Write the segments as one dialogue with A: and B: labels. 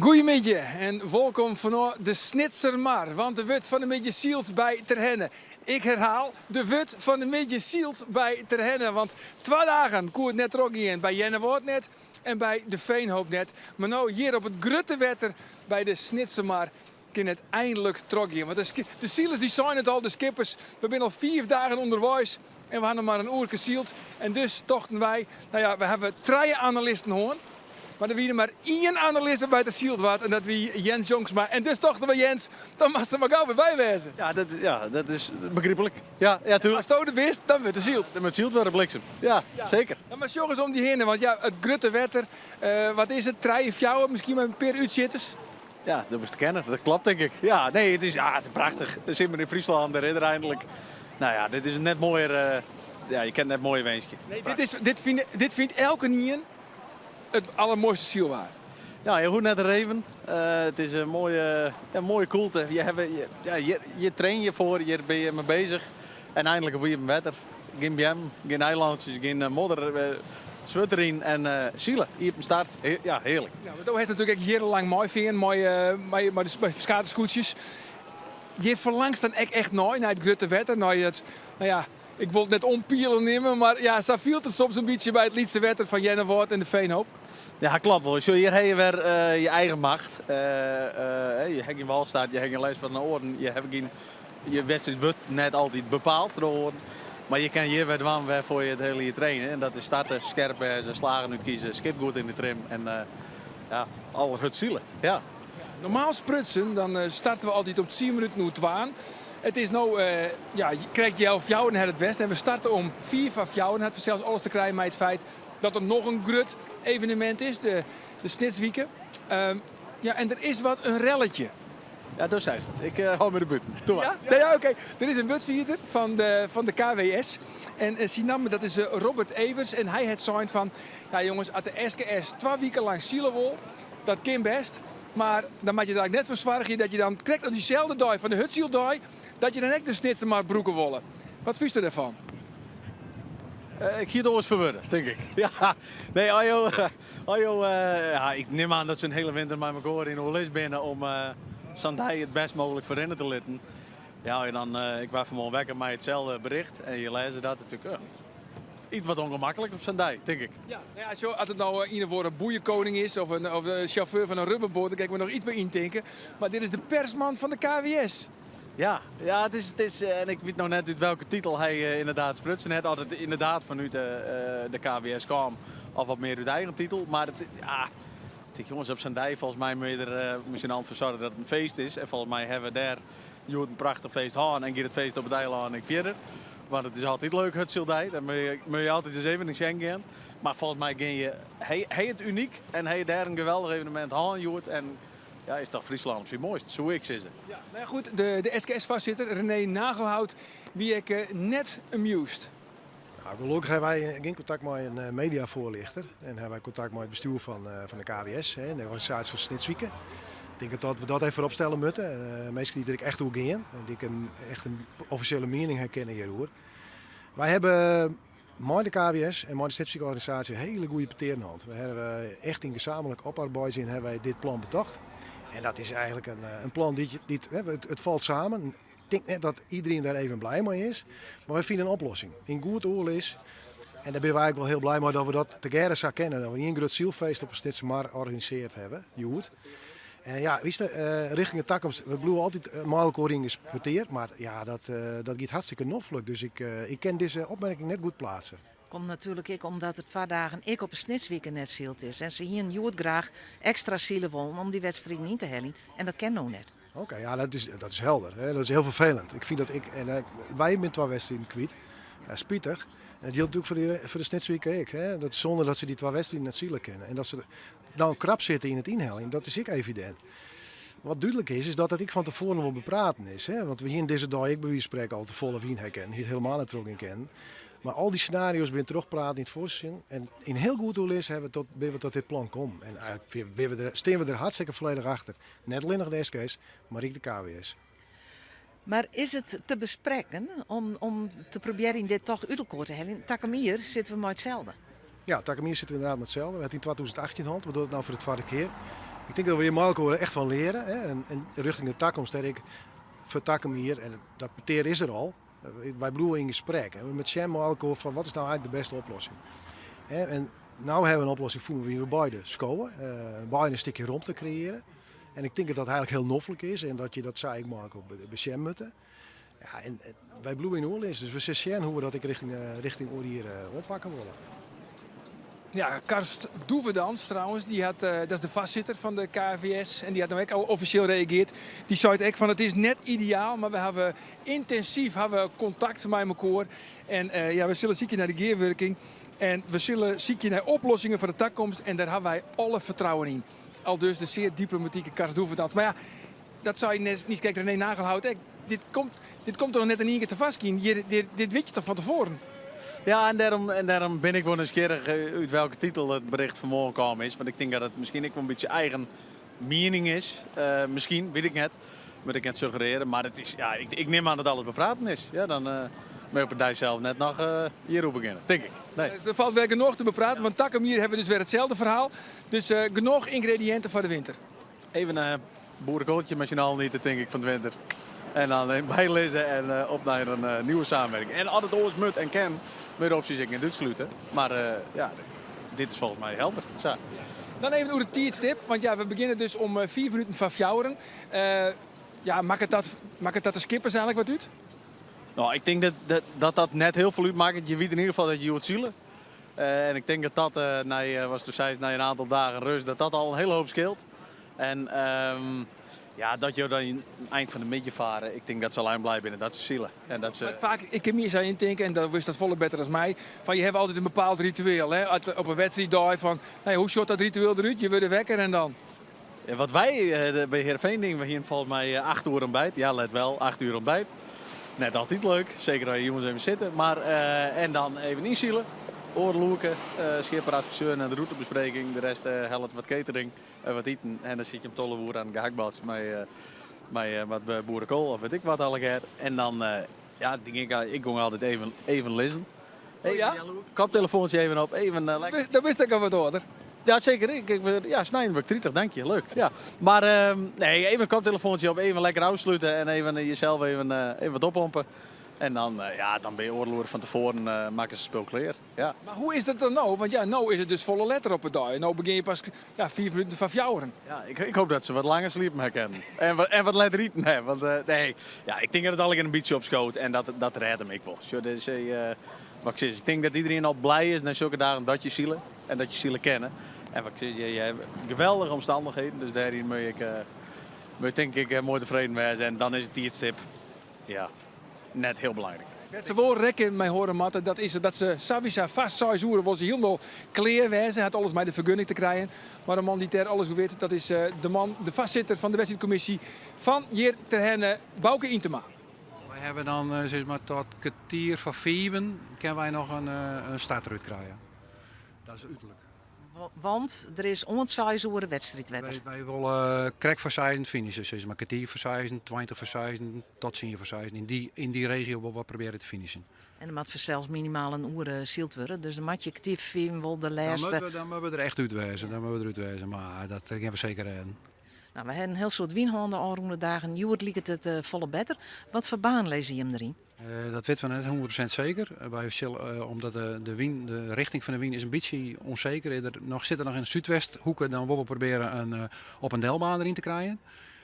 A: Goeiemiddei en wolkom fanôf de Snitsermar, want der wurdt fan 'e middei syld by Terherne. Ik herhaal, der wurdt fan 'e middei syld by Terherne, want twa dagen koe it net trochgean by Earnewâld net en by De Veenhoop net. Mar no hjir op it grutte wetter by de Snitsermar kin it einlik trochgean. Want de silers dy seine it al, de skippers, we binne al fiif dagen ûnderweis en we ha noch mar in oerke syld. En dus tochten wy, no ja, we hawwe trije analisten hân, mar der wie der mar ien analist wêrby't der syld waard en dat wie Jens Jongsma. En dus tochten we, Jens, dan moatst der mar gau wer by wêze.
B: Ja, dat, ja, dat is begryplik. Ja, ja, tuurlijk.
A: Asto der bist, dan wurdt der syld.
B: Dan moat syld wurde, bliksem. Ja, seker.
A: Ja, mar sjoch ris om dy hinne, want ja, it grutte wetter, wat is it, trije, fjouwer, miskien mei in pear útsjitters.
B: Ja, dat bist kenner. Dat klopt denk ik. Ja, nee, it is, ja, it is prachtich. De simmer yn Fryslân, dêr is er eindelijk. Nou ja, dit is net moaier, ja, je kinne net moaier winskje.
A: Nee, dit is, dit fynt, dit fynt elkenien it allermoaiste sylwaar.
B: Ja, je hoege net te reven. It is in moaie, ja, moaie koelte. Je hawwe, ja, hjir, hjir train je foar, hjir binne je mei bezich. En eindelijk op iepen wetter. Gjin beammen, gjin eilantsjes, gjin modder. Swurd deryn en sile. Iepen start. Ja, hearlik.
A: Ja, want do hast natuerlik ek jierrenlang meifearn mei, mei, mei de ferskate skûtsjes. Hjir ferlangst dan ek echt nei, nei it grutte wetter, nei it, no ja, ik wol it net ompielen nimme, mar ja, sa fielt it soms in bytsje by it lytse wetter fan Earnewâld en de Veenhoop.
B: Ja, klopt wol. Sjoch, hjir ha je wer je eigen macht. Je ha gjin walstart, je ha gjin lêst fan de oaren, je hawwe gjin Je wedstriid wurdt net altyd bepaald troch oaren, mar je kinne hjir wer dwaan wêrfoar je it hiele jier traine. En dat is starte, skerp wêze, slagen útkieze, skip goed yn de trim en ja, allerhurdst sile. Ja.
A: Normaal sprutsen dan starte we altyd om tsien minuten oer twaen. It is no ja, krekt heal fjouweren hat it west en we starte om fiif foar fjouweren. Hat fansels alles te krijen mei it feit dat der noch in grut evenemint is, de Snitswike. Ja, en der is wat in relletje.
B: Ja, do seist it. Ik hâld my der bûten. Toe mar.
A: Ja? Nee, ja, oké. Der is in wurdfierder fan de, fan de KWS. En syn namme dat is Robert Evers. En hy hat sein fan, ja jonges, as de SKS twa wiken lang sile wol, dat kin best. Mar dan moat je der eigentlik net foar soargje dat je dan krekt op dyselde dei fan de hurdsyldei, dat je dan ek de Snitsermar brûke wolle. Wat fynsto dêrfan?
B: Ik hie it oars ferwurde, tink ik. Ja, nee, as jo, as jo, ja, ik nim oan dat se in hiele winter mei mekoar yn oerlis binne om sa'n dei it bêst mooglik ferrinne te litten. Ja, as je dan, ik waard fan 'e moarn wekker mei itselde bericht en je lêze dat natuerlik, iets wat ûngemaklik op sa'n dei, tink ik.
A: Ja, nou ja, sjoch, as it no ien of oare boeiekoning is of in, of in sjauffeur fan in rubberboat, dan kin ik my noch iets by yntinke. Mar dit is de persman fan de KWS.
B: Ja, ja, it is, it is, en ik wit no net út welke titel hy ynderdaad sprutsen hat, oft it ynderdaad fanút de KWS kaam of wat mear út eigen titel. Mar it, ja, ik tink jonges, op sa'n dei folgens my moat je der mei syn allen foar soargje dat it in feest is. En folgens my hawwe we dêr hjoed in prachtich feest hân en giet it feest op it eilân ek fierder. Want it is altyd leuk, Hurdsyldei, dan moatte je altyd ris even sjen gean. Mar folgens my gean je, ha je it unyk en ha je dêr in geweldich evenemint hân hjoed. En ja, is toch Fryslân op syn moaist, soe ik sizze.
A: Ja, no ja, goed, de SKS-foarsitter René Nagelhout wie ek net amused.
C: Nou, gelokkich hawwe wy gjin kontakt mei in mediafoarljochter en hawwe wy kontakt mei it bestjoer fan de KWS, de organisaasje fan Snitswike. Ik tink dat we dat even foarop stelle moatte. Minsken dy't der ek echt oer gean en dy't echt in offisjele miening ha kinne hjiroer. Wy hawwe mei de KWS en mei de Snitswike-organisaasje hiele goede petearen hân. We hawwe echt yn gesamentlik oparbeidzjen hawwe wy dit plan betocht. En dat is eigentlik in plan dy't, dy't it falt samen. Ik tink net dat iedereen dêr even blij mei is, mar wy fine in oplossing. Yn goed oerlis. En dêr binne wy ek wol hiel blij mei dat we dat tegearre sa kinne. Dat we ien grut sylfeest op 'e Snitsermar organisearre hawwe, hjoed. En ja, witst, rjochting de takomst, we bliuwe altyd mei elkoar yn petear, mar ja, dat, dat giet hartstikke noflik. Dus ik, ik kin dizze opmerking net goed pleatse.
D: Komt natuerlik ek omdat der twa dagen ek op 'e Snitswike net syld is. En se hienen hjoed graach ekstra sile wollen om dy wedstriden yn te heljen. En dat kin no net.
C: Oké, ja, dat is helder. Hè. Dat is hiel ferfelend. Ik fyn dat ik, en wy binne twa wedstriden kwyt. Ja, spitich. En dat jildt natuerlik foar de Snitswike ek. Hè. Dat is sûnde dat se dy twa wedstriden net sile kinne. En dat se dan krap sitte yn it ynheljen, dat is ek evidint. Wat dúdlik is, is dat dat ek fan tefoaren wol bepraten is. Hè? Want we hienen dizze dei ek by wize fan sprekken al te folle wyn ha kinnen, hie it helemaal net trochgean kinnen. Mar al dy senario's binne trochpraat yn it foarsjen. En yn hiel goed oerlis hawwe we tot, binne we tot dit plan kommen. En eigentlik binne we der, stean we der hartstikke folledich achter. Net allinnich de SKS, mar ek de KWS.
D: Mar is it te besprekken om, om te probearjen dit toch út elkoar te heljen? Takom jier sitte we mei itselde.
C: Ja, takom jier sitte we ynderdaad mei itselde. We hawwe it yn 2018 hân, we dogge it no foar de twadde kear. Ik tink dat we hjir mei elkoar echt fan leare hè, en rjochting de takomst dêr ek foar takom jier, en dat petear is der al, wy bliuwe yn gesprek en we moatte sjen mei elkoar fan wat is no eigentlik de bêste oplossing. Hè, en no hawwe we in oplossing fûn wêryn we beide skowe, beide in stikje romte kreëarje. En ik tink dat dat eigentlik hiel noflik is en dat je dat sa ek mei elkoar besjen moatte. Ja, en wy bliuwe yn oerlis, dus we sille sjen hoe't we dat ek rjochting oar jier oanpakke wolle.
A: Ja, Karst Doevendans trouwens, dy hat, dat is de foarsitter fan de KVS en dy hat no ek al offisjeel reagearre. Dy seit ek fan it is net ideaal, mar we hawwe yntinsyf hawwe kontakt mei mekoar. En ja, we sille sykje nei de gearwurking en we sille sykje nei oplossingen foar de takomst en dêr hawwe wy alle fertrouwen yn. Aldus de sear diplomatike Karst Doevendans. Mar ja, dat sei niiskrekt René Nagelhout ek. Dit komt, dit komt der noch net yn ien kear tefoarskyn. Hjir, dit, dit wit je toch fan tefoaren?
B: Ja, en dêrom, en dêrom bin ik wol nijsgjirrich út welke titel it bericht fan moarn kaam is. Want ik tink dat it miskien ek wol in bytsje eigen miening is. Miskien, wit ik net. Moat ik net suggerearje. Mar it is, ja, ik, ik nim oan dat alles bepraten is. Ja, dan uh, moat je op de dei sels net noch uh, hjiroer begjinne, tink ik. Nee.
A: Der falt wer genôch te bepraten, want takom jier hawwe we dus wer itselde ferhaal. Dus uh, genôch yngrediïnten foar de winter.
B: Even in boerenkooltje met z'n allen ite, tink ik, fan de winter. En dan even bylizze en uh, op nei in uh, nieuwe samenwerking. En as it oars moat en kin, moat de opsjes ek net útslute. Mar uh, ja, dit is folgens my helder. Sa.
A: Dan even oer it tiidstip, want ja, we begjinne dus om 5 minuten foar fjouweren. Ja, makket dat, makket dat de skippers eigentlik wat út?
B: No, ik tink dat dat, dat, dat net hiel folle útmakket. Je witte yn ieder gefal dat je hjoed sile. En ik tink dat dat, uh, nei, wat do seist, nei in oantal dagen rêst, dat dat al in hiele hoop skeelt. En um, ja, dat jo dan ein fan de middei farre, ik tink dat se alleen blij binne dat se sile. En dat se...
A: Mar faak, ik kin my sa yntinke, en dan wurdst dat folle better as my, fan je hawwe altyd in bepaald ritueel. Hè? Op in wedstriiddei fan, no, hoe sjocht dat ritueel derút? Je wurde wekker en dan?
B: Ja, wat wy by Heerenveen dienen, we hienen folgens my 8 oere ontbijt. Ja, let wel, 8 uur ontbijt. Net altyd leuk, seker as je jûns even sitte. Mar, uh, en dan even ynsile, oardel oerke, uh, skipper, adviseur nei de rûtebespreking, de rest uh, hellet wat catering en wat iten. En dan sit je om 12 oere oan de gehaktbal mei wat boerenkool of wit ik wat allegear. En dan, ja, tink ik, ik gong altyd even, even lizzen.
A: Oh ja?
B: Koptelefoantsje even op, even lekker.
A: Dan bist ek al wat âlder.
B: Ja, seker. Ik, ik, ja, snein wurd ik 30, dank je. Leuk. Ja. Mar uh, nee, even in koptelefoantsje op, even lekker ôfslute en even jesels even, uh, even wat oppompe. En dan, uh, ja, dan binne je oardel oere fan tefoaren, uh, makke se spul klear. Ja.
A: Mar hoe is dat dan no? Want ja, no is it dus folle letter op 'e dei. No begjin je pas ja, 5 minuten foar fjouweren.
B: Ja, ik, ik hoop dat se wat langer sliepen ha kinnen. En, wat, en wat letter iten ha. Want uh, nee, ja, ik tink dat it allegear in bytsje opskoot en dat, dat rêdt him ek wol. Sjoch, dit is, uh, wat ik sis, ik tink dat iderien al blij is nei sokke dagen dat je sile en dat je sile kinne. En wat ik sis, je, je hebt geweldige omstannichheden, dus dêryn moet ik, uh, moet tink ik moai tefreden wêze. En dan is it tiidstip ja, net hiel belangryk.
A: Wêr't se wol rekken mei hâlde moatte, dat is dat se sawiesa foar seis oere wol se hielendal klear wêze. Hat alles mei de fergunning te krijen. Mar de man dy't dêr alles oer wit, dat is de man, de foarsitter fan de wedstriidkommisje fan hjir Terherne, Bauke Yntema.
E: Wy hawwe dan sis mar tot kertier foar fiven kinne wy noch in start derút krije. Dat is uterlik.
D: Want der is oant seis oere wedstriidwetter.
E: Wy, wy wolle krekt foar seizen finishen, sis mar kertier foar seizen, 20 foar seizen, tot tsien foar seizen. Yn dy, yn dy regio wolle we probearje te finishen.
D: En der moat fansels minimaal in oere syld wurde, dus dan moat je kertier foar fiven wol de
E: Dan
D: lêste.
E: moatte we, dan moatte we der echt út wêze, dan moatte we derút wêze. Mar dat gean we seker rêden.
D: No, we hawwe in hiel soad wyn hân de ôfrûne dagen. Hjoed liket it folle better. Wat foar baan lizze jim deryn?
E: Dat witte we net 100% seker. Wy sille, omdat de, de, wyn, de richting fan de wyn is in bytsje ûnseker. Der noch, sit der noch yn de súdwesthoeke, dan wolle we probearje in op en delbaan deryn te krijen.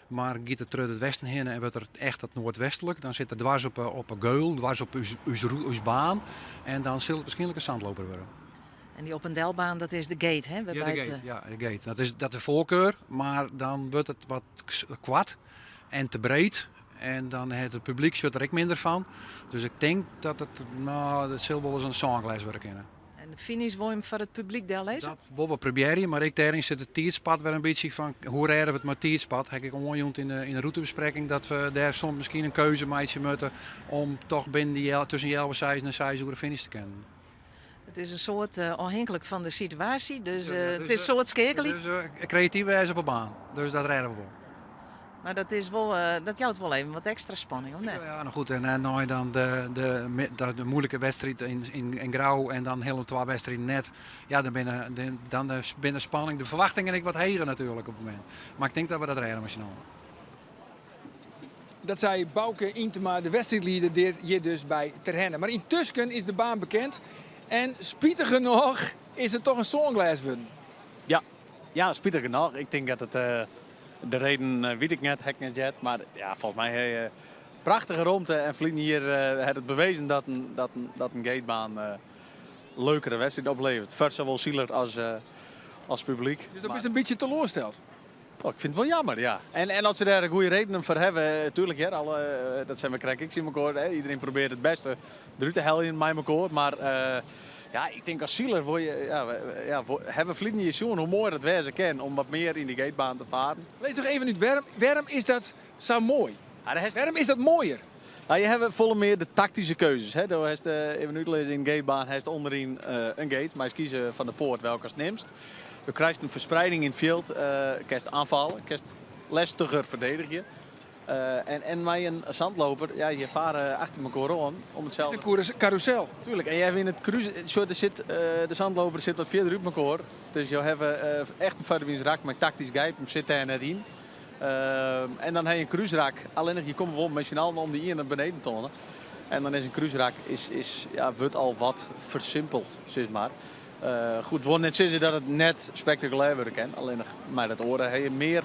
E: Mar giet it troch it westen hinne en wurdt er echt dat noardwestlik, dan sit er dwars op 'e, op 'e geul, dwars op ús, ús, ús baan. En dan sil it wierskynlik in zandloper wurde.
D: En dy op en delbaan, dat is de gate, hè?
E: Ja, de
D: Wêrby't,
E: gate, ja, de gate. Dat is, dat de foarkar, mar dan wurdt it wat koart en te breed. En dan hat it publyk sjocht der ek minder fan. Dus ik tink dat it, no, dat sil wolris in sânglês wurde kinne.
D: En de finish wol jim foar it publyk dellizze?
E: Dat wolle we probearje, mar ek dêryn sit it tiidspad wer in bytsje fan hoe rêde we it mei tiidspad. Ha ik ek oanjûn yn de rûtebesprekking dat we dêr soms miskien in keuze meitsje moatte om toch binnen dy, tusken healwei seis en seis oere finish te kinnen.
D: It is in soad ôfhinklik fan de situaasje, dus it is in soad skeakeljen.
E: Dus kreatyf wêze op 'e baan, dus dat rêde we wol.
D: Mar dat is wol, dat jout wol even wat ekstra spanning, of net?
E: Ja, no goed, en nei dan de moeilike wedstriid yn Grou en dan hiele twa wedstriden net. Ja, dan binne dan binne de spanning, de ferwachtingen ek wat heger natuerlik op it momint. Mar ik tink dat we dat rêde mei syn allen.
A: Dat sei Bauke Yntema, de wedstriidlieder hjir dus by Terherne. Mar yntusken is de baan bekend en spitich genôch is it toch in sânglês wurden.
B: Ja, ja, spitich genôch. Ik tink dat it de reden wit ik net, ha ik net heard. Mar ja, folgens my ha je prachtige romte en ferline jier hat it bewezen dat in, dat in, dat in gatebaan leukere wedstriid opleveret. Foar sawol siler as, as publyk.
A: Dus do bist in bytsje teloarsteld?
B: Oh, ik fyn it wol jammer, ja. En as se dêr goede redenen foar hawwe, tuerlik hear, alle, dat seinen we krekt ek tsjin mekoar, hè, iedereen probearret it bêste derút te heljen mei mekoar. Mar ja, ik tink as siler wol je, ja, ja, hawwe we ferline jier sjoen hoe moai dat wêze kin om wat mear yn dy gatebaan te faren.
A: Lis toch even út, wêrom, wêrom is dat sa moai?
B: Ja, dêr hast-
A: Wêrom is dat moaier?
B: Nou, je hawwe folle mear de taktyske keuzes. Hè. Do hast, even útlizze, yn gatebaan hast ûnderyn in gate, meist kieze fan de poat welke ast nimst. Do krijst in fersprieding yn it fjild, kinst oanfalle, kinst lestiger ferdedigje. En mei in zandloper, ja, je fare achter mekoar oan om itselde.
A: It is in karûsel.
B: Tuerlik, en je hawwe yn it krús, sjoch, der sit, de zandloper sit wat fierder út mekoar. Dus jo hawwe echt in foarderwynsrak mei taktysk gijpen sit dêr net yn. En dan ha je in krúsrak, allinnich je komme wol mei syn allen om dy iene beneden toane. En dan is in krúsrak is, ja, wurdt al wat fersimpeld, sis mar. Goed, wol net sizze dat it net spektakulêr wurde kin, allinnich mei dat oare ha je mear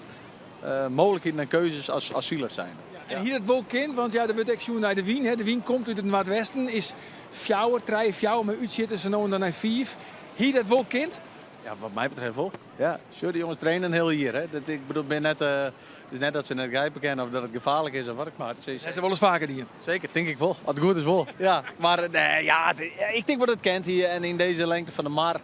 B: mooglikheden en keuzes as siler zijnde.
A: En hie dat wol kind, want ja, der wurdt ek sjoen nei de wyn. Hè. De wyn komt út it noardwesten, is fjouwer, trije, fjouwer, mei útsjitters sa no en dan nei fiif. Hie dat wol kind?
B: Ja, wat my betreft wol. Ja, sjoch, dy jonges traine in hiel jier. Hè. Dat, ik bedoel, bin net, it is net dat se net grijpe kinne of dat it gefaarlik is of wat ek mar.
A: Dat ha se wolris faker dien.
B: Seker, tink ik wol. As it goed is wol. Ja, mar nee, ja, it, ik tink wol dat it kind hie en yn dizze lengte fan de mar,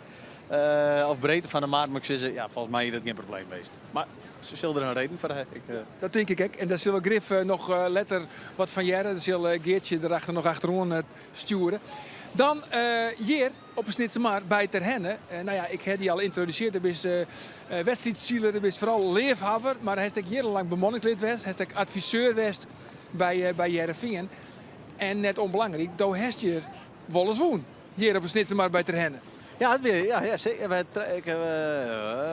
B: of breedte fan de mar, moat ik sizze, ja, folgens my hie dat gjin probleem west. Mar se sil der in reden foar ha. Ik,
A: Dat tink ik ek. En dêr sille we grif noch letter wat fan hearre. Dêr sil Geartsje derachter noch achteroan stjoere. Dan hjir op 'e Snitsermar by Terherne. No ja, ik ha dy al yntrodusearre. Do bist wedstriidsiler, do bist foaral leafhawwer, mar hast ek jierrenlang bemanningslid west, hast ek adviseur west by Hearrenfean. En net ûnbelangryk, do hast hjir wolris wûn, hjir op 'e Snitsermar by Terherne.
B: Ja, it wie, ja, ja, seker. We ha, ik,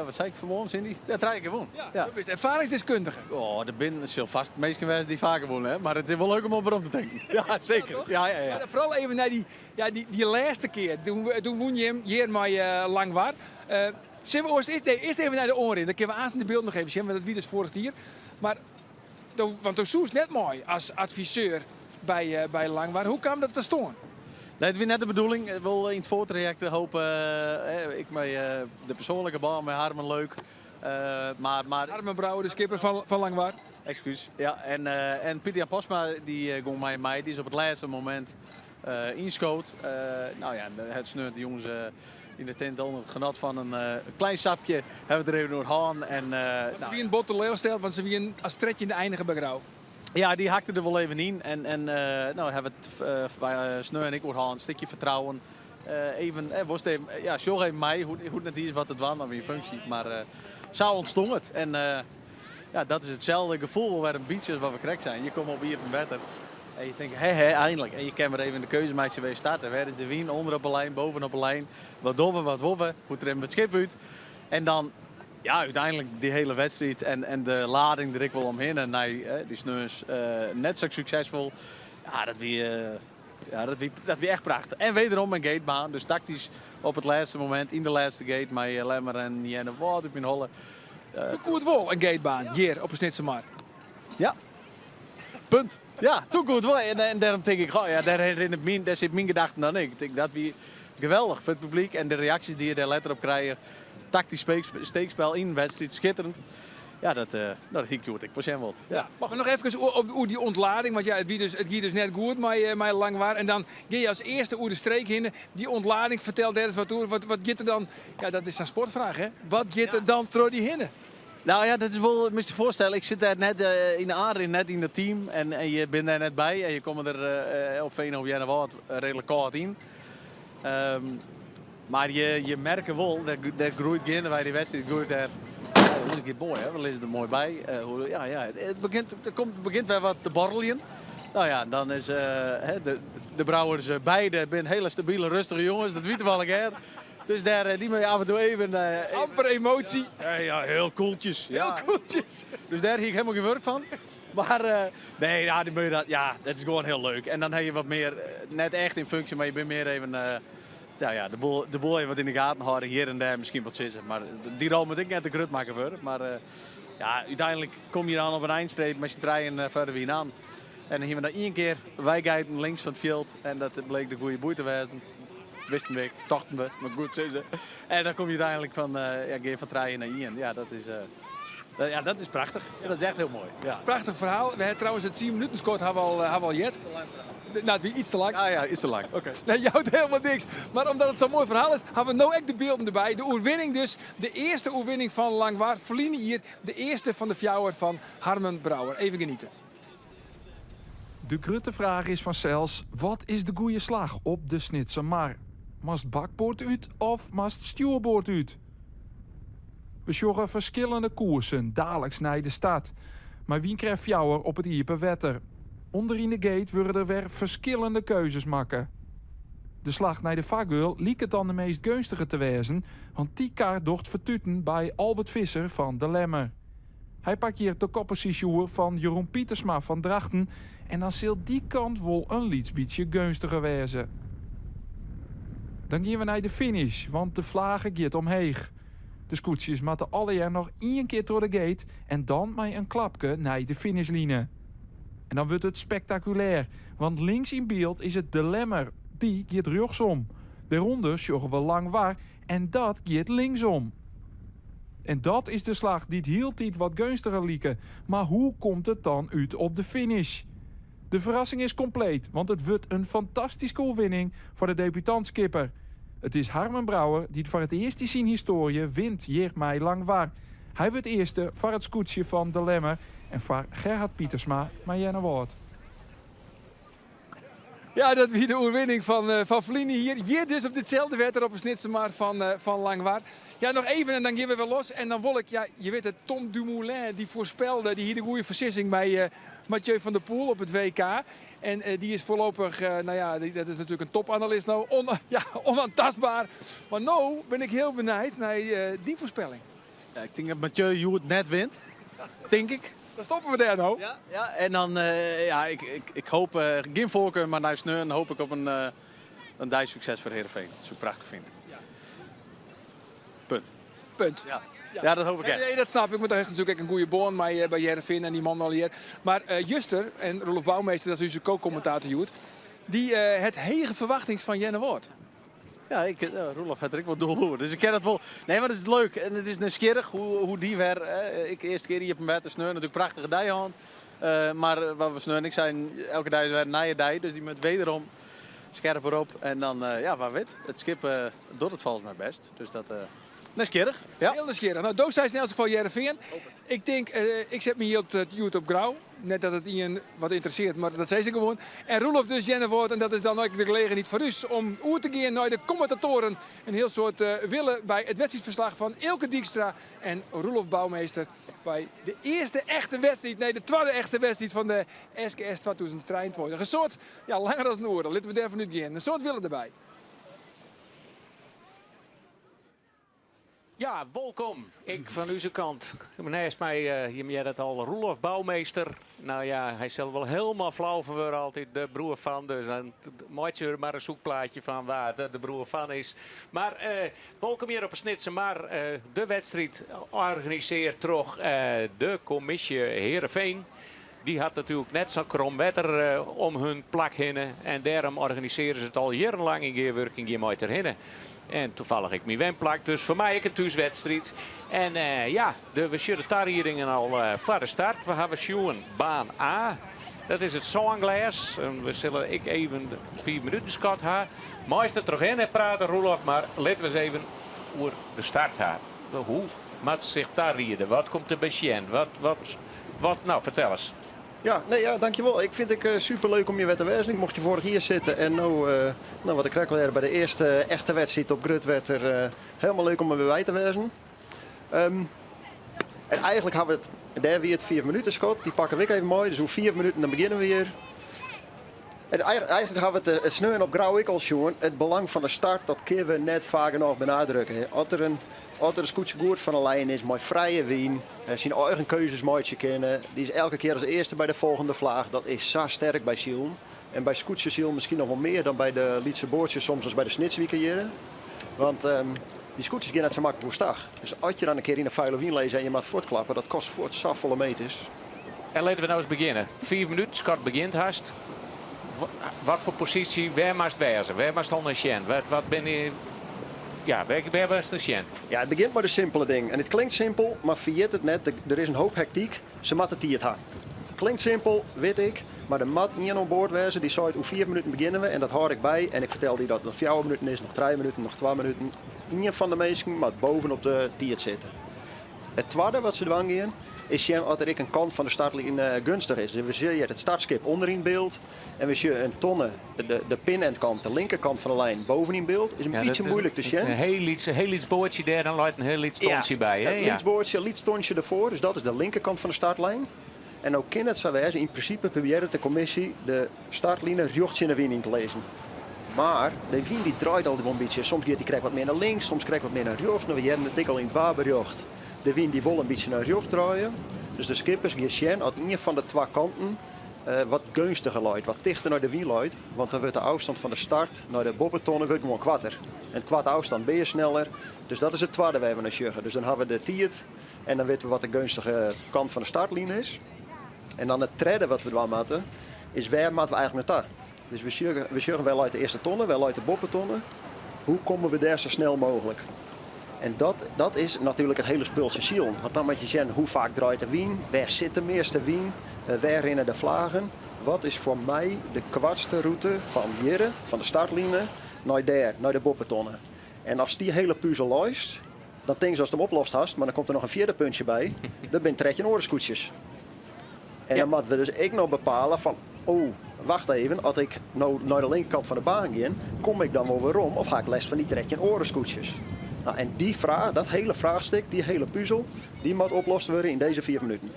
B: wat sei ik fanmoarn, Cindy? Ja, trije kear wûn.
A: Ja, do bist erfaringsdeskundige.
B: Oh, der binne, sil fêst minsken wêze dy't faker wûn ha, mar it is wol leuk om op werom te tinken. Ja, seker. Ja, ja, ja.
A: Mar foaral even nei dy, ja, dy lêste kear. Doe wûn jim hjir mei Langwar. Sille we oars earst, nee, earst even nei de oanrin. Dan kinne we aanst de bylden noch even sjen, want dat wie dus foarich jier. Mar, do, want do soest net mei as adviseur by Langwar. Hoe kaam dat ta stân?
B: Nee, it wie net de bedoeling. Wol yn it foartrajekt hope ik mei de persoanlike bân mei Harmen leuk. Mar,
A: Harmen Brouwer, de skipper fan Langwar.
B: Excuus. Ja, en Pieter Jan Postma dy gong mei my. Dy is op it lêste momint ynskood. No ja, it sneontejûns yn de tinte ûnder it genot fan in klein sapje hawwe we der even oer hân. En,
A: Want se wienen bot teleursteld, want se wienen as trettjinde einige by Grou.
B: Ja, dy hakte der wol even yn. En no hawwe we it sneon ek oer hân. In stikje fertrouwen. Even, wolst even, ja, sjoch even mei hoe't it net is wat te dwaan of yn funksje. Mar sa ûntstong it. En ja, dat is itselde gefoel wol wer in bytsje as wat we krekt seinen. Je komme op iepen wetter en je tinke, hè, hè, einlik. En je kinne wer even de keuze meitsje wêr je starte. Wêr is de wyn? Under op 'e lijn, boven op 'e lijn. Wat dogge we, wat wolle we? Hoe trimme we it skip út? En dan, ja, úteinlik dy hiele wedstriid en de lading der ek wol omhinne nei dy sneons net sa suksesfol. Ja, dat wie, ja, dat wie echt prachtich. En wederom in gatebaan, dus taktysk op it lêste momint yn de lêste gate mei Lemmer en Earnewâld út myn holle.
A: Doe koe it wol, in gatebaan hjir op 'e Snitsermar.
B: Ja, punt. Ja, doe koe it wol. En dêrom tink ik, goh, ja, dêr herinnert myn, dêr sit myn gedachten dan ek. Ik tink, dat wie geweldich foar it publyk en de reaksjes dy't je dêr letter op krije. Taktysk steekspel yn in wedstriid, skitterend. Ja, dat, no, dat hie ik hjoed ek wol sjen wold. Ja.
A: Mar noch efkes oer dy ûntlading, want ja, it wie dus, it gie dus net goed mei Langwar. En dan gean je as earste oer de streek hinne. Dy ûntlading, fertel dêr ris wat oer. Wat giet der dan, ja, dat is sa'n sportfraach, hè? Wat giet der dan troch dy hinne?
B: No ja, dat is wol, moatst dy foarstelle, ik sit dêr net yn de aanrin, net yn it team en je binne dêr net by en je komme der op Veenhoop Earnewâld reedlik kâld yn. Mar je merke wol, der groeit geandewei dy wedstriid groeit der, giet moai, hè. We lizze der moai by. Hoe, ja, ja, it begjint, der komt, begjint wer wat te borreljen. No ja, dan is hè, de Brouwers beide binne hele stabile, rustige jonges. Dat witte we allegear. Dus dêr, dy moatte je af en toe even, even...
A: Amper emotie.
B: Ja, ja, heel koeltjes.
A: Heel koeltjes.
B: Dus dêr hie ik helemaal gjin wurk fan. Mar nee, ja, dy dat, ja, dat is gewoan hiel leuk. En dan ha je wat mear, net echt in funksje, mar je binne mear even, ja, ja, de boel even wat yn de gaten hâlde, hjir en dêr miskien wat sizze. Mar dy rol moat ek net te grut makke wurde. Mar ja, úteinlik komme je dan op in einstreep mei syn trijen foar de wyn oan. En dan hiene we noch ien kear weigeiten links fan it fjild en dat bleek de goede boei te wêzen. Wisten we, tochten we, mar goed sizze. En dan kom je úteinlik fan, ja, gean fan trijen nei ien. Ja, dat is, ja, dat is prachtich. Ja, dat is echt hiel moai. Ja.
A: Prachtich ferhaal. We ha trouwens it tsien minuten skot ha we al, ha we al heard. Nou, it wie iets te lang.
B: Ja, ja, iets te lang. Oké.
A: Nee, jout helemaal niks. Mar omdat it sa'n moai ferhaal is, ha we no ek de bylden derby. De oerwinning dus. De earste oerwinning fan Langwar. Ferline jier de earste fan de fjouwer fan Harmen Brouwer. Even geniete.
F: De grutte fraach is fansels, wat is de goede slach op de Snitsermar? Moatst bakboard út of moatst stjoerboard út? We sjogge ferskillende koersen daliks nei de start. Mei wynkrêft fjouwer op it iepen wetter. Underyn de gate wurde der wer ferskillende keuzes makke. De slach nei de fargeul liket dan de meast geunstige te wêzen, want dy kar docht fertuten by Albert Visser fan De Lemmer. Hy pakt hjir de kopposysje oer fan Jeroen Pietersma fan Drachten en dan sil dy kant wol in lyts bytsje geunstiger wêze. Dan gean we nei de finish, want de flage giet omheech. De skûtsjes moatte allegear noch ien kear troch de gate en dan mei in klapke nei de finishline. En dan wurdt it spektakulêr, want links yn byld is it De Lemmer, dy giet rjochtsom. Dêrûnder sjogge we Langwar en dat giet linksom. En dat is de slach dy't hieltyd wat geunstiger like. Mar hoe komt it dan út op de finish? De ferrassing is kompleet, want it wurdt in fantastyske oerwinning foar de debutant-skipper. It is Harmen Brouwer dy't foar it earst yn syn histoarje wint hjir mei Langwar. Hy wurdt earste foar it skûtsje fan De Lemmer en foar Gerhard Pietersma mei Earnewâld.
A: Ja, dat wie de oerwinning fan, uh, fan ferline jier. Hjir dus op ditselde wetter op de Snitsermar fan, uh, fan Langwar. Ja, noch even en dan gean we wer los. En dan wol ik, ja, je witte, Tom Dumoulin dy foarspelde, dy hie de goede foarsizzing by uh, Mathieu van der Poel op it WK. En dy is foarlopich, no ja, dat is natuerlik in topanalist no, on, ja, onaantastbaar. Mar no bin ik hiel benijd nei dyn foarspelling.
B: Ja, ik tink dat Mathieu hjoed net wint. Tink ik.
A: Dan stoppe we dêr no.
B: Ja, ja en dan, ja, ik, ik, ik hoop uh, gjin foarkar, mar nei sneon hoop ik op in, uh, in dei sukses foar Heerenveen. Dat soe ik prachtich fine.
A: Ja.
B: Punt.
A: Punt.
B: Ja. Ja, dat hoop ik echt.
A: Nee, dat snap ik, want daar is natuerlik ek in goede bân mei by Hearrenfean en dy man allegear. Mar uh, juster, en Roelof Bouwmeester, dat is ús ko-kommentator hjoed, dy uh, hat hege ferwachtings fan Earnewâld.
B: Ja, ik, uh, Roelof hat der ek wol doel oer. Dus ik ken it wol. Nee, mar it is leuk en it is nijsgjirrich hoe, hoe dy wer. Eh, ik earste kear iepen wetter sneon natuerlik prachtige dei hân. Uh, mar wat we sneon ek seinen, elke dei is wer in nije dei. Dus dy moat wederom skerper op. En dan, uh, ja, wa wit. It skip uh, docht it folgens my bêst. Dus dat, uh, nijsgjirrich. Ja.
A: Hiel nijsgjirrich. No, do seist yn elts gefal Hearrenfean. Ik tink, uh, ik set myn jild hjoed op Grou. Net dat it ien wat ynteressearret, mar dat sis ik gewoan. En Roelof dus Earnewâld en dat is dan ek de gelegenheid foar ús om oer te gean nei de kommentatoaren. In hiel soad wille by it wedstriidferslach fan Eelke Dykstra en Roelof Bouwmeester by de earste echte wedstriid, nee de twadde echte wedstriid fan de SKS 2023. In soad, ja langer as in oere, litte we dêrfan útgean. In soad wille derby.
G: Ja, wolkom. Ek fan ús kant. Neist my, uh, jim hearre it al, Roelof Bouwmeester. No ja, hy sil wol hielendal flau fan wurde altyd, de broer fan. Dus dan meitsje der mar in soekplaatje fan wa't de broer fan is. Mar uh, wolkom hjir op 'e Snitsermar. Uh, de wedstriid organisearre troch de kommisje Heerenveen. Dy hat natuerlik net sa'n krom wetter om hun plak hinne. En dêrom organisearje se it al jierrenlang yn gearwurking hjir mei Terherne. En tafallich ek myn wenplak, dus foar my ek in thúswedstriid. En uh, ja, de, we sjogge de tariedingen al uh, foar de start. We hawwe sjoen baan A. Dat is it sânglês. En we sille ek even it 5 minuten skot ha. Meist der trochhinne prate, Roelof, mar litte we ris even oer de start ha. Hoe moat sich tariede? Wat komt der by sjen? Wat, wat, wat, no, fertel ris.
H: Ja, nee, ja, dankjewol. Ik fyn it ek superleuk om hjir wer te wêzen. Ik mocht hjir foarich jier sitte en no, uh, no wat ik krekt al by de earste echte wedstriid op grut wetter. Uh, hielendal leuk om der wer by te wêzen. Um, En eigentlik hawwe we it, dêr wie it fiif minutenskot, dy pakke we ek even mei. Dus oer fiif minuten dan begjinne we hjir. En eigentlik hawwe we it sneon op Grou ek al sjoen. It belang fan de start, dat kinne we net faak genôch benadrukke. As der in, as der in skûtsje goed fan 'e lijn is, mei frije wyn, syn eigen keuzes meitsje kinne, dy is elke kear as earste by de folgjende flaach. Dat is sa sterk by silen. En by skûtsjesilen miskien noch wol mear dan by de lytse boatsjes soms as by de Snitswike hjirre. Want dy skûtsjes gean net sa maklik oerstach. Dus as je dan in kear yn 'e fuile wyn lizze en je moat fuortklappe, dat kost fuort safolle meters.
G: En litte we no ris begjinne. Fiif minuten, skot begjint hast. Wat foar posysje, wêr moatst wêze? Wêr moatst al nei sjen? Wat, wat bin je, ja, wêr, wêr moatst nei sjen?
H: Ja, it begjint mei de simpele ding. En it klinkt simpel, mar ferjit it net, der is in hoop hektyk. Se moatte tiid ha. Klinkt simpel, wit ik, mar der moat ien oan board wêze dy seit oer fiif minuten begjinne we en dat hâld ik by en ik fertel dy dat it noch fjouwer minuten is, noch trije minuten, noch twa minuten. Ien fan de minsken moat bovenop de tiid sitte. It twadde wat se dwaan gean is sjen oft der ek in kant fan de startline geunstich is. Dus we sjogge hjir it startskip ûnder yn byld en we sjogge in tonne, de pinendkant, de linkerkant fan de lijn boven yn byld. Is in bytsje muoilik te sjen.
G: In hiel lyts, hiel lyts boatsje dêr, dan leit in hiel lyts tontsje by.
H: In lyts boatsje, lyts tontsje derfoar, dus dat is de linkerkant fan de startlijn. En no kin it sa wêze, yn prinsipe probearret de kommisje de startline rjocht tsjin de wyn yn te lizzen. Mar de wyn dy draait altyd wol in bytsje. Soms giet dy krekt wat mear nei links, soms krekt wat mear nei rjochts. No, we hearden it ek al yn it waarberjocht. De wyn dy wol in bytsje nei rjochts draaie. Dus de skippers gean sjen oft ien fan de twa kanten wat geunstiger leit, wat tichter nei de wyn leit. Want dan wurdt de ôfstân fan de start nei de boppetonne wurdt gewoan koarter. En koarte ôfstân bin je sneller. Dus dat is it twadde wêr't we nei sjogge. Dus dan hawwe we de tiid en dan witte we wat de geunstige kant fan de startline is. En dan it tredde wat we dwaan moatte, is wêr moatte we eigentlik nei ta? Dus we sjogge, we sjogge wêr leit de earste tonne, wêr leit de boppetonne. Hoe komme we dêr sa snel mooglik? En dat, dat is natuerlik it hiele spultsje silen. Want dan moat je sjen hoe faak draait de wyn, wêr sit de measte wyn, wêr rinne de flagen. Wat is foar my de koartste rûte fan hjirre, fan de startline, nei dêr, nei de boppetonne? En ast dy hiele puzel leist, dan tinkst datst him oplost hast, mar dan komt der noch in fjirde puntsje by. Der binne 13 oare skûtsjes. En dan moatte we dus ek noch bepale fan, oh, wacht even, as ik no nei de linkerkant fan de baan gean, kom ik dan wol werom of ha ik lêst fan dy 13 oare skûtsjes? Nou, en dy fraach, dat hiele fraachstik, dy hiele puzel, dy moat oplost wurde yn dizze fiif minuten.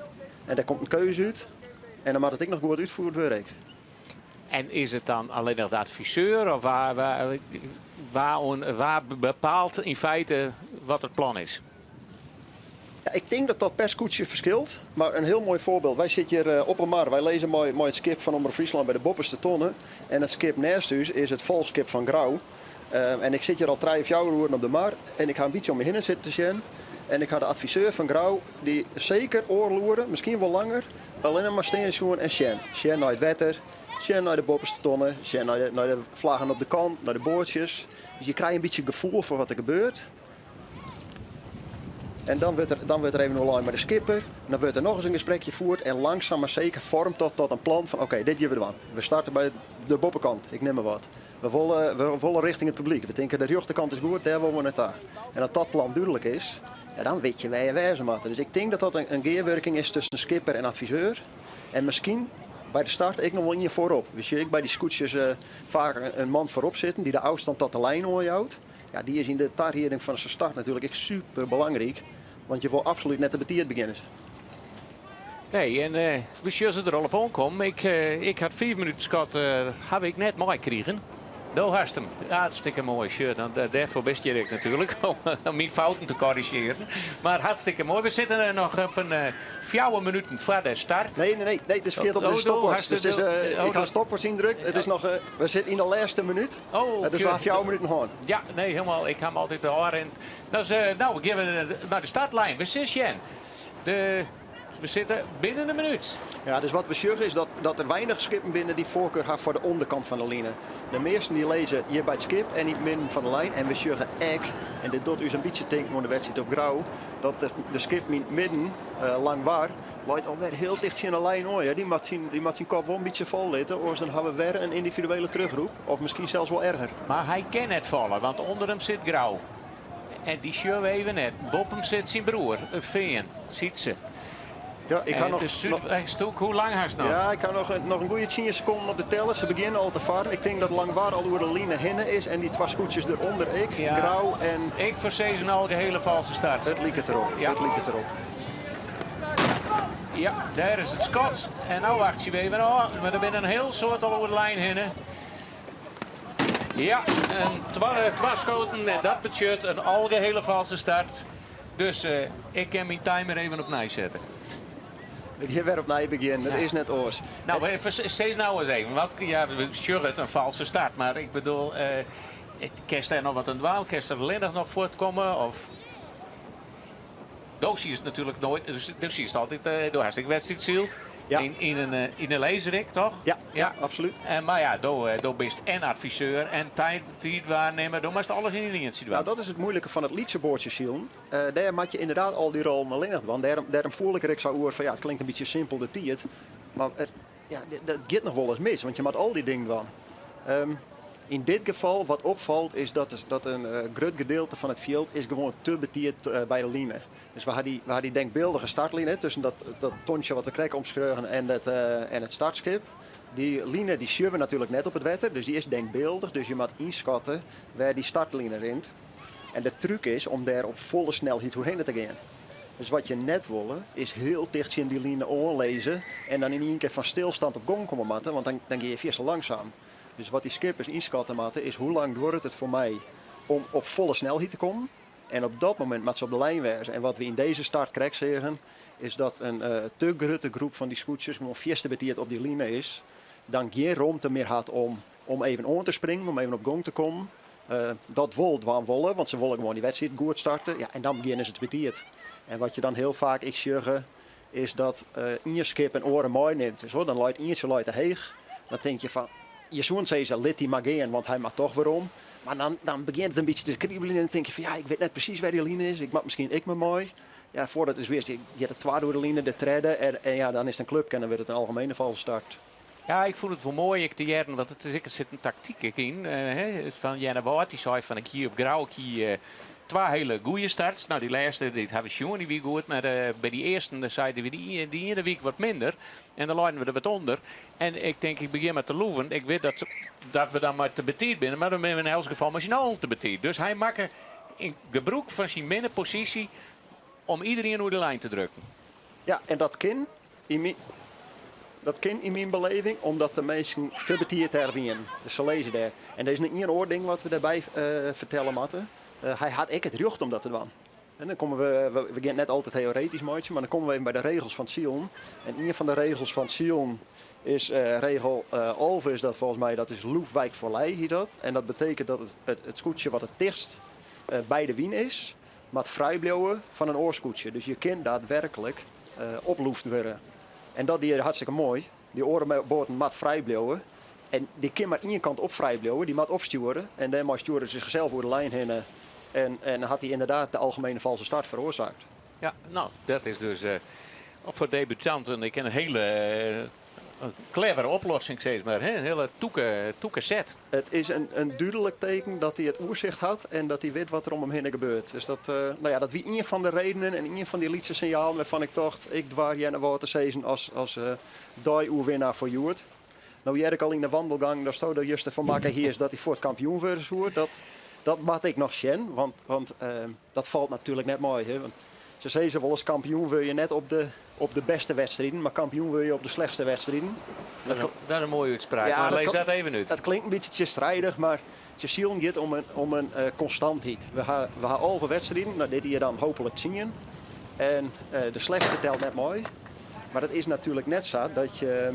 H: En dêr komt in keuze út en dan moat it ek noch goed útfierd wurde ek.
G: En is it dan allinnich de adviseur of wa, wa, wa, oan, wa bepaalt yn feite wat it plan is?
H: Ja, ik tink dat dat per skûtsje ferskilt. Mar in hiel moai foarbyld. Wy sitte hjir eh, op 'e mar. Wy lizze mei, mei it skip fan Omrop Fryslân by de boppeste tonne. En it skip neist ús is it folchskip fan Grou. Eh, en ik sit hjir al trije, fjouwer oeren op de mar. En ik ha in bytsje om my hinne sitten te sjen. En ik ha de adviseur fan Grou, dy seker oardel oere, miskien wol langer, allinnich mar stean sjoen en sjen. Sjen nei it wetter, sjen nei de boppeste tonne, sjen nei de, nei de flaggen op de kant, nei de boatsjes. Dus je krije in bytsje gefoel foar wat der gebeurt. En dan wurdt der, dan wurdt der even oerlein mei de skipper. Dan wurdt der noch ris in gesprekje fierd. En langsaam mar seker foarmet dat tot in plan fan oké, dit gean we dwaan. We starte by de boppekant, ik neam mar wat. We wolle, we wolle richting it publyk. We tinke de rjochterkant is goed, dêr wolle we nei ta. En as dat plan dúdlik is, ja, dan wit je wêr je wêze moatte. Dus ik tink dat dat in, in gearwurking is tusken skipper en adviseur. En miskien by de start ek noch wol ien foarop. We sjogge ek by dy skûtsjes uh, faak in man foarop sitten dy't de ôfstân tot de lijn oanjout. Ja, dy is yn de tarieding fan de start natuerlik ek super belangryk. Want je wol absolút net te betiid begjinne.
G: Nee, en uh, we sjogge se der al op oankommen. Ik, uh, ik had fiif minuten skot, uh, haw ik net meikrigen. Do hast him. Hartstikke moai shirt. Want dêrfoar bist hjir ek natuerlik, om, om myn fouten te korrizjearjen. Mar hartstikke moai. We sitte noch op in fjouwer minuten foar de start.
H: Nee, nee, nee, nee, it is ferkeard op de stopwatch. Dus it is, uh, ik ha stopwatch yndrukt. It is noch, uh, we sitte yn de lêste minút.
G: Oh,
H: dus we ha fjouwer minuten hân.
G: Ja, nee, hielendal. Ik ha him altyd de ôfrin. Dus, uh, no, we gean nei de startlijn. We sjen. De, we sitte binnen in minút.
H: Ja, dus wat we sjogge is dat, dat der weinich skippen binne dy't foarkar ha foar de ûnderkant fan de line. De measten dy lizze hjir by it skip en yn it midden fan de lijn. En we sjogge ek, en dit docht ús in bytsje tinken oan de wedstriid op Grou, dat de, de skippen yn it midden, uh, Langwar, leit alwer hiel ticht tsjin de lijn oan. Ja, dy moat syn, dy moat syn kop wol in bytsje fol litte, oars dan ha we wer in yndividuele teruchroep. Of miskien sels wol erger.
G: Mar hy kin net falle, want ûnder him sit Grou. En dy sjogge we even net. Boppe him sit syn broer, Fean, Sytse.
H: Ja, ik ha
G: En
H: noch,
G: de
H: noch,
G: Súdwesthoek, hoe lang hast noch?
H: ja, ik ha noch, noch in goede 10 sekonden op de teller. Se begjinne al te farren. Ik tink dat Langwar al oer de line hinne is en dy twa skûtsjes derûnder ek.
G: Ja.
H: Grou en
G: Ik foarsis in algehele falske start.
H: it liket derop.
G: Ja.
H: It liket derop.
G: Ja, dêr is it skot. En no wachtsje we even ôf, mar der binne in hiel soad al oer de lijn hinne. Ja, en twa skoten en dat betsjut in algehele falske start. Dus ik kin myn timer even opnij sette.
H: It giet wer opnij begjinnen, it is net oars.
G: No, sis no ris even, want ja, we sjogge it in falske start, mar ik bedoel, kinst dêr noch wat oan dwaan? Kinst der allinnich noch fuortkomme? Of do siest natuerlik noait, do siest altyd, do hast ek wedstriid syld yn de Laserik, toch?
H: Ja, ja, absolút.
G: Mar ja, do bist en adviseur en tiidwaarnimmer, do moatst alles yn dyn ientsje dwaan.
H: No, dat is it muoilike fan it lytse boatsjesilen. Dêr moat je ynderdaad al dy rollen allinnich dwaan. Dêrom foel ik der ek sa oer fan ja, it klinkt in bytsje simpel de tiid, mar ja, dat giet noch wolris mis, want je moat al dy dingen dwaan. Yn dit gefal, wat opfalt, is dat in grut gedielte fan it fjild is gewoan te betiid by de line. Dus we ha dy, we ha dy denkbyldige startline tusken dat, dat tontsje wat we krekt omskreauwen en it, en it startskip. Dy line dy sjogge we natuerlik net op it wetter, dus dy is denkbyldich. Dus je moat ynskatte wêr dy startline rint. En de trúk is om dêr op folle snelheid oerhinne te gean. Dus wat je net wolle is hiel ticht tsjin dy line oanlizze en dan yn ien kear fan stilstand op gong komme moatte, want dan, dan gean je fierste langsaam. Dus wat dy skippers ynskatte moatte is hoe lang duorret it foar my om op folle snelheid te kommen. En op dat momint moat se op de lijn wêze. En wat we yn dizze start krekt seagen is dat in te grutte groep fan dy skûtsjes gewoan fierste betiid op dy line is. Dan gjin romte mear hat om even oan te springen, om even op gong te kommen. Dat wol dwaan wolle, want se wolle gewoan dy wedstriid goed starte. Ja, en dan begjinne se te betiid. En wat je dan hiel faak ek sjogge, is dat ien skip in oare meinimt. Dus dan leit ientsje leit te heech. Dan tink je fan, je soene sizze, lit dy mar gean, want hy moat toch werom. Mar dan, dan begjint it in bytsje te kribeljen en dan tink je fan, ja, ik wit net presys wêr dy line is. Ik moat miskien ek mar mei. Ja, foardat it wist, giet de twadde oer de line, de tredde. En ja, dan is it in klupke en dan wurdt it in algemene falske start.
G: Ja, ik fûn it wol moai ek te hearren, want it is ek, der sit in taktyk ek yn. Hè, fan Earnewâld, dy sei fan ik hie op Grou, ik hie twa hiele goede starts. No, dy lêste, dy ha we sjoen, dy wie goed. Mar by dy earsten, dêr sei hy, dy, dy iene wike wat minder. En dan leinen we der wat ûnder. En ik tink, ik begjin mar te loeven. Ik wit dat we dan mar te betiid binne, mar dan binne we yn elts gefal mei syn allen te betiid. Dus hy makke in gebrûk fan syn minne posysje om iderien oer de lijn te drukken.
H: Ja, en dat kin yn myn, dat kin yn myn beleving omdat de minsken te betiid dêr wienen. Dus se lizze dêr. En der is noch ien oar ding wat we dêrby fertelle moatte. Hy hat ek it rjocht om dat te dwaan. En dan komme we, we gean it net al te teoretysk meitsjen, mar dan komme we even by de regels fan it silen. En ien fan de regels fan it silen is regel 11 is dat folgens my, dat is loef wijkt voor lij, hjit dat. En dat betekent dat it skûtsje wat it tichtst by de wyn is, moat frij bliuwe fan in oar skûtsje. Dus je kin daadwerklik oploefd wurde. En dat die er hartstikke moai. Dy oare boaten moat frij bliuwe. En dy kin mar ien kant op frij bliuwe. Dy moat opstjoere. En dêrmei stjoere se sichsels oer de lijn hinne. En hat hy ynderdaad de algemene falske start feroarsaakt.
G: Ja, no, dat is dus foar debutanten ik in hiele clevere oplossing, sis mar. Hè? In hiele tûke set.
H: It is in dúdlik teken dat hy it oersicht hat en dat hy wit wat der om him hinne gebeurt. Dus dat, no ja, dat wie ien fan de redenen en ien fan dy lytse sinjalen wêrfan ik tocht, ik doar Earnewâld te sizzen as dei-oerwinnaar foar hjoed. No hear ik al yn de wandelgang datsto der juster fan makke hiest dat hy fuort kampioen wurde soe. Dat, dat moat ik noch sjen, want dat falt natuerlik net mei. Hè? Want se sizze wolris kampioen wurde je net op de bêste wedstriden, mar kampioen wurde je op de slechtste wedstriden.
G: Dat is in moaie útspraak, ja, mar lis dat even út.
H: Dat klinkt in bytsje tsjinstridich, mar it silen giet om in konstantheid. We ha 11 wedstriden, no dit jier dan hooplik 10. En de slechtste telt net mei. Mar it is natuerlik net sa dat je,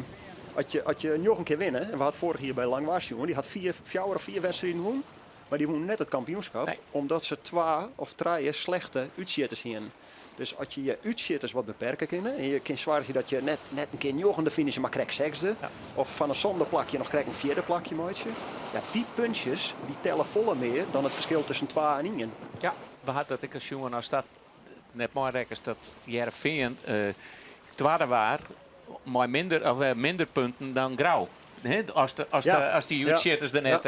H: as je njoggen kear winne, en we hat foarich jier by Langwar sjoen, dy hat fiif, fjouwer of fiif wedstriden wûn, mar dy wûn net it kampioenskip, omdat se twa of trije slechte útsjitters hienen. Dus as je je útsjitters wat beperke kinne en je kin soargje dat je net in kear njoggende finishe, mar krekt sechsde, of fan in sânde plakje noch krekt in fjirde plakje meitsje, ja, dy puntsjes dy telle folle mear dan it ferskil tusken twa en ien.
G: Ja, we ha dat ek al sjoen as dat net meirekkest dat Hearrenfean twadde waard mei minder, of, minder punten dan Grou. As dy útsjitters der net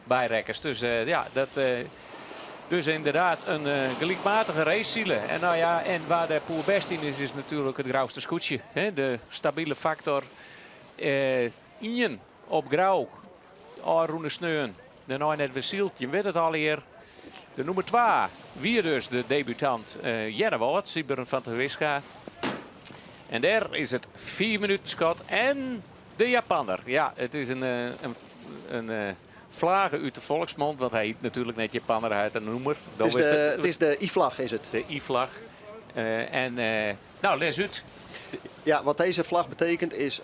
G: by rekkest. Dus ja, dat, dus ynderdaad in gelykmatige race sile. En no ja, en wêr't dêr poerbêst yn is, is natuerlik it Grouster skûtsje. De stabile faktor ien op Grou. Ôfrûne sneon. Dêrnei net wer syld, je witte it allegear. De nûmer 2 wie dus de debutant Earnewâld, Sybren van der Wisga. En dêr is it 5 minuten skot en de Japanner. Ja, it is in, in, in flage út de folksmond, want hy hyt natuerlik net Japanner, hy hat in nûmer.
H: Het is de, het is de I-vlag, is het.
G: De I-vlag. En nou, lis út.
H: Ja, wat deze vlag betekent is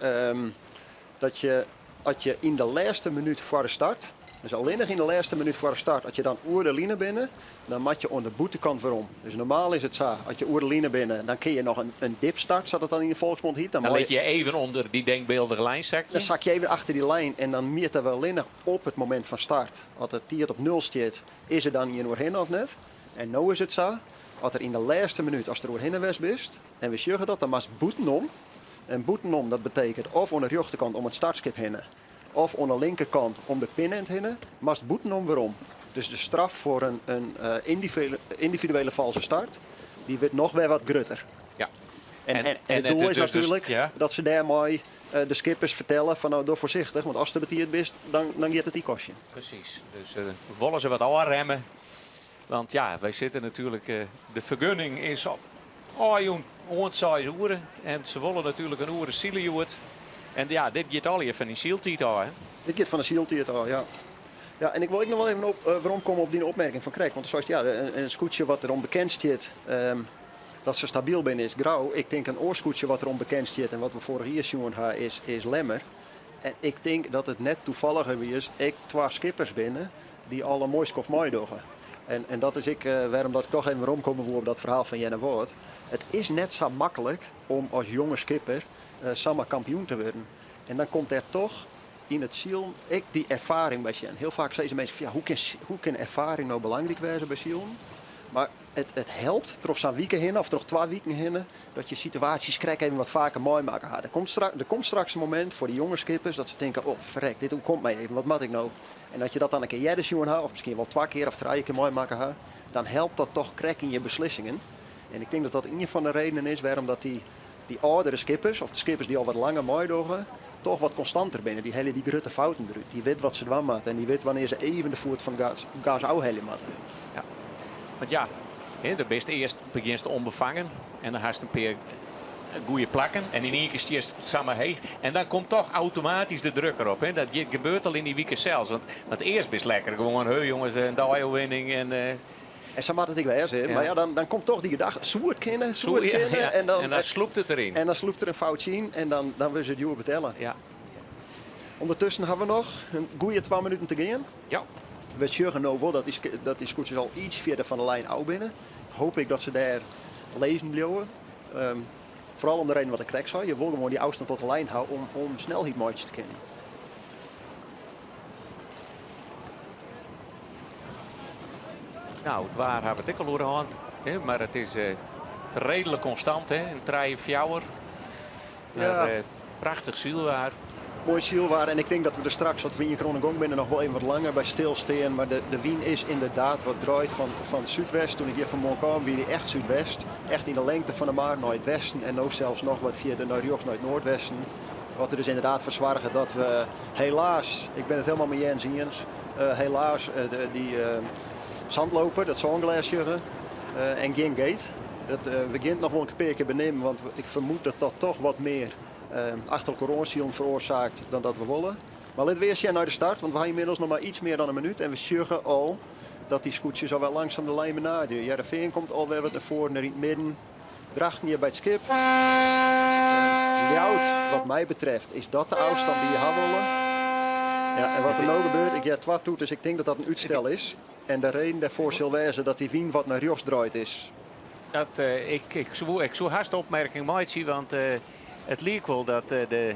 H: dat je, as je yn de lêste minút foar de start, dus allinnich yn de lêste minút foar de start, as je dan oer de line binne, dan moat je oan de bûtenkant werom. Dus normaal is it sa, as je oer de line binne, dan kin je noch in dipstart, sa't dat dan yn de folksmond hyt.
G: Dan lit je even ûnder dy denkbyldige lijn sakje.
H: Dan sak je even achter dy lijn en dan mjitte we allinnich op it momint fan start. As de tiid op nul stiet, is der dan ien oerhinne of net? En no is it sa, as der yn de lêste minút, ast der oerhinne west bist, en we sjogge dat, dan moatst bûtenom. En bûtenom, dat betekent of oan de rjochterkant om it startskip hinne, of oan de linkerkant om de pinend hinne, moatst bûtenom werom. Dus de straf foar in yndividuele falske start, dy wurdt noch wer wat grutter. En it doel is natuerlik dat se dêrmei de skippers fertelle fan no, doch foarsichtich, want ast te betiid bist, dan giet it dy kostjen.
G: Presys. Dus wolle se wat ôfremme. Want ja, wy sitte natuerlik, de fergunning is ôfjûn oant seis oere. En se wolle natuerlik in oere sile hjoed. En ja, dit giet allegear fan dy syltiid ôf, hè?
H: Dit giet fan de syltiid ôf, ja. Ja, en ik wol ek noch wol even op, weromkomme op dyn opmerking fan krekt. Want do seist, ja, in skûtsje wat derom bekend stiet dat se stabyl binne is Grou. Ik tink in oar skûtsje wat derom bekend stiet en wat we foarich jier sjoen ha is Lemmer. En ik tink dat it net tafalligerwiis ek twa skippers binne dy't al in moai skoft meidogge. En dat is ek wêrom dat ik toch even weromkomme woe op dat ferhaal fan Earnewâld. It is net sa maklik om as jonge skipper samar kampioen te wurden. En dan komt dêr toch yn it silen ek dy erfaring by sjen. Hiel faak sizze minsken fan ja, hoe kin erfaring no belangryk wêze by silen? Mar it helpt troch sa'n wike hinne of troch twa wiken hinne dat je situaasjes krekt even wat faker meimakke ha. Der komt straks in momint foar dy jonge skippers dat se tinke, oh frek, dit oerkomt my even, wat moat ik no? En as je dat dan in kear earder sjoen ha, of miskien wol twa kear of trije kear meimakke ha, dan helpt dat toch krekt yn je beslissingen. En ik tink dat dat ien fan de redenen is wêrom dat dy âldere skippers, of de skippers dy't al wat langer meidogge, toch wat konstanter binne. Dy helje dy grutte fouten derút. Dy wit wat se dwaan moatte en dy wit wannear se even de foet fan it gas ôfhelje moatte.
G: Ja, want ja, do bist earst begjinst ûnbefangen en dan hast in pear goede plakken en yn ien kear stiest samar heech en dan komt toch automatysk de druk derop. Hè? Dat gebeurt al yn dy wike sels, want earst bist lekker gewoan, heu jonges, in deioerwinning en...
H: En sa moat it ek wêze. Mar ja, dan komt toch dy gedachte, soe it kinne, soe it kinne.
G: En dan, en dan slûpt it deryn.
H: En dan slûpt der in foutsje yn en dan wurde se it djoer betelle. Undertusken ha we noch in goede 2 minuten te gean. We sjogge no wol dat dy skûtsjes al iets fierder fan de lijn ôf binne. Hoop ik dat se dêr lizzen bliuwe. Foaral om de reden wat ik krekt sei. Je wol gewoan dy ôfstân tot de lijn ha om snelheid meitsje te kinnen.
G: Nou, it waar ha we it ek al oer hân, hè, mar it is reedlik konstant, hè, in trije, fjouwer. Maar, prachtich sylwaar.
H: Moai sylwaar en ik tink dat we der straks, as we ien kear oan de gong binne, noch wol even wat langer by stilstean. Mar de wyn is ynderdaad wat draaid fan súdwest. Toen ik hjir fan 'e moarn kaam wie dy echt súdwest. Echt yn de lengte fan de mar nei it westen en no sels noch wat fierder nei rjochts nei it noardwesten. Wat der dus ynderdaad foar soarget dat we helaas, ik bin it hielendal mei Jens iens, helaas dy zandloper, dat sânglês sjogge en gjin gate. Dat, we gean it noch wol in pear kear benimmen, want ik fermoed dat dat toch wat mear achter elkoar oansilen feroarsaket dan dat we wolle. Mar lit we earst sjen nei de start, want we ha ynmiddels noch mar iets mear dan in minút en we sjogge al dat dy skûtsjes alwer langsum de lijn benaderje. Hearrenfean komt alwer wat nei foaren, der yn it midden. Drachten hjir by it skip. Ljouwert, wat my betreft, is dat de ôfstân dy't je ha wolle. Ja, en wat der no gebeurt, ik hear twa toeters, ik tink dat dat in útstel is. En de reden dêrfoar sil wêze dat dy wyn wat nei rjochts draait is.
G: Dat, ik soe hast opmerking meitsje, want it liek wol dat de,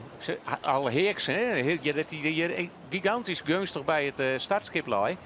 G: al heaks, hè, dat dy hjir gigantysk geunstich by it startskip lei.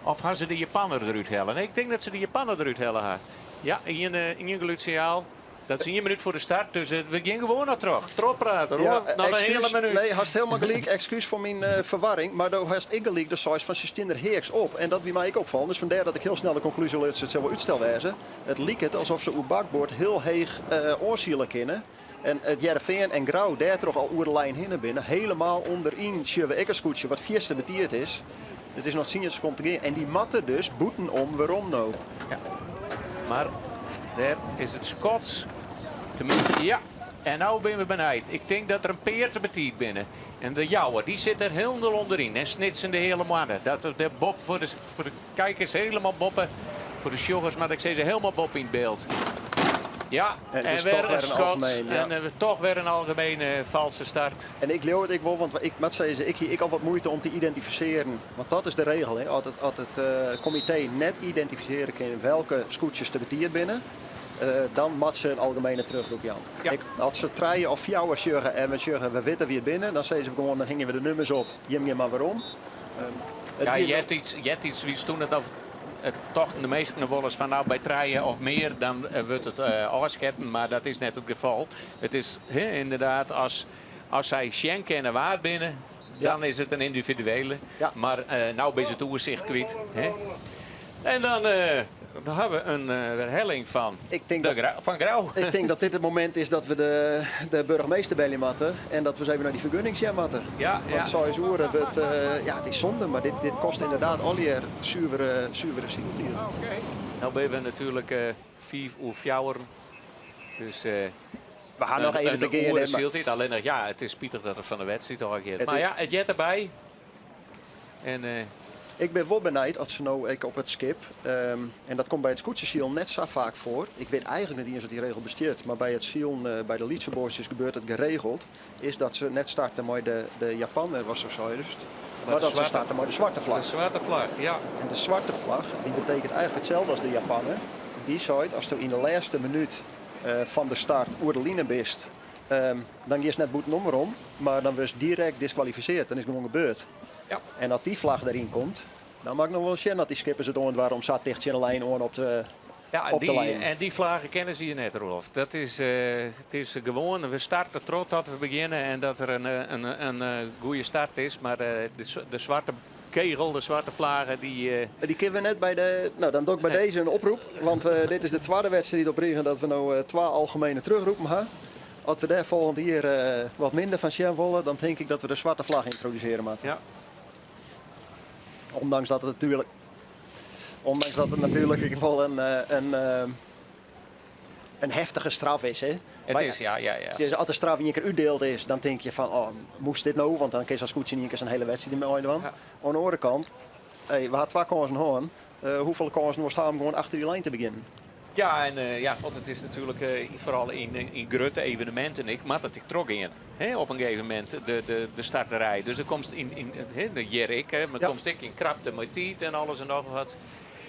G: Of ha se de Japanner derút helle? Nee, ik tink dat se de Japanner derút helle ha. Ja, ien gelútssinjaal. Dat is ien minút foar de start, dus we gean gewoan noch troch. Trochprate, Roelof. Noch in hiele minút.
H: Nee, hast hielendal gelyk. Ekskús foar myn ferwarring. Mar do hast ek gelyk, do seist fan se stean der heaks op. En dat wie my ek opfallen. Dus fandêr dat ik hiel snel de konklúzje luts, it sil wol útstel wêze. It liket alsof se oer bakboard hiel heech oansiele kinne. En it Hearrenfean en Grou dêrtroch al oer de lijn hinne binne. Helemaal ûnderyn sjogge we ek in skûtsje wat fierste betiid is. It is noch tsien sekonden te gean en dy moatte dus bûtenom werom no.
G: Ja. Mar dêr is it skot. Tenminste, ja. En no binne we benijd. Ik tink dat der in pear te betiid binne. En de Jouwer, dy sit der hielendal ûnderyn. En Snits en de Heale Moanne. Dat de boppe foar de, foar de kijkers helemaal boppe. Foar de sjoggers moat ik sizze helemaal boppe yn it byld. Ja,
H: En
G: en,
H: het is
G: wer
H: toch
G: in
H: wer in
G: skot.
H: algemeen, ja.
G: En toch wer in algemene falske start.
H: En ik leau it ek wol, want ik moat sizze, ik hie ek al wat muoite om te identifisearjen. Want dat is de regel, hè. As it, as it eh, komitee net identifisearje kin welke skûtsjes te betiid binne, eh, dan moat se in algemene terugroep jaan.
G: Ja.
H: Ik, as se trije of fjouwer sjogge en we sjogge, we witte wa't it binne, dan sizze we gewoan, dan hingje we de nûmers op, jim gean mar werom. Ehm, it
G: Ja,
H: wie-
G: eartiids, eartiids wie toen it of it tochten de minsken wolris fan no by trije of mear dan eh, wurdt it eh, ôfsketten, mar dat is net it gefal. It is hè, ynderdaad as, as sy sjen kinne wa't it binne, dan is it in yndividuele.
H: Ja.
G: Mar eh, no is it oersicht kwyt. Hè. En dan, eh, dan ha we in eh, werhelling fan,
H: Ik tink
G: de
H: dat-
G: Grou, fan Grou.
H: Ik tink dat dit it momint is dat we de, de boargemaster belje moatte en dat we ris even nei dy fergunning sjen moatte.
G: Ja,
H: Want
G: ja.
H: seis oere wurdt, eh, ja, it is sonde, mar dit, dit kostet ynderdaad allegear suvere, suvere syltiid.
G: No binne we natuerlik eh 4:05. Dus eh,
H: We ha noch even te
G: in
H: gean.
G: oere
H: hè, mar-
G: syltiid. Allinnich, ja, it is spitich dat er fan de wedstriid ôfgiet.
H: It
G: Mar
H: is-
G: ja, it heart derby. En eh,
H: Ik bin wol benijd as se no ek op it skip, ehm, en dat komt by it skûtsjesilen net sa faak foar. Ik wit eigentlik net iens dat dy regel bestiet, mar by it silen eh, by de lytse boatsjes gebeurt it geregeld, is dat se net starte mei de, de Japanner, watsto seidest, mar
G: de
H: dat se
G: swarte-
H: starte mei de swarte
G: de
H: flagge.
G: swarte flagge, ja.
H: En de swarte flagge, dy betekent eigentlik itselde as de Japanner. Dy seit, asto yn de lêste minút eh, fan de start oer de line bist, ehm, dan giest net bûtenom werom, mar dan wurdst direkt diskwalifisearre. Dan is it gewoan gebeurd.
G: Ja.
H: En as dy flagge deryn komt, dan moat ik noch wol sjen dat dy skippers it oandoare om sa ticht tsjin de lijn oan op de,
G: Ja, en
H: op de
G: dy,
H: lijn.
G: en dy flaggen kenne se hjir net, Roelof. Dat is, eh, it is gewoan, we starte trochdat we begjinne en dat der in, eh, in, in, eh, goede start is. Mar eh, de, de swarte kegel, de swarte flaggen, dy... eh,
H: Die kinne we net by de. No, dan doch ik by
G: Nee.
H: dizze in oprop. Want eh, dit is de twadde wedstriid op rige dat we no eh, twa algemene terugroepen ha. As we dêr folgjend jier eh, wat minder fan sjen wolle, dan tink ik dat we de swarte flagge yntrodusearje moatte.
G: ja.
H: Ondanks dat it natuerlik, ondanks dat it natuerlik ek wol in, eh, in, eh, in heftige straf is. Hè?
G: It
H: Mar
G: is, ja, ja, ja.
H: Dus as de straf yn ien kear útdield is, dan tink je fan, oh, moast dit no? Want dan kinst as skûtsje yn ien kear sa'n hiele wedstriid net meidwaan.
G: Ja.
H: Oan de oare kant, hey, we ha twa kânsen hân. Uh, hoefolle kânsen moast ha om gewoan achter dy lijn te begjinnen?
G: Ja, en eh, ja, want it is natuerlik eh, foaral yn, yn grutte eveneminten. Ik moat it ek trochgean. Hè, op in gegeven momint, de, de, de starterij. Dus der komst yn, yn hè, de hjir ek, hè, mar
H: Ja.
G: komst ek yn krapte mei tiid en alles en noch wat.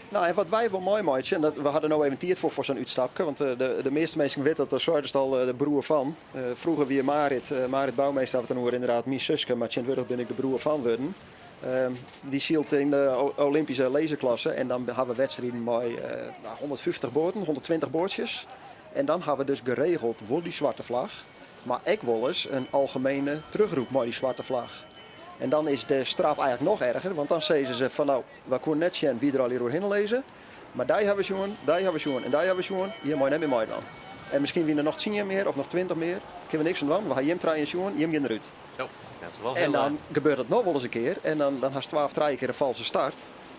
H: No, en wat wy wol meimeitsje, en dat, we ha der no even tiid foar foar sa'n útstapke, want eh, de, de measte minsken witte dat de seidest al eh, de broer fan. Eh, froeger wie Marit, eh, Marit Bouwmeester, hat it dan oer ynderdaad myn suske, mar tsjintwurdich bin ik de broer fan wurden. Ehm, dy sylt yn de O- Olympische laserklasse en dan ha we wedstriden mei eh, no, 150 boaten, 120 boatsjes. En dan ha we dus geregeld wol dy swarte flagge, mar ek wolris in algemene terugroep mei dy swarte flagge. En dan is de straf eigentlik noch erger, want dan sizze se fan no, we koene net sjen wa't der allegear oerhinne lizze. Mar dy ha we sjoen, dy ha we sjoen en dy ha we sjoen, hjir meie net mear meidwaan. En miskien wiene der noch 10 mear of noch 20 mear, kinne we niks oan dwaan. We ha jim trijen sjoen, jim gean derút.
G: Zo, dat is wol
H: En
G: hiel...
H: dan gebeurt it noch wolris in kear en dan, dan hast twa of trije kear in falske start.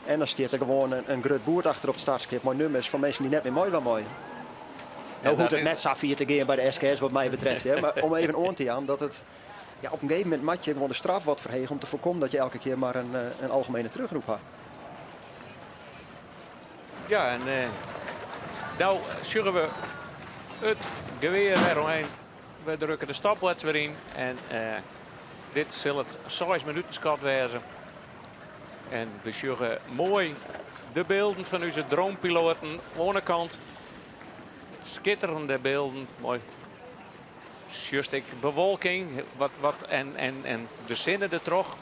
H: En dan stiet der gewoan in, in grut boerd achter op it startskip mei nûmers fan minsken dy't net mear meidwaan meie. No
G: dat
H: hoecht it
G: is-
H: net sa fier te gean by de SKS wat my betreft. Hè. Mar om even oan te jaan dat it, ja, op in gegeven momint moat je gewoan de straf wat ferheegje om te foarkommen dat je elke kear mar in, eh, in algemene terugroep ha.
G: Ja, en eh, no sjogge we it gewear wer omheech. We drukke de stopwatch wer yn. En eh, dit sil it 6 minuten skot wêze. En we sjogge moai de bylden fan ús dronepiloaten oan de kant. Skitterjende bylden. Moai. Just ek bewolking wat, wat, en, en, en de sinne dertroch.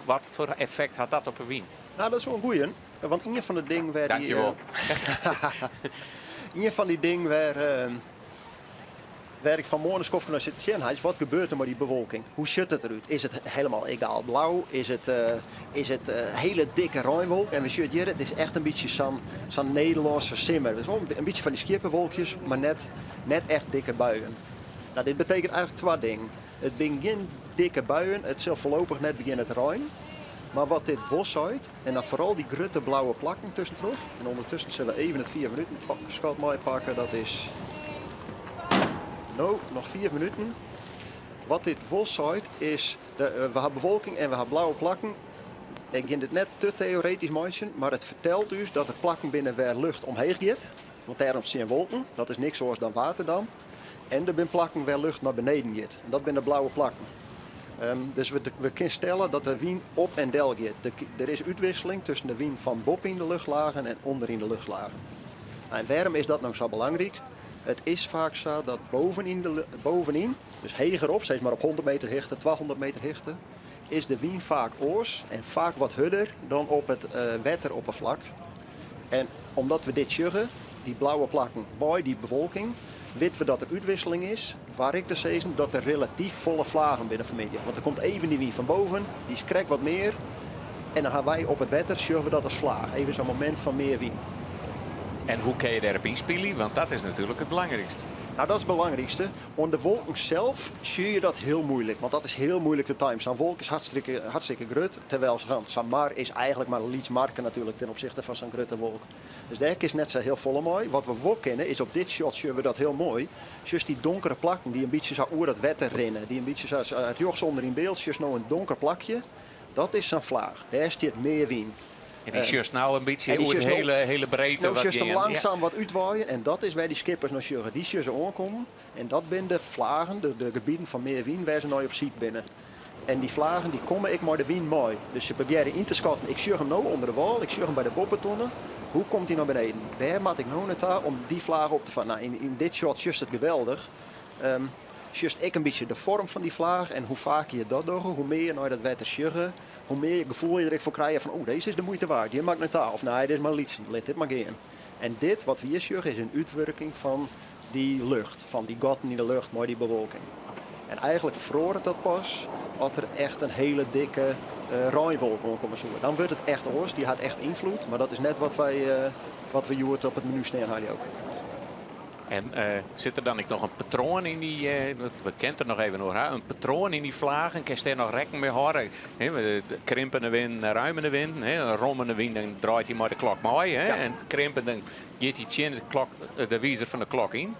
G: Wat foar effekt hat dat op de wyn?
H: No, dat is wol in goeie. Want ien fan de dingen wêr dy...
G: Dankjewol.
H: eh, Ien fan dy dingen wêr, eh, wêr ik fan 'e moarn in skoftke nei sit te sjen, is wat gebeurt der mei dy bewolking? Hoe sjocht it derút? Is it hielendal egaal blau? Is it, eh, is it eh, hiele dikke reinwolk? En we sjogge hjir, it is echt in bytsje sa'n sa'n Nederlânske simmer. Dus wol in bytsje fan dy skieppewolkjes, mar net, net echt dikke buien. No, dit betekent eigentlik twa dingen. It binne gjin dikke buien, it sil foarlopich net begjinne te reinen. Mar wat dit wol seit, en dan foaral dy grutte blauwe plakken tuskentroch. En ûndertusken sille we even it 4 minuten skot meipakke, dat is. No, noch fiif minuten. Wat dit wol seit is, de, we ha bewolking en we ha blauwe plakken. Ik gean dit net te teoretysk meitsjen, mar it fertelt ús dat der plakken binne wêr lucht omheech giet. Want dêr ûntstean wolken, dat is niks oars dan waterdamp. En der binne plakken wêr lucht nei beneden giet. En dat binne de blauwe plakken. Dus we, we kinne stelle dat de wyn op en del giet. Der is útwisseling tusken de wyn fan boppe yn de luchtlagen en ûnder yn de luchtlagen. En wêrom is dat no sa belangryk? It is faak sa dat bovenyn, de, bovenyn dus hegerop, sis mar op 100 meter hichte, 200 meter hichte, is de wyn faak oars en faak wat hurder dan op it wetteropperflak. En omdat we dit sjogge, dy blauwe plakken by dy bewolking, witte we dat der útwisseling is, doar ik te sizzen dat der relatyf folle flagen binne fanmiddei. Want der komt even dy wyn fan boven, dy is krekt wat mear. En dan ha wy op it wetter, sjogge we dat as flaach. Even sa'n momint fan mear wyn.
G: En hoe kinne je dêrop ynspylje? Want dat is natuerlik it belangrykst.
H: Nou, dat is it belangrykste. Oan de wolken sels sjogge je dat hiel muoilik, want dat is hiel muoilik te timen. Sa'n wolk is hartstikke, hartstikke grut, terwijl sa'n mar is eigentlik mar in lyts marke natuerlik ten opzichte fan sa'n grutte wolk. Dus dêr kinst net sa hiel folle mei. Wat we wol kinne is op dit shot sjogge we dat hiel moai. Sjochst dy donkere plakken dy't in bytsje sa oer dat wetter rinne, dy't in bytsje sa, sa rjochts ûnder yn byld sjochst no in donker plakje. Dat is sa'n flaach. Dêr stiet mear wyn.
G: En dy sjochst no in bytsje oer de hiele, hiele breedte
H: no sjochst him langsum wat útwaaien en dat is wêr dy skippers nei sjogge. Dy sjogge se oankommen en dat binne de flagen, de, de gebieten fan mear wyn wêr se nei op syk binne. En dy flagen dy komme ek mei de wyn mei. Dus se probearje yn te skatten, ik sjoch him no ûnder de wâl, ik sjoch him by de boppetonne. Hoe komt hy nei beneden? Wêr moat ik no nei ta om dy flaach op te fangen? Nou, yn, yn dit shot sjochst it geweldich. Um, sjochst ek in bytsje de foarm fan dy flaach en hoe faker je dat dogge, hoe mear je nei dat wetter sjogge, hoe mear gefoel je der ek foar krije fan, oh, dizze is de muoite waard, hjir moat ik nei ta. Of nee, dit is mar lytsen, lit dit mar gean. En dit, wat we hjir sjogge, is in útwurking fan dy lucht, fan dy gatten yn de lucht mei dy bewolking. En eigentlik feroaret dat pas as der echt in hiele dikke reinwolk oankomme soe. Dan wurdt it echt oars, dy hat echt ynfloed, mar dat is net wat wy, wat we hjoed op it menu stean hawwe ook.
G: En sit der dan ek noch in patroan yn dy, we kinne it der noch even oer ha, in patroan yn dy flagen? Kinst dêr noch rekken mei hâlde? Krimpende wyn, ruimende wyn. In rommende wyn, dan draait hy mei de klok mei. En krimpen, dan giet hy tsjin de, klok, de wizer fan de klok yn.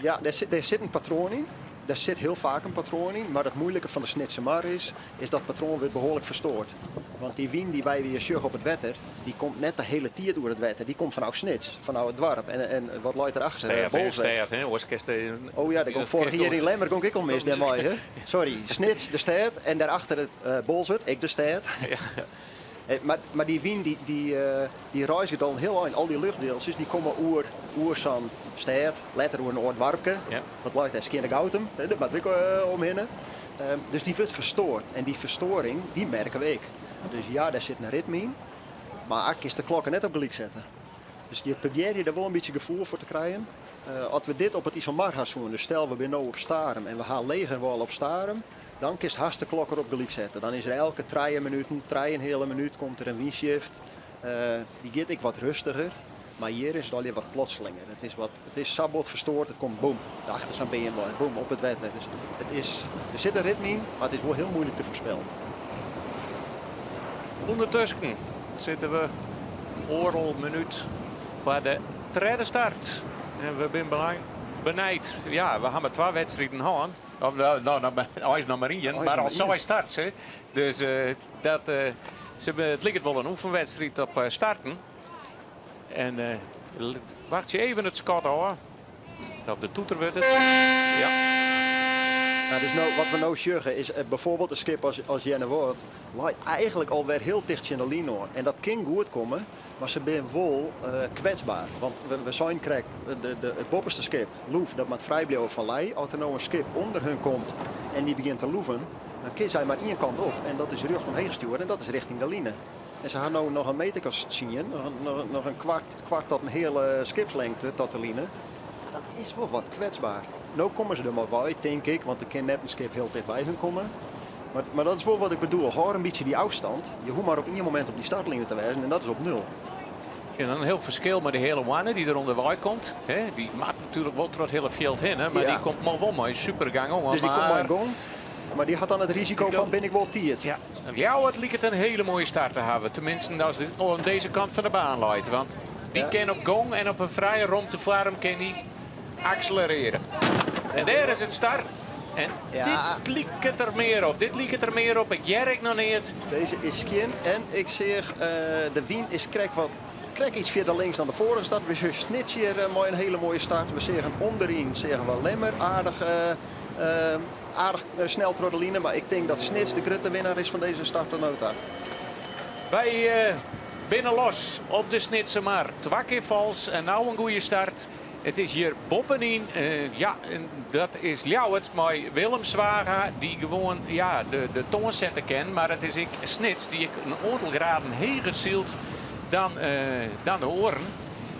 H: Ja, dêr sit, dêr sit in patroan yn. Dêr sit hiel faak in patroan yn. Mar it muoilike fan de Snitsermar is, is dat patroan wurdt behoarlik ferstoard. Want dy wyn dy't wy hjir sjogge op it wetter, dy komt net de hiele tiid oer it wetter. Dy komt fanôf Snits, fanôf it doarp. En, en wat leit derachter?
G: Stêd, hè? Stêd, hè? Oars kinst
H: Oh ja, dêr gong foarich jier yn Lemmer gong ik al mis dêrmei, hè? Sorry, Snits, de stêd, en dêrachter it Boalsert, ek de stêd.
G: Ja.
H: Mar, mar dy wyn dy, dy, dy reizget al in hiel ein. Al dy luchtdieltsjes dy komme oer, oer sa'n stêd, letter oer in oar doarpke.
G: Ja.
H: Wat leit dêr? Skearnegoutum, hè, dêr moat ek omhinne. Dus dy wurdt ferstoard. En dy ferstoaring, dy merke we ek. Dus ja, dêr sit in ritme yn, mar kinst de klokken net op gelyk sette. Dus je probearje der wol in bytsje gefoel foar te krijen. As we dit op it Iselmar ha soene, dus stel we binne no op Starum en we ha legerwâl op Starum, dan kinst hast de klok erop gelyk sette. Dan is der elke trije minuten, trijenheale minút komt der in wynshift. Dy giet ek wat rêstiger, mar hjir is it allegear wat plotselinger. It is, wat, it is sa bot ferstoard, it komt boem, achter sa'n beam wei, boem, op it wetter. Dus it is, der sit in ritme yn, mar it is wol hiel muoilik te foarspellen.
G: Undertusken sitte we oardel minút foar de tredde start. En we binne belang benijd. Ja, we ha mar twa wedstriden hân. Of no, no, no, eins noch mar ien, mar al seis starts. Hè. Dus dat, se, it liket wol in oefenwedstriid op starten. En wachtsje even it skot ôf. Op de toeter wurdt it. Ja.
H: Nou, dus no, wat we no sjogge is bijvoorbeeld in skip as, as Jenne leit eigentlik alwer hiel ticht tsjin de line oan. En dat kin goed komme, mar se binne wol kwetsber. Want we, we seinen krekt, de, de, it boppeste skip, Loef, dat moat frij bliuwe fan lij. As der no in skip ûnder hun komt en dy begjint te loeven, dan kin sy mar ien kant op. En dat is rjocht omheech stjoerd en dat is rjochting de line. En se ha no noch in meter as tsien, noch, noch in kwart, kwart tot in hiele skipslingte tot de line. Dat is wol wat kwetsber. No komme se der mar wei, tink ik, want der kin net in skip hiel ticht by hun komme. Mar, mar dat is wol wat ik bedoel. Hâld in bytsje dy ôfstân. Je hoege mar op ien momint op dy startline te wêzen en dat is op nul.
G: Ik fyn in hiel ferskil mei de Heale Moanne dy't der ûnderwei komt. Dy moat natuerlik wol troch it hiele fjild hinne, mar
H: Ja.
G: dy komt wol mei in supergong oan.
H: Dus dy komt mei
G: Maar
H: in gong. Mar dy hat dan it risiko fan bin ik wol op tiid.
G: Ja. Ljouwert liket in hiele moaie start te hawwen. Teminsten as it oan dizze kant fan de baan leit. Want dy
H: Ja.
G: kin op gong en op in frije romte foar him kin dy akselerearje. En dêr is it start. En dit liket der mear op. Dit liket der mear op. Ik hear ek noch neat.
H: Dizze is skjin en ik seach de wyn is krekt wat krekt iets fierder links dan de foarige start. We sjogge Snits hjir mei in hiele moaie start. We seagen ûnderyn seagen we Lemmer aardich, aardich snel troch de line. Mar ik tink dat Snits de grutte winner is fan dizze start oant no ta.
G: Wy binne los op de Snitsermar. Twa kear fals en no in goede start. It is hjir boppenyn, ja, dat is Ljouwert mei Willem Zwaga, dy't gewoan ja, de toan sette kin. Mar it is ek Snits dy't ek in oantal graden heger sylt dan, dan de oaren.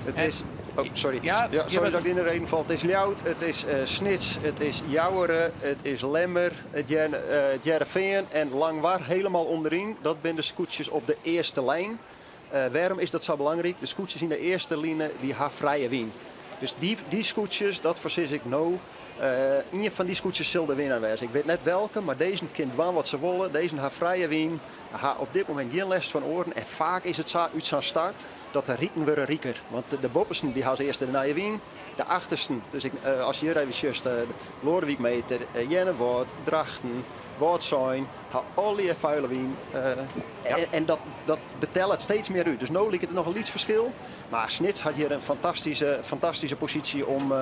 H: It is, oh, sorry. Ja, sorry dat ik yn 'e reden fal. It is Ljouwert, it is Snits, it is Jouwer, it is Lemmer, it Hearrenfean en Langwar helemaal ûnderyn. Dat binne de skûtsjes op de earste lijn. Wêrom is dat sa belangryk? De skûtsjes yn de earste line dy ha frije wyn. Dus dy, dy skûtsjes, dat foarsis ik no, ien fan dy skûtsjes sil de winner wêze. Ik wit net welke, mar dizze kin dwaan wat se wolle. Dizze ha frije wyn, ha op dit momint gjin lêst fan oaren. En faak is it sa út sa'n start dat de riken wurde riker. Want de boppesten dy ha as earste de nije wyn, de achtersten, dus ik, as je hjir even sjochst, Loadewyk Meeter, Earnewâld, Drachten, Wâldsein, ha allegear fuile wyn. En dat, dat betellet steeds mear út. Dus no liket it noch in lyts ferskil. Mar Snits hat hjir in fantastyske, fantastyske posysje om,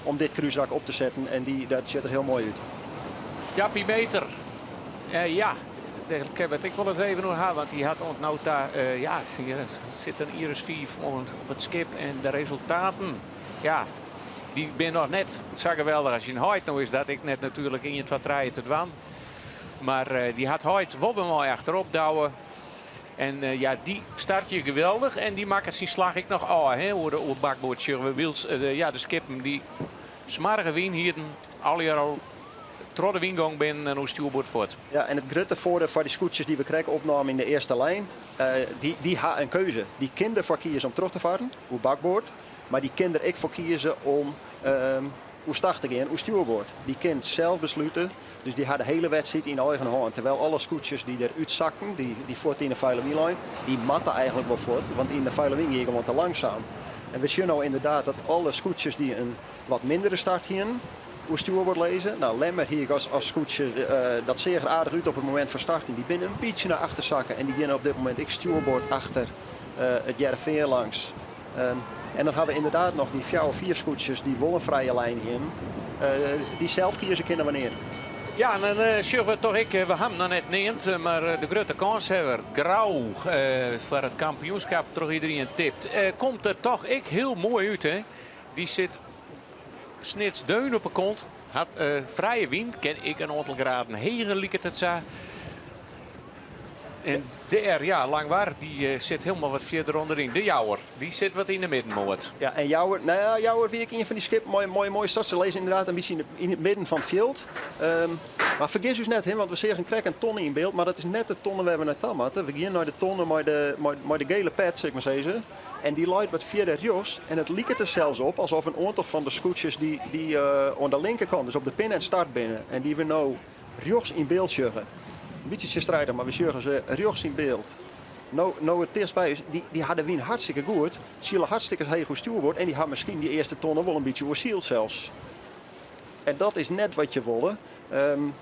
H: om dit krúsrak op te setten. En dy, dat sjocht der hiel moai út.
G: Jappie Meeter. Ja, dêr kinne we it ek wol ris even oer ha. Want dy hat oant no ta, ja, sit in jier as fiif op it skip. En de resultaten, ja, dy binne noch net sa geweldich as syn heit. No is dat ek net natuerlik 1, 2, 3 te dwaan. Mar dy hat heit wol by my achterop douwe. En ja, dy start hjir geweldich en dy makket syn slach ek noch ôf. Hè, oer de oer bakboard sjogge we wylst ja, de skippen dy't smoarge wyn hienen, allegear al troch de wyn gong binnen en oer stjoerboard fuort.
H: Ja, en it grutte foardiel foar dy skûtsjes dy't we krekt opnamen yn de earste lijn, dy, dy ha in keuze. Dy kin derfoar kieze om troch te farren oer bakboard, mar dy kin der ek foar kieze om oerstach te gean oer stjoerboard. Dy kin sels beslute. Dus dy ha de hiele wedstriid yn eigen hân. Terwijl alle skûtsjes dy't der útsakken, dy, dy fuort yn de fuile wyn lein, dy moatte eigentlik wol fuort, want yn de fuile wyn gie gewoan te langsaam. En we sjogge no ynderdaad dat alle skûtsjes dy't in wat mindere start hienen, oer stjoerboard lizze. Nou, Lemmer hie ik as, as skûtsje, dat seach der aardich út op it momint fan starten. Dy binne in bytsje nei achter sakke en dy geane op dit momint ek stjoerboard achter it Hearrenfean langs. En dan ha we ynderdaad noch dy fjouwer, fiif skûtsjes dy't wol in frije lijn hienen, dy't sels kieze kinne wannear.
G: Ja, en dan sjogge we toch ek, we ha him noch net neamd, mar de grutte kânshawwer Grou foar it kampioenskip troch iderien tipt, komt der toch ek hiel moai út. Hè? Dy sit Snits deun op 'e kont, hat frije wyn, kin ek in oantal graden heger liket it sa. En dêr, ja, Langwar, dy sit hielendal wat fierder ûnderyn. De Jouwer, dy sit wat yn de middenmoat.
H: Ja, en Jouwer, nou ja, Jouwer wie ek ien fan dy skippen mei in moaie start. Se lizze ynderdaad in bytsje yn it midden fan it fjild. Mar fergis ús net, hè, want we seagen krekt in tonne yn byld, mar dat is net de tonne wêr't we nei ta moatte. We gean nei de tonne mei de, mei, mei de gele pet, sil ik mar sizze. En dy leit wat fierder rjochts. En it liket der sels op alsof in oantal fan de skûtsjes dy't dy oan de linkerkant, dus op de pinne en start binne, en dy't we no rjochts yn byld sjogge. In bytsje tsjinstridich, mar we sjogge se rjochts yn byld. No, no it tichtstby is, dy, dy ha de wyn hartstikke goed, sile hartstikke heech oer stjoerboard en dy ha miskien dy earste tonne wol in bytsje oersyld sels. En dat is net wat je wolle,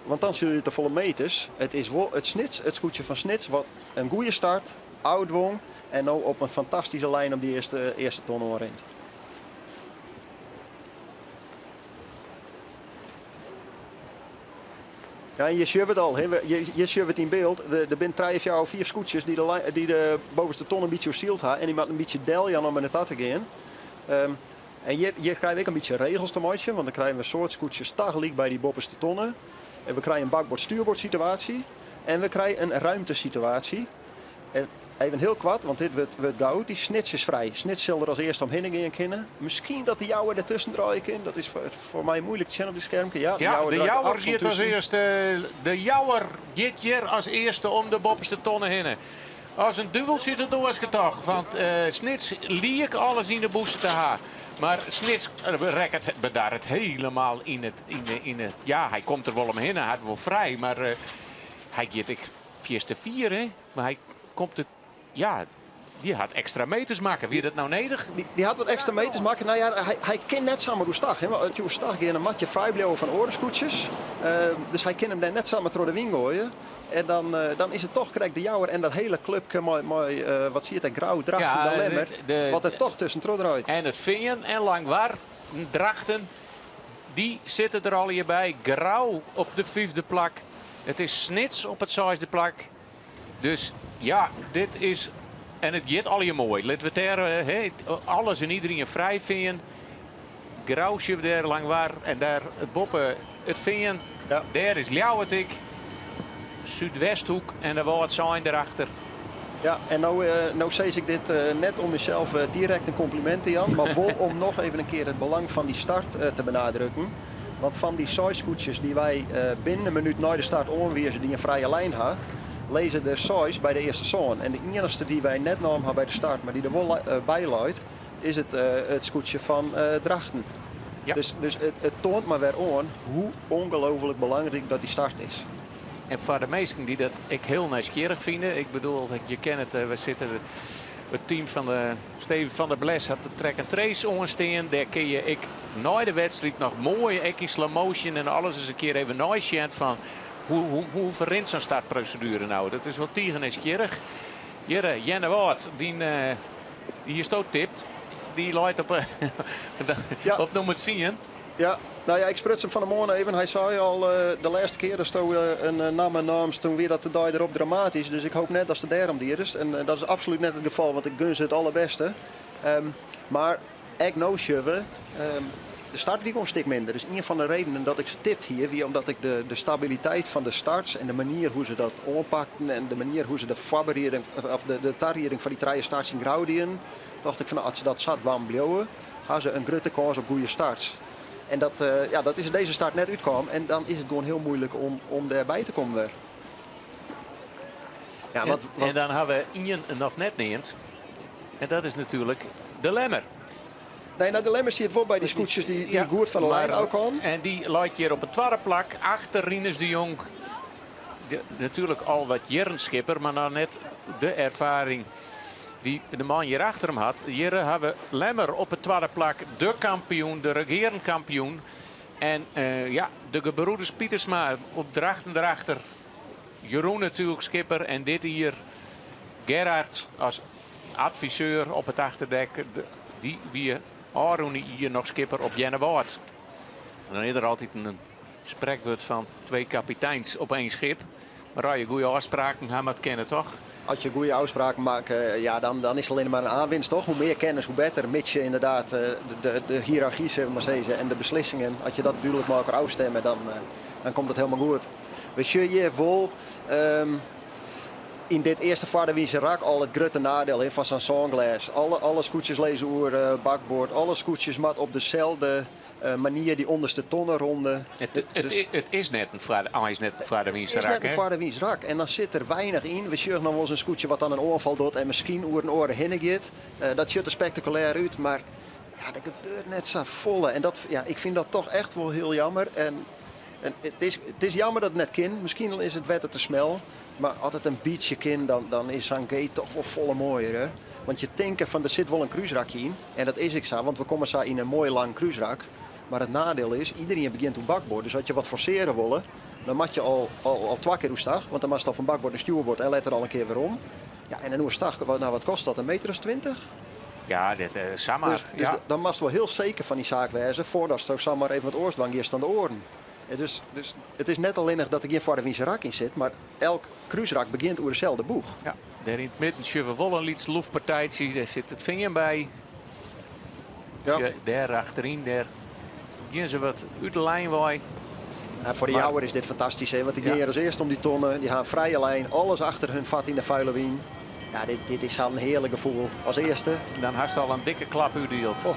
H: want dan sile je te folle meters. It is wol it Snits, it skûtsje fan Snits, wat in goede start, ôftwong en no op in fantastyske lijn op dy earste, earste tonne oanrint. Ja, en je sjogge it al, hè. Je sjogge it yn byld. Der binne trije, fjouwer, fiif skûtsjes dy't de, dy't de bovenste ton in bytsje oersyld ha en dy moatte in bytsje deljaan om er nei ta te gean. En hjir, hjir krije we ek in bytsje regels te meitsjen, want dan krije we in soad skûtsjes tagelyk by dy boppeste tonne. En we krije in bakboard-stuurboard situaasje en we krije in ruimtesituaasje. En even hiel koart, want dit wurdt, wurdt goud. Dy Snits is frij. Snits sil der as earste omhinne gean kinne. Miskien dat de Jouwer dertusken draaie kin. Dat is foar, foar my muoilik te sjen op dy skermke. Ja, de
G: Ja,
H: Jouwer
G: de
H: draait
G: Jouwer
H: absolút
G: giet as
H: tusken.
G: earste. De Jouwer giet hjir as earste om de boppeste tonne hinne. As in duvel sit it oarske toch, want Snits liek alles yn de bûse te ha. Mar Snits rekket bedarret hielendal yn it, yn de, yn it, ja, hy komt der wol omhinne, hy hat wol frij, mar hy giet ek fierste fier, hè. Mar hy komt it, ja, Dy hat ekstra meters makke. Wie dat no nedich?
H: Dy hat wat ekstra meters makke. No ja, hy kin net samar oerstach. Hè. As je oerstach gean, dan moat je frij bliuwe fan oare skûtsjes. Dus hy kin him dêr net samar troch de wyn goaie. En dan, dan is it toch krekt de Jouwer en dat hiele klupke mei wat siet der, Grou, Drachten, De Lemmer, wat der toch tuskentroch draait.
G: En it Fean en Langwar, Drachten, dy sitte der allegear by. Grou op de fyfde plak. It is Snits op it seisde plak. Dus ja, dit is. En it giet allegear moai. Litte we it dêr, hè, alles en iderien frij fean. Grou sjogge we dêr Langwar en dêr boppe it Fean. Dêr is Ljouwert ek. Súdwesthoek en de Wâldsein derachter.
H: Ja, en no, no sis ik dit net om mysels direkt in kompliment te jaan, mar wol om noch even in kear it belang fan dy start te benadrukken. Want fan dy seis skûtsjes dy't wy binnen in minút nei de start oanwize dy't in frije lijn ha, lizze der seis by de earste sân. En de iennichste dy't wy net naam ha by de start, mar dy't der wol by leit, is it it skûtsje fan Drachten. Dus dus it toant mar wer oan hoe ongelooflik belangryk dat dy start is.
G: En foar de minsken dy't dat ek hiel nijsgjirrich fine, ik bedoel, je kenne it, we sitte it team fan de Steven van der Bles hat de track and trace oanstean. Dêr kinne je ek nei de wedstriid noch moai, ek yn slow motion en alles ris in kear even neisjen fan hoe, hoe, hoe ferrint sa'n startproseduere no. Dat is wol tige nijsgjirrich. Hjir, Earnewâld, dyn, dy hiest tipt, dy leit op, op nûmer tsien.
H: Ja, no ja, ik spruts him fan 'e moarn even. Hy sei al, de lêste kear datsto in namme naamst, toen wie dat de dei derop dramatysk. Dus ik hoop net datst it dêrom diedest. En dat is absolút net it gefal, want ik gun se it allerbêste. Mar ek no sjogge we, de start wie gewoan in stik minder. Dus ien fan de redenen dat ik se tipt hie, wie omdat ik de stabiliteit fan de starts en de manier hoe't se dat oanpakten en de manier hoe't se de foarberieding, of de tarieding foar dy trije starts yn Grou dienen, tocht ik fan no, as se dat sa dwaan bliuwe, ha se in grutte kâns op goede starts. En dat, ja, dat is dizze start net útkaam. En dan is it gewoan hiel muoilik om dêrby te kommen wer.
G: Ja, wat, wat... En dan ha we ien noch net neamd. En dat is natuerlik de Lemmer.
H: Nee, no, de Lemmer stiet wol by dy skûtsjes dy't ja, goed fan de lijn ôfkamen.
G: En dy leit hjir op it twadde plak achter Rinus de Jong. De, natuerlik al wat jierren skipper, mar noch net de erfaring dy't de man hjir achter him hat. Hjir ha we Lemmer op it twadde plak, de kampioen, de regearend kampioen. En uh, ja, de gebroeders Pietersma op Drachten derachter. Jeroen natuerlik skipper en dit jier Gerard as adviseur op it achterdek. Dy wie ôfrûne jier noch skipper op Earnewâld. Dan is der altyd in sprekwurd fan twee kapiteins op één schip. Mar as je goede ôfspraken ha moat kinne, toch?
H: As je goede ôfspraken makke, ja, dan is it allinnich mar in oanwinst, toch? Hoe mear kennis, hoe better. Mits je ynderdaad de hiërargy, sille we mar sizze, en de beslissingen, as je dat dúdlik mei elkoar ôfstimme, dan komt it hielendal goed. We sjogge hjir wol yn dit earste foardewynse rak al it grutte neidiel fan sa'n sânglês. Alle skûtsjes lizze oer bakboard, alle skûtsjes moatte op deselde manier dy ûnderste tonne ronde.
G: It is net in foar, eins net in foardewynse
H: rak. It is net in foardewynse rak en dan sit der weinich yn. We sjogge noch wolris in skûtsje wat dan in oanfal docht en miskien oer in oare hinne giet. Dat sjocht der spektakulêr út, mar ja, der gebeurt net sa folle. En dat, ja, ik fyn dat toch echt wol hiel jammer. En it is jammer dat it net kin. Miskien is it wetter te smel. Mar as it in bytsje kin, dan is sa'n gate toch wol folle moaier. Hè? Want je tinke fan der sit wol in krúsrakje yn. En dat is ek sa, want we komme sa yn in moai lang krúsrak. Mar it neidiel is, iderien begjint oer bakboard. Dus as je wat forsearje wolle, dan moat je al twa kear oerstach. Want dan moatst al fan bakboard nei stjoerboard en letter al in kear werom. Ja, en in oerstach, no, wat kostet dat? In meter as 20?
G: Ja, dit samar.
H: Dus dan moatst wol hiel seker fan dy saak wêze foardatsto samar even wat oars dwaan giest dan de oaren. Dus it is net allinnich dat der gjin foardewynse rak yn sit, mar elk krúsrak begjint oer deselde boech.
G: Ja, dêr yn it midden sjogge we wol in lyts loefpartijtsje. Dêr sit it Fean by. Ja. Dêr achteryn, dêr gean se wat út de lijn wei.
H: Ja, foar de Jouwer is dit fantastysk, hè? Want dy gean hjir as earste om dy tonne. Dy ha in frije lijn, alles achter hun fart yn de fuile wyn. Ja, dit is sa'n hearlik gefoel as earste.
G: Dan hast al in dikke klap útdield.
H: Oh.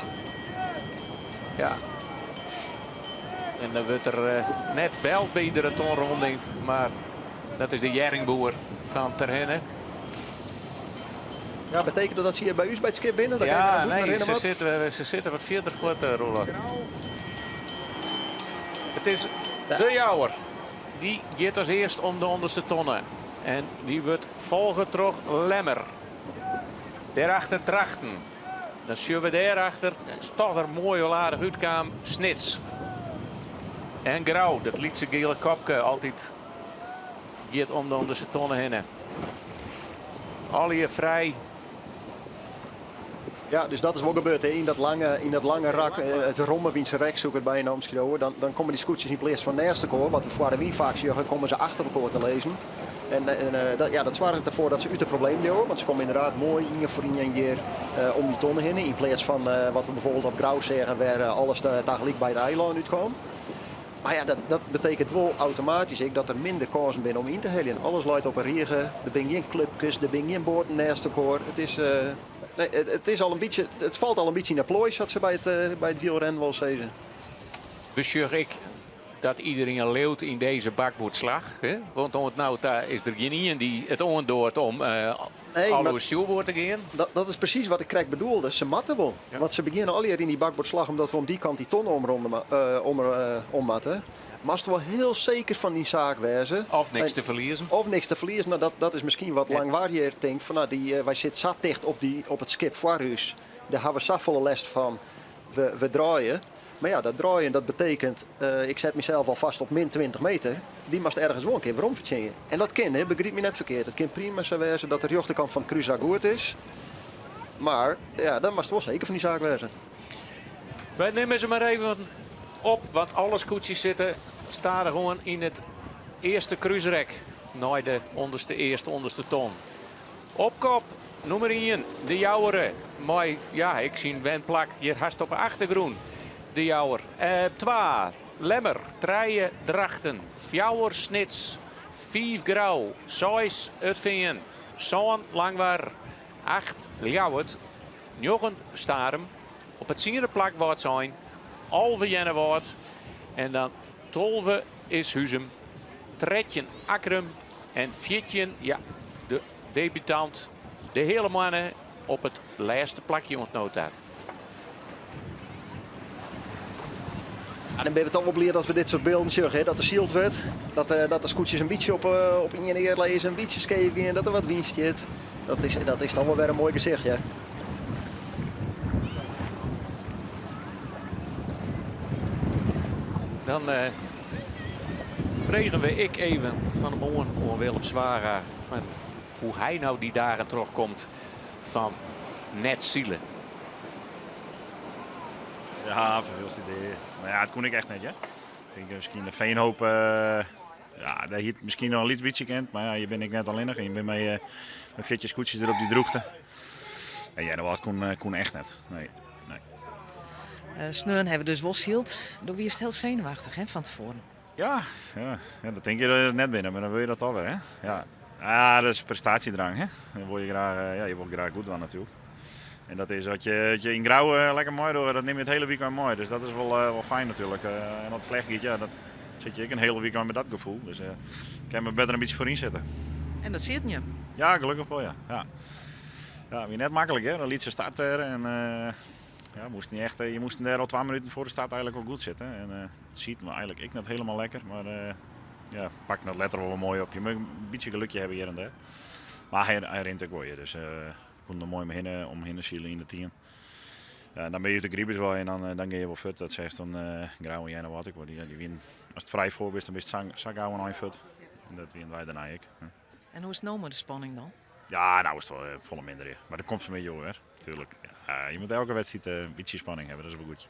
G: Ja. En dan wurdt der net beld by iedere tonronding, mar dat is de hjerringboer fan Terherne.
H: Ja, betekent dat dat se hjir by ús by it skip binne? Dat
G: Ja,
H: even
G: nee,
H: rinne
G: se
H: moat?
G: sitte wat fierder fuort, Roelof. It is de Jouwer. Dy giet as earst om de ûnderste tonne. En dy wurdt folge troch Lemmer. Dêrachter Drachten. Dan sjogge we dêrachter, is toch der moai al aardich útkaam, Snits. En Grou, dat lytse giele kopke, altyd giet om de ûnderste tonne hinne. Allegear frij.
H: Ja, dus dat is wol gebeurd. Hè. Yn dat lange rak, it romme wynse rek soe ik it byna omskriuwe. Dan komme dy skûtsjes yn pleats fan neist elkoar, wat we foar de wyn faak sjogge, komme se achter elkoar te lizzen. En dat, ja, dat soarget derfoar dat se út de problemen bliuwe, want se komme ynderdaad moai ien foar ien hjir om dy tonne hinne, yn pleats fan wat we bijvoorbeeld op Grou seagen, wêr alles tagelyk by it eilân útkaam. Mar ja, dat betekent wol automatysk ek dat der minder kânsen binne om yn te heljen. Alles leit op in rige, der binne gjin klupkes, der binne gjin boaten neist elkoar. It is, nee, it is al in bytsje, it falt al in bytsje yn 'e ploai, sa't se by it wielrennen wol sizze.
G: We sjogge ek dat iderien leaut yn dizze bakboerdslach. Hè? Want oant no ta is der gjin ien dy't it oandoart om
H: Nee,
G: al
H: mar
G: oer stjoerboard te gean.
H: Dat is presys wat ik krekt bedoelde. Se moatte wol. Want se begjinne allegear yn dy bakboerdslach omdat we om dy kant dy tonne omronde om moatte. Moatst wol hiel seker fan dyn saak wêze.
G: Of niks te ferliezen.
H: Of niks te ferliezen. Nou, dat is miskien wat Langwar hjir tinkt. Fan, nou, wy sitte sa ticht op it skip foar ús. Dêr hawwe we safolle lêst fan. We draaie. Mar ja, dat draaien dat betekent, ik set mysels alfêst op min 20 meter. Dy moatst ergens wol in kear werom fertsjinje. En dat kin, hè, begryp my net ferkeard. It kin prima sa wêze dat de rjochterkant fan it krúsrak goed is. Mar ja, dan moatst wol seker fan dy saak wêze.
G: Wy nimme se mar even op, want alle skûtsjes sitte stadichoan yn it earste krúsrek nei de ûnderste earste ûnderste ton. Op kop nûmer ien, De Jouwer. Mei, ja, ek syn wenplak hjir hast op 'e achtergrûn. De Jouwer. Twa, Lemmer. Trije, Drachten. Fjouwer, Snits. Fiif, Grou. Seis, It Fean. Sân, Langwar. Acht, Ljouwert. Njoggen, Starum. Op it tsiende plak Wâldsein. 11 Earnewâld. En dan 12 is Huzum. 13 Akkrum. En 14, ja, de debutant, de Heale Moanne op it lêste plakje oant no ta.
H: Ja, dan binne we toch wol bliid dat we dit soart bylden sjogge. Hè? Dat der syld wurdt, dat de skûtsjes in bytsje op ien ear lizze, in bytsje skeef gean, dat der wat wyn stiet. Dat is dan wol wer in moai gesicht, ja.
G: Dan fregen we ek even fan 'e moarn oan Willem Zwaga fan hoe hy no dy dagen trochkomt fan net silen.
I: Ja, ferfelst idee. Mar ja, it koe ek echt net, ja. Ik tink miskien de Veenhoop, ja, dêr hie it miskien noch in lyts bytsje kind, mar ja, je binne ek net allinnich en je binne mei 14 skûtsjes der op dy drûchte. En ja, dat koe echt net. Nee, nee.
D: Sneon hawwe we dus wol syld. Do wiest hiel senuwachtich hè, fan tefoaren.
I: Ja, ja, ja, dat tink je dat je it net binne, mar dan wurde je dat toch wer. Hè? Ja. Ja, dat is prestatiedrang. Hè? Dan wol je graach, ja, je wol graach goed dwaan natuerlik. En dat is as je, as je yn Grou lekker meidogge, dat nim je it hiele wykein mei. Dus dat is wol fijn natuerlik. En as it slecht giet, ja, dan sit je ek in hiele wykein mei dat gefoel. Dus ik kin my better in bytsje foaryn sitte.
D: En dat siet je?
I: Ja, gelokkich wol, ja. Ja. Ja, wie net maklik, hè. In lytse start dêr en ja, moast net echt, je moasten dêr al 2 minuten foar de start eigenlik al goed sitte. En it siet my eigenlik ek net hielendal lekker, mar ja, pakt dat letter wol moai op. Je moatte in bytsje gelukje hawwe hjir en dêr. Mar hy rint ek wol hjir, dus koe der moai omhinne, omhinne sile yn de tien. Ja, en dan binne je út de gribus wei en dan gean je wol fuort. Dat seist dan Grou en Earnewâld ek wol. Dy, dy wienen, ast frij foar bist, dan bist sa gau in ein fuort. En dat wienen wy dêrnei ek. Ja.
D: En hoe is it no mei de spanning dan?
I: Ja, no is it wol folle minder. Ja. Mar dat komt fan my hoor, natuerlik. Ja, je moatte elke wedstriid in bytsje spanning hawwe, dat is wol goed.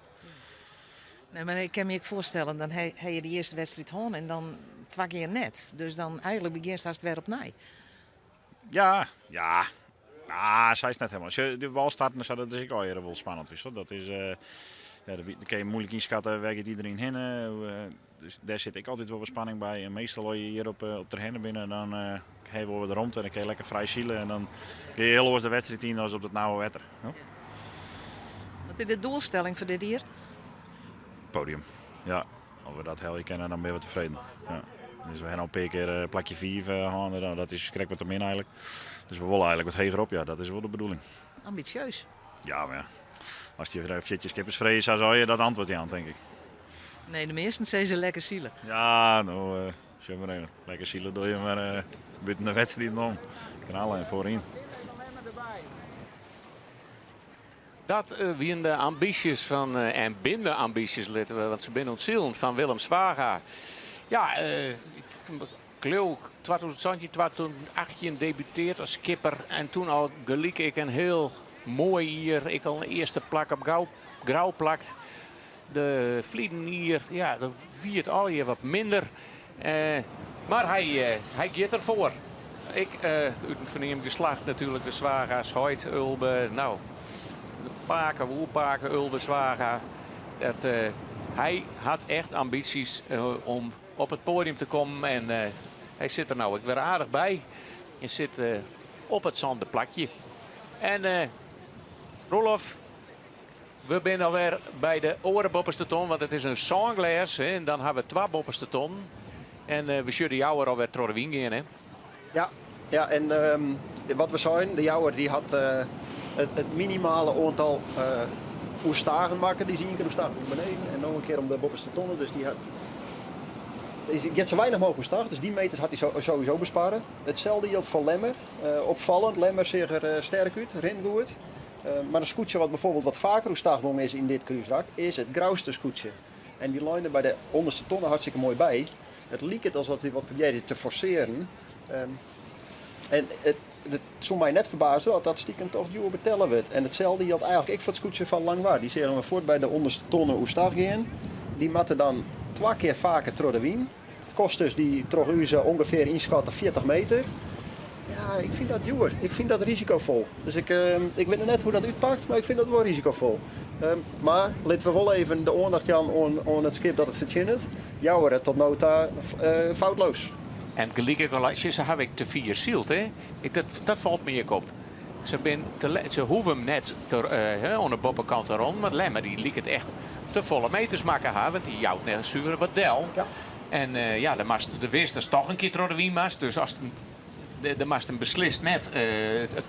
D: Nee, mar ik kin my ek foarstelle, dan ha je de earste wedstriid hân en dan twa kear net. Dus dan eigenlik begjinst hast wer opnij.
I: Ja, ja. Ah, sa is it net hielendal. Sjoch, de wâlstarten, sa, dat is ek allegear wol spannend, witst wol. Dat is, ja, dat kin je muoilik ynskatte, wêr giet iderien hinne. Dus dêr sit ek altyd wol wat spanning by. En meastal as je hjir op Terherne binne, dan ha je wol wat romte en dan kin je lekker frij sile. En dan gean je hiel oars de wedstriid yn as op dat nauwe wetter. Ja.
D: Wat is de doelstelling foar dit jier?
I: Podium, ja. As we dat helje kinne, dan binne we tefreden. Ja. Dus we hawwe al in pear kear plakje 5 hân. Nou, dat is krekt wat te min eigenlik. Dus we wolle eigenlik wat heger op, ja. Dat is wol de bedoeling.
D: Ambitieus.
I: Ja, mar ja. As je 14 skippers freegje, sa sil je dat antwurd jaan, tink ik.
D: Nee, de measten sizze lekker sile.
I: Ja, no, sjoch mar even. Lekker sile dogge je mar bûten de wedstriden om. Knalle en foaryn.
G: Dat wienen de ambysjes fan, en binne de ambysjes, litte we, want se binne oan it silen, fan Willem Zwaga. Ja, ik leau 2017, 2018 debuteard as skipper en toen al gelyk ek in hiel moai jier. Ek al in earste plak op Grou, Grou plakt. De ferleden jier, ja, dan wie it allegear wat minder. Mar hy, hy giet derfoar. Ek út in ferneamd geslacht natuerlik, de Zwaga's, heit Ulbe, no, de pake, oerpake Ulbe Zwaga. Dat, hy hat echt ambysjes om op it poadium te kommen en hy sit der no ek wer aardich by. Hy sit op it sânde plakje. En Roelof, we binne alwer by de oare boppeste ton, want it is in sânglês. En dan ha we twa boppeste tonnen. En we sjogge de Jouwer alwer troch de wyn gean. Hè?
H: Ja, ja en wat we seinen, de Jouwer dy hat it minimale oantal oerstagen makke. Dy is ien kear oerstag om beneden en noch in kear om de boppeste tonne. Dus dy hat, is, giet sa weinich mooglik oerstag. Dus dy meters hat hy sowieso besparre. Itselde jildt foar Lemmer. Opfallend, Lemmer seach der sterk út, rint goed. Mar in skûtsje wat bijvoorbeeld wat faker oerstag gong is yn dit krúsrak, is it Grouster skûtsje. En dy leine by de ûnderste tonne hartstikke moai by. It liket alsof dy wat probearje te forsearjen. En it, it soe my net ferbaze as dat stiekem toch djoer betelle wurdt. En itselde jildt eigentlik ek foar it skûtsje fan Langwar. Dy seagen we fuort by de ûnderste tonne oerstag gean. Dy moatte dan twa kear faker troch de wyn. Kost dus dy troch ús ûngefear ynskatte 40 meter. Ja, ik fyn dat djoer. Ik fyn dat risikofol. Dus ik, ik wit noch net hoe't dat útpakt, mar ik fyn dat wol risikofol. Mar litte we wol even de oandacht jaan oan, oan it skip dat it fertsjinnet. Jouwer it tot no ta foutloos.
G: En gelyk ek al, se hawwe ek te fier syld, hè? Ik, dat, dat falt my ek op. Se, bin te, se hoege him net te, oan de boppekant te ronnen, mar Lemmer dy liket echt te folle meters makke ha, want dy jout net suver wat del.
H: Ja.
G: En ja, dan moatst de wist datst toch in kear troch de wyn moatst, dus ast der moatst him beslist net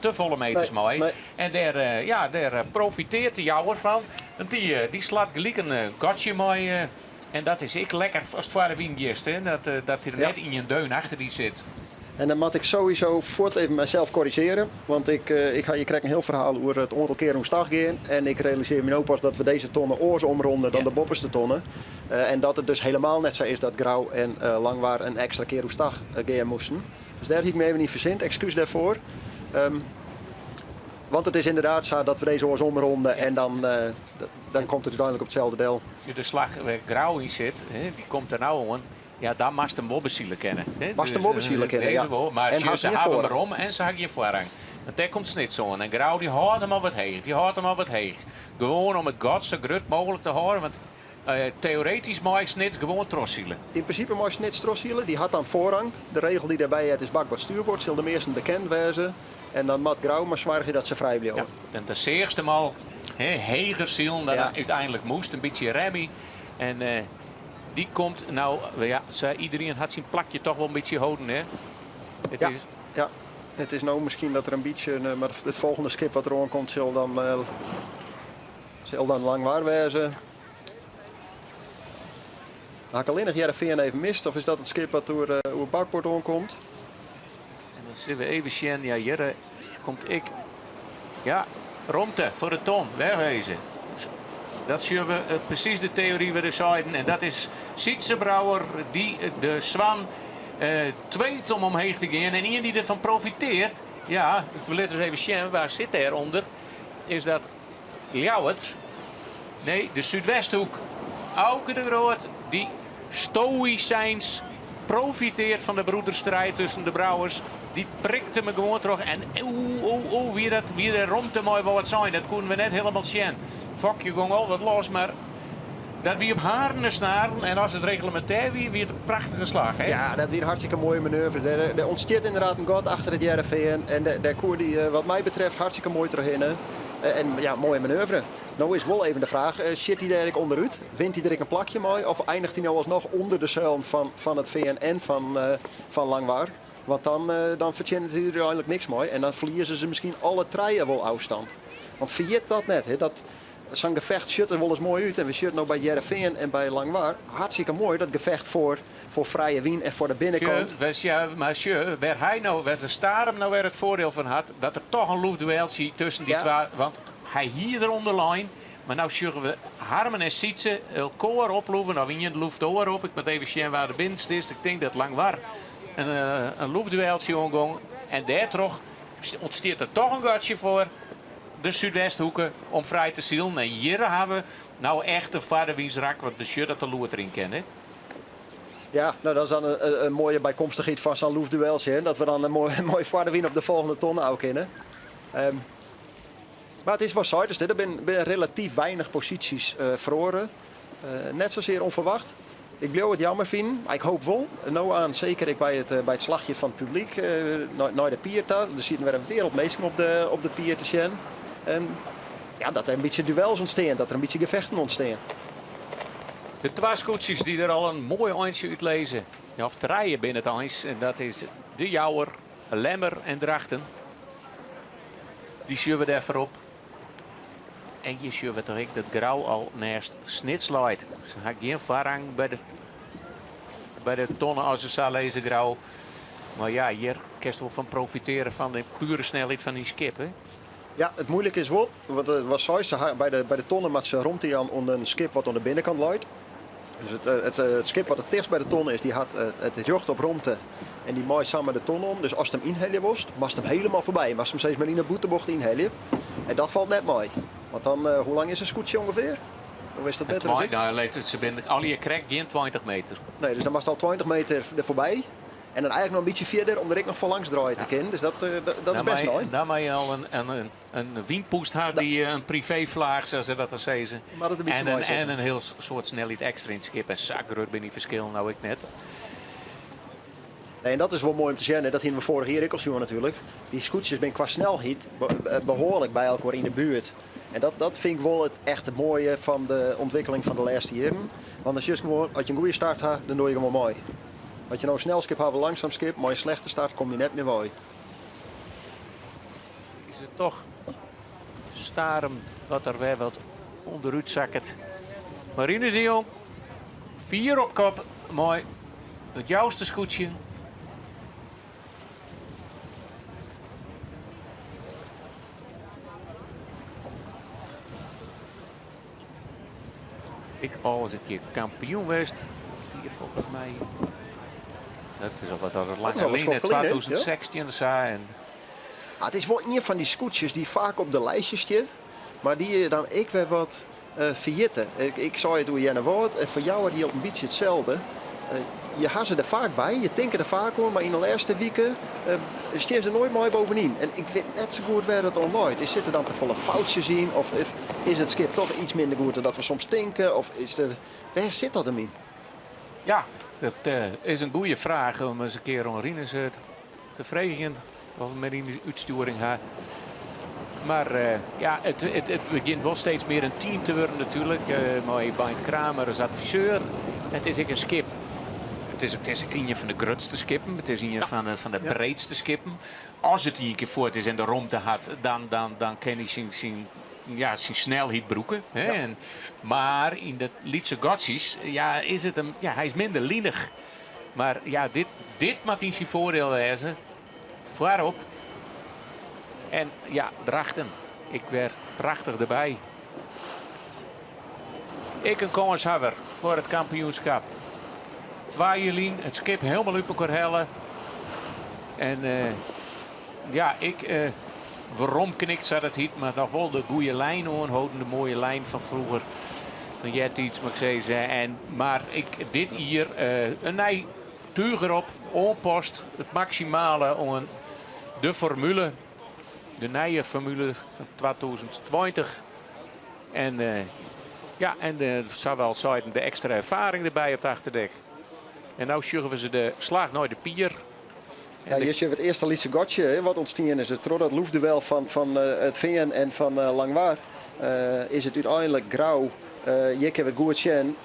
G: te folle meters mei.
H: Nee.
G: En dêr, ja, dêr profiteart de Jouwer fan, want dy, dy slacht gelyk in gatsje mei. En dat is ek lekker ast foar de wyn giest, hè? Dat, dat der net ien deun achter dy sit.
H: En dan moat ik sowieso fuort even mysels korrizjearje. Want ik, ik ha hjir krekt in hiel ferhaal oer it oantal kearen oerstag gean. En ik realisearje my no pas dat we dizze tonne oars omronde dan de boppeste tonne. En dat it dus helemaal net sa is dat Grou en Langwar in ekstra kear oerstag gean moasten. Dus dêr hie ik my even yn fersind. Ekskús dêrfoar. Want it is ynderdaad sa dat we dizze oars omronde en dan, dan komt it úteinlik op itselde del.
G: De slach wêr't Grou yn sit, dy komt der no oan. Ja, dan moatst him wol besile kinne.
H: Moatst him wol besile kinne, ja.
G: Wol, mar
H: En
G: sjoch,
H: hast
G: se
H: gjin
G: hawwe him
H: foarrang.
G: werom en se ha gjin foarrang. Want dêr komt Snits oan. En Grou dy hâldt him al wat heech. Dy hâldt him al wat heech. Gewoan om it gat sa grut mooglik te hâlden. Want teoretysk mei Snits gewoan trochsile.
H: Yn prinsipe mei Snits trochsile. Dy hat dan foarrang. De regel dy't dêrby heart is bakboard stuurboard. Sil de measten bekend wêze. En dan moat Grou mar soargje dat se frij bliuwe.
G: Ja, en dan seachst him al heger silen dan
H: Ja.
G: úteinlik moast. In bytsje remmy. En dy komt no, ja, iedereen hat syn plakje toch wol in bytsje holden, hè? It
H: Ja.
G: is
H: Ja, it is no miskien dat der in bytsje, mar it folgjende skip wat deroan komt sil dan, sil dan Langwar wêze. Ha ik allinnich Hearrenfean even mist of is dat it skip wat oer, oer bakboard oankomt?
G: En dan sille we even sjen. Ja, hjir komt ek. Ja, romte foar de ton. Wêrwêze. Dat sjogge we presys de teory wer de seiden. En dat is Sytze Brouwer, dy de Swan twingt om omheech te gean. En ien dy't derfan profiteart, ja, ik wol ris even sjen, wa sit dêrûnder? Is dat Ljouwert? Nee, de Súdwesthoek. Auke de Groot, dy stoïsyns profiteart fan de broederstrijd tusken de Brouwers. Dy prikte him gewoan troch en oeh, oeh, oeh, wie dat wie de romte mei wol wat sein. Dat koenen we net hielendal sjen. Fokje gong al wat los, mar dat wie op haren snaren. En as it reglemintêr wie, wie it in prachtige slach. Hè?
H: Ja, dat wie in hartstikke moaie manoeuvre. Der, der ûntstiet ynderdaad in gat achter it Hearrenfean. En dêr koe dy, wat my betreft, hartstikke moai trochhinne. En ja, moaie manoeuvre. No is wol even de fraach, sjit hy dêr ek ûnderút? Wint hy der ek in plakje mei? Of einiget hy no alsnoch ûnder de seulen fan, fan it Fean en fan, fan Langwar? Want dan, dan fertsjinnet hy der úteinlik niks mei. En dan ferlieze se miskien alle trije wol ôfstân. Want ferjit dat net, hè, dat sa'n gefecht sjocht der wolris moai út. En we sjogge it no by Hearrenfean en by Langwar. Hartstikke moai, dat gefecht foar, foar frije wyn en foar de binnenkant.
G: Sjoch, mar sjoch, wêr hy no, wêr de Starum no wer it foardiel fan hat, dat der toch in loftdueltsje tusken dy twa. Want. Hy hie der ûnder lein, mar no sjogge we Harmen en Sytse elkoar oploeven of ien loeft de oar op. Ik moat even sjen wa de binnenste is. Ik tink dat Langwar in, in loefdueltsje oangong. En dêrtroch ûntstiet der toch in gatsje foar de Súdwesthoeke om frij te silen. En hjir hawwe we no echt in foardewynsrak, want we sjogge dat de loed deryn kin. Hè?
H: Ja, no dat is dan in moaie bykomstichheid fan sa'n loefdueltsje. Dat we dan in moai, moai foardewyn op de folgjende tonne ôf kinne. Mar it is wol seidest, der binne relatyf weinich posysjes feroare. Net sasear ûnferwacht. Ik bliuw it jammer finen, mar ik hoop wol, no oan seker ek by it slachje fan it publyk nei de pier ta. Der sieten wer in wereld minsken op de pier te sjen. Ja, dat der in bytsje duels ûntstean, dat der in bytsje gefechten ûntstean.
G: De twa skûtsjes dy't der al in moai eintsje útlizze, of trije binne it eins, en dat is De Jouwer, Lemmer en Drachten. Dy sjogge we dêr foarop. En hjir sjogge we toch ek dat Grou al neist Snits leit. Se ha gjin foarrang by de tonne as se sa lizze Grou. Mar ja, hjir kinst wol fan profitearje fan de pure snelheid fan dyn skip. Hè?
H: Ja, it muoilike is wol, want it was seis, by de tonne moat se romte jaan oan in skip wat oan de binnenkant leit. Dus it skip wat it tichtst by de tonne is, dy hat it rjocht op romte en dy mei samar de tonne om. Dus ast him ynhelje wolst, moatst him helemaal foarby. Moatst him steeds mar yn de bûtenbocht ynhelje. En dat falt net mei. Want dan, hoe lang is in skûtsje ûngefear? Hoe is dat better as ik?
G: Nou, se binne allegear krekt gjin 20 meter.
H: Nee, dus dan moatst al 20 meter der foarby. En dan eigentlik noch in bytsje fierder om der ek noch foar langs draaie te kinnen. Dus dat is best moai.
G: Dan moat je al in wynpûst ha dy't in privéflaach, sa't se dat dan sizze. En in hiel soad snelheid ekstra yn it skip. En sa grut binne dy ferskillen no ek net.
H: Nee, en dat is wol moai om te sjen. Dat hiene we foarich jier ek al sjoen natuerlik. Dy skûtsjes binne kwa snelheid behoarlik by elkoar yn de buert. En dat fyn ik wol it echte moaie fan de ûntwikkeling fan de lêste jierren. Want dan sjochst gewoan, as je in goede start ha, dan doe je gewoan mei. As je no in snel skip hawwe, langsum skip, mei in slechte start kom je net mear wei.
G: Is it toch Starum wat der wer wat ûnderút sakket. Marinus de Jong, fier op kop mei it Jouster skûtsje. Ek al ris in kear kampioen west. Wie folgens my. Dat is al wat dat het langer lyn, 2016 sa. En...
H: Ah, it is wol ien fan dy skûtsjes dy't faak op de lijstje stiet, mar dy't je dan ek wer wat ferjitte. Ik sei it oer Earnewâld en foar jou jildt in bytsje itselde. Je ha se der faak by, je tinke der faak oan, mar yn de lêste wike stean se noait mei bovenyn. En ik wit net sa goed wêr't it oan leit. Is sitte der dan te folle foutsjes yn of is it skip toch iets minder goed dan dat we soms tinke? Of is der, wêr sit dat him yn?
G: Ja, dat is in goede fraach om ris in kear oan Rinus te freegjen of we mear yn útstjoering ha. Mar ja, it begjint wol steeds mear in team te wurden natuerlik. Mei Beint Kramer as adviseur. It is ek in skip. It is ien fan de grutste skippen. It is ien fan de breedste skippen. As it ien kear fuort is en de romte hat, dan kin hy ja, syn snelheid brûke. Hè? Ja. En, mar yn de lytse gatsjes ja, is it in, ja, hy is minder linich. Mar ja, dit moat yn syn foardiel wêze. Foarop. En ja, Drachten. Ek wer prachtich derby. Ek in kânshawwer foar it kampioenskip. Twa jier lyn it skip hielendal út elkoar helle. En ja, ek weromknikt sa't it hjit, mar noch wol de goede lijn oanholden. De moaie lijn fan froeger. Fan eartiids, moat ik sizze. En, mar ek dit jier in nij túch derop, oanpast. It maksimale oan de formule. De nije formule fan 2020. En ja, en de, sawol seiden de ekstra erfaring derby op it achterdek. En no sjogge we se de slach nei de pier.
H: Ja, hjir sjogge we it earste lytse gatsje hè, wat ûntstien is. Dus troch dat loefduel fan it Fean en fan Langwar is it úteinlik Grou. Hjir kinne we it goed sjen.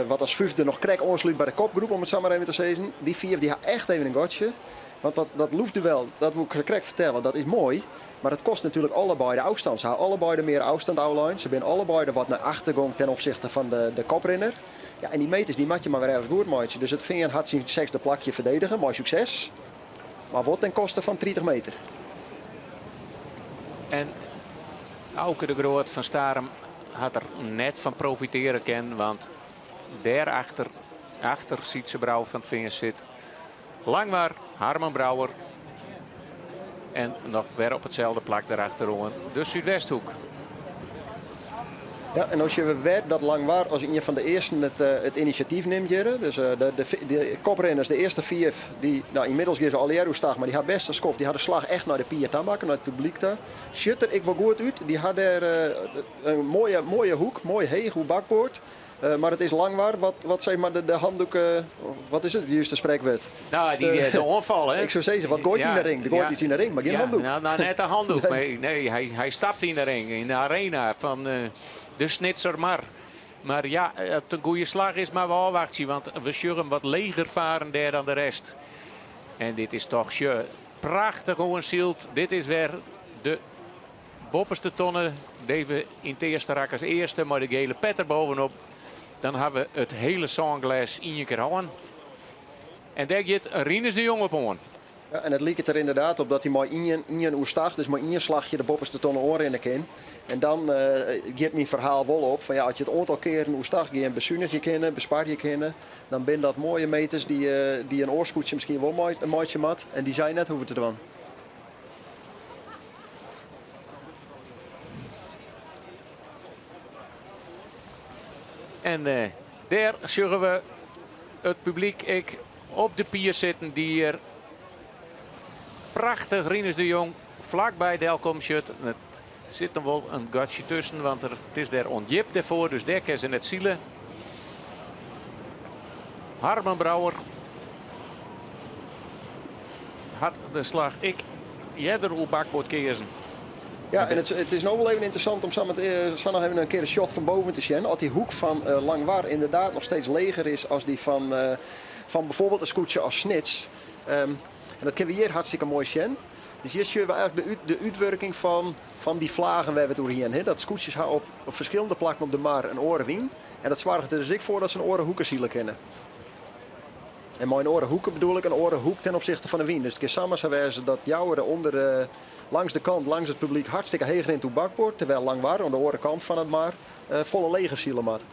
H: Wat as fyfde noch krekt oanslút by de kopgroep, om it sa mar even te sizzen. Dy fiif dy ha echt even in gatsje. Want dat loefduel, dat woe ik krekt fertelle, dat is moai. Mar dat kostet natuerlik allebeide ôfstân. Se ha allebeide mear ôfstân ôflein. Se binne allebeide wat nei achter gong ten opsichte fan de koprinner. Ja, en dy meters dy moat je mar wer ergens goed meitsje. Dus it Fean hat syn sechsde plakje ferdedige mei sukses. Mar wol ten koste fan 30 meter.
G: En Auke de Groot fan Starum hat der net fan profiteare kinnen, want dêrachter, achter Sytze Brouwer fan 't Fean sit Langwar, Harmen Brouwer en noch wer op itselde plak derachteroan de Súdwesthoek.
H: Ja, en dan sjogge we wer dat Langwar as ien fan de earsten it, eh, it inisjatyf nimt hjir. Dus eh, de, de, de koprinners, de earste fiif, dy, nou, ynmiddels gean se allegear oerstach, mar dy ha bêst in skoft. Dy ha de slach echt nei de pier ta makke, nei it publyk ta. Sjocht der ek wol goed út. Dy ha dêr eh, in moaie, moaie hoek, moai heech oer bakboard. Eh, mar it is Langwar wat, wat zeg maar de, de handdoek, eh, wat is it juiste sprekwurd?
G: Nou, die, de, de oanfal, hè?
H: Ik soe sizze, wat goait yn de ring? Der goait iets yn de ring, mar gjin handdoek.
G: Nou, nou, net de handdoek. Nee, nee hy, hy stapt yn de ring, yn de arena fan uh, de Snitser Mar. Mar ja, it in goede slach is mar we ôfwachtsje, want we sjogge him wat leger faren dêr dan de rest. En dit is toch sjoch, prachtich oansyld. Dit is wer de boppeste tonne. Dy't we yn it earste rak as earste mei de gele pet der bovenop. Dan ha we it hiele sânglês yn ien kear hân. En dêr giet Rinus de Jong op oan.
H: Ja, en it liket der ynderdaad op dat hy mei ien, ien oerstach, dus mei ien slachje de boppeste tonne oanrinne kin. En dan uh, giet myn ferhaal wol op fan ja, as je it oantal kearen oerstach gean besunigje kinne, besparje kinne, dan binne dat moaie meters dy't uh, dy in oar skûtsje miskien wol meitsje moat en dy't sy net hoege te dwaan.
G: En uh, dêr sjogge we it publyk ek op de pier sitten dy't hjir prachtich Rinus de Jong flakby delkommen sjocht. It sit noch wol in gatsje tusken, want der, it is dêr ûndjip dêrfoar, dus dêr kinne se net sile. Harmen Brouwer hat de slach ek earder oer bakboard keazen.
H: Ja, en it, it is no wol even ynteressant om sa, met, eh, sa noch even in kear in shot fan boven te sjen. As dy hoek fan uh, Langwar ynderdaad noch steeds leger is as dy fan, uh, fan byfoarbyld in skûtsje as Snits. Um, en dat kinne we hjir hartstikke moai sjen. Dus hjir sjogge we eigentlik de, út, de útwurking fan, fan dy flagen wêr't we it oer hienen. Hè? Dat skûtsjes ha op, op ferskillende plakken op de mar in oare wyn. En dat soarget der dus ek foar dat se in oare hoeke sile kinne. En mei in oare hoeke bedoel ik in oare hoek ten opsichte fan de wyn. Dus it kin samar sa wêze dat Joure ûnder, uh, langs de kant, langs it publyk hartstikke heech rint oer bakboard, terwyl Langwar oan de oare kant fan it mar uh, folle leger sile moat.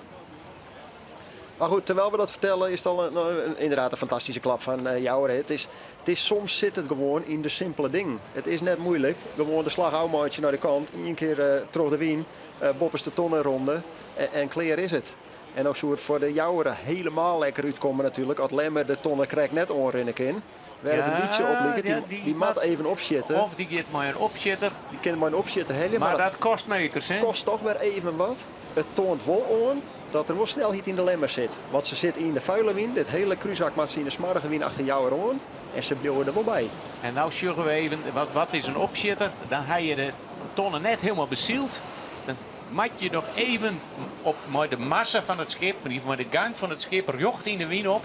H: Mar goed, terwyl we dat fertelle is it al in, in, ynderdaad in fantastyske klap fan uh, Joure. It is, it is, soms sit it gewoan yn de simpele dingen. It is net muoilik. Gewoan de slach ôfmeitsje nei de kant, ien kear uh, troch de wyn, uh, boppeste tonne ronde en, en klear is it. En dan soe it foar de Joure hielendal lekker útkomme natuerlik as Lemmer de tonne krekt net oanrinne kin. Wêr it in bytsje op liket, dy, dy, dy moat even opsjitte.
G: Of dy giet mei in opsjitter.
H: Dy kin mei in opsjitter helje,
G: mar, mar dat kost meters, hè?
H: Kost toch wer even wat. It toant wol oan dat der wol snelheid yn de Lemmer sit. Want se sit yn de fuile wyn, dit hiele krúshak moat se yn de smoarge wyn achter Jouwer oan en se bliuwe der wol by.
G: En no sjogge we even, wat, wat is in opsjitter? Dan ha je de tonne net hielendal besyld. Dan moat je noch even op, mei de massa fan it skip, mei de gang fan it skip rjocht yn de wyn op,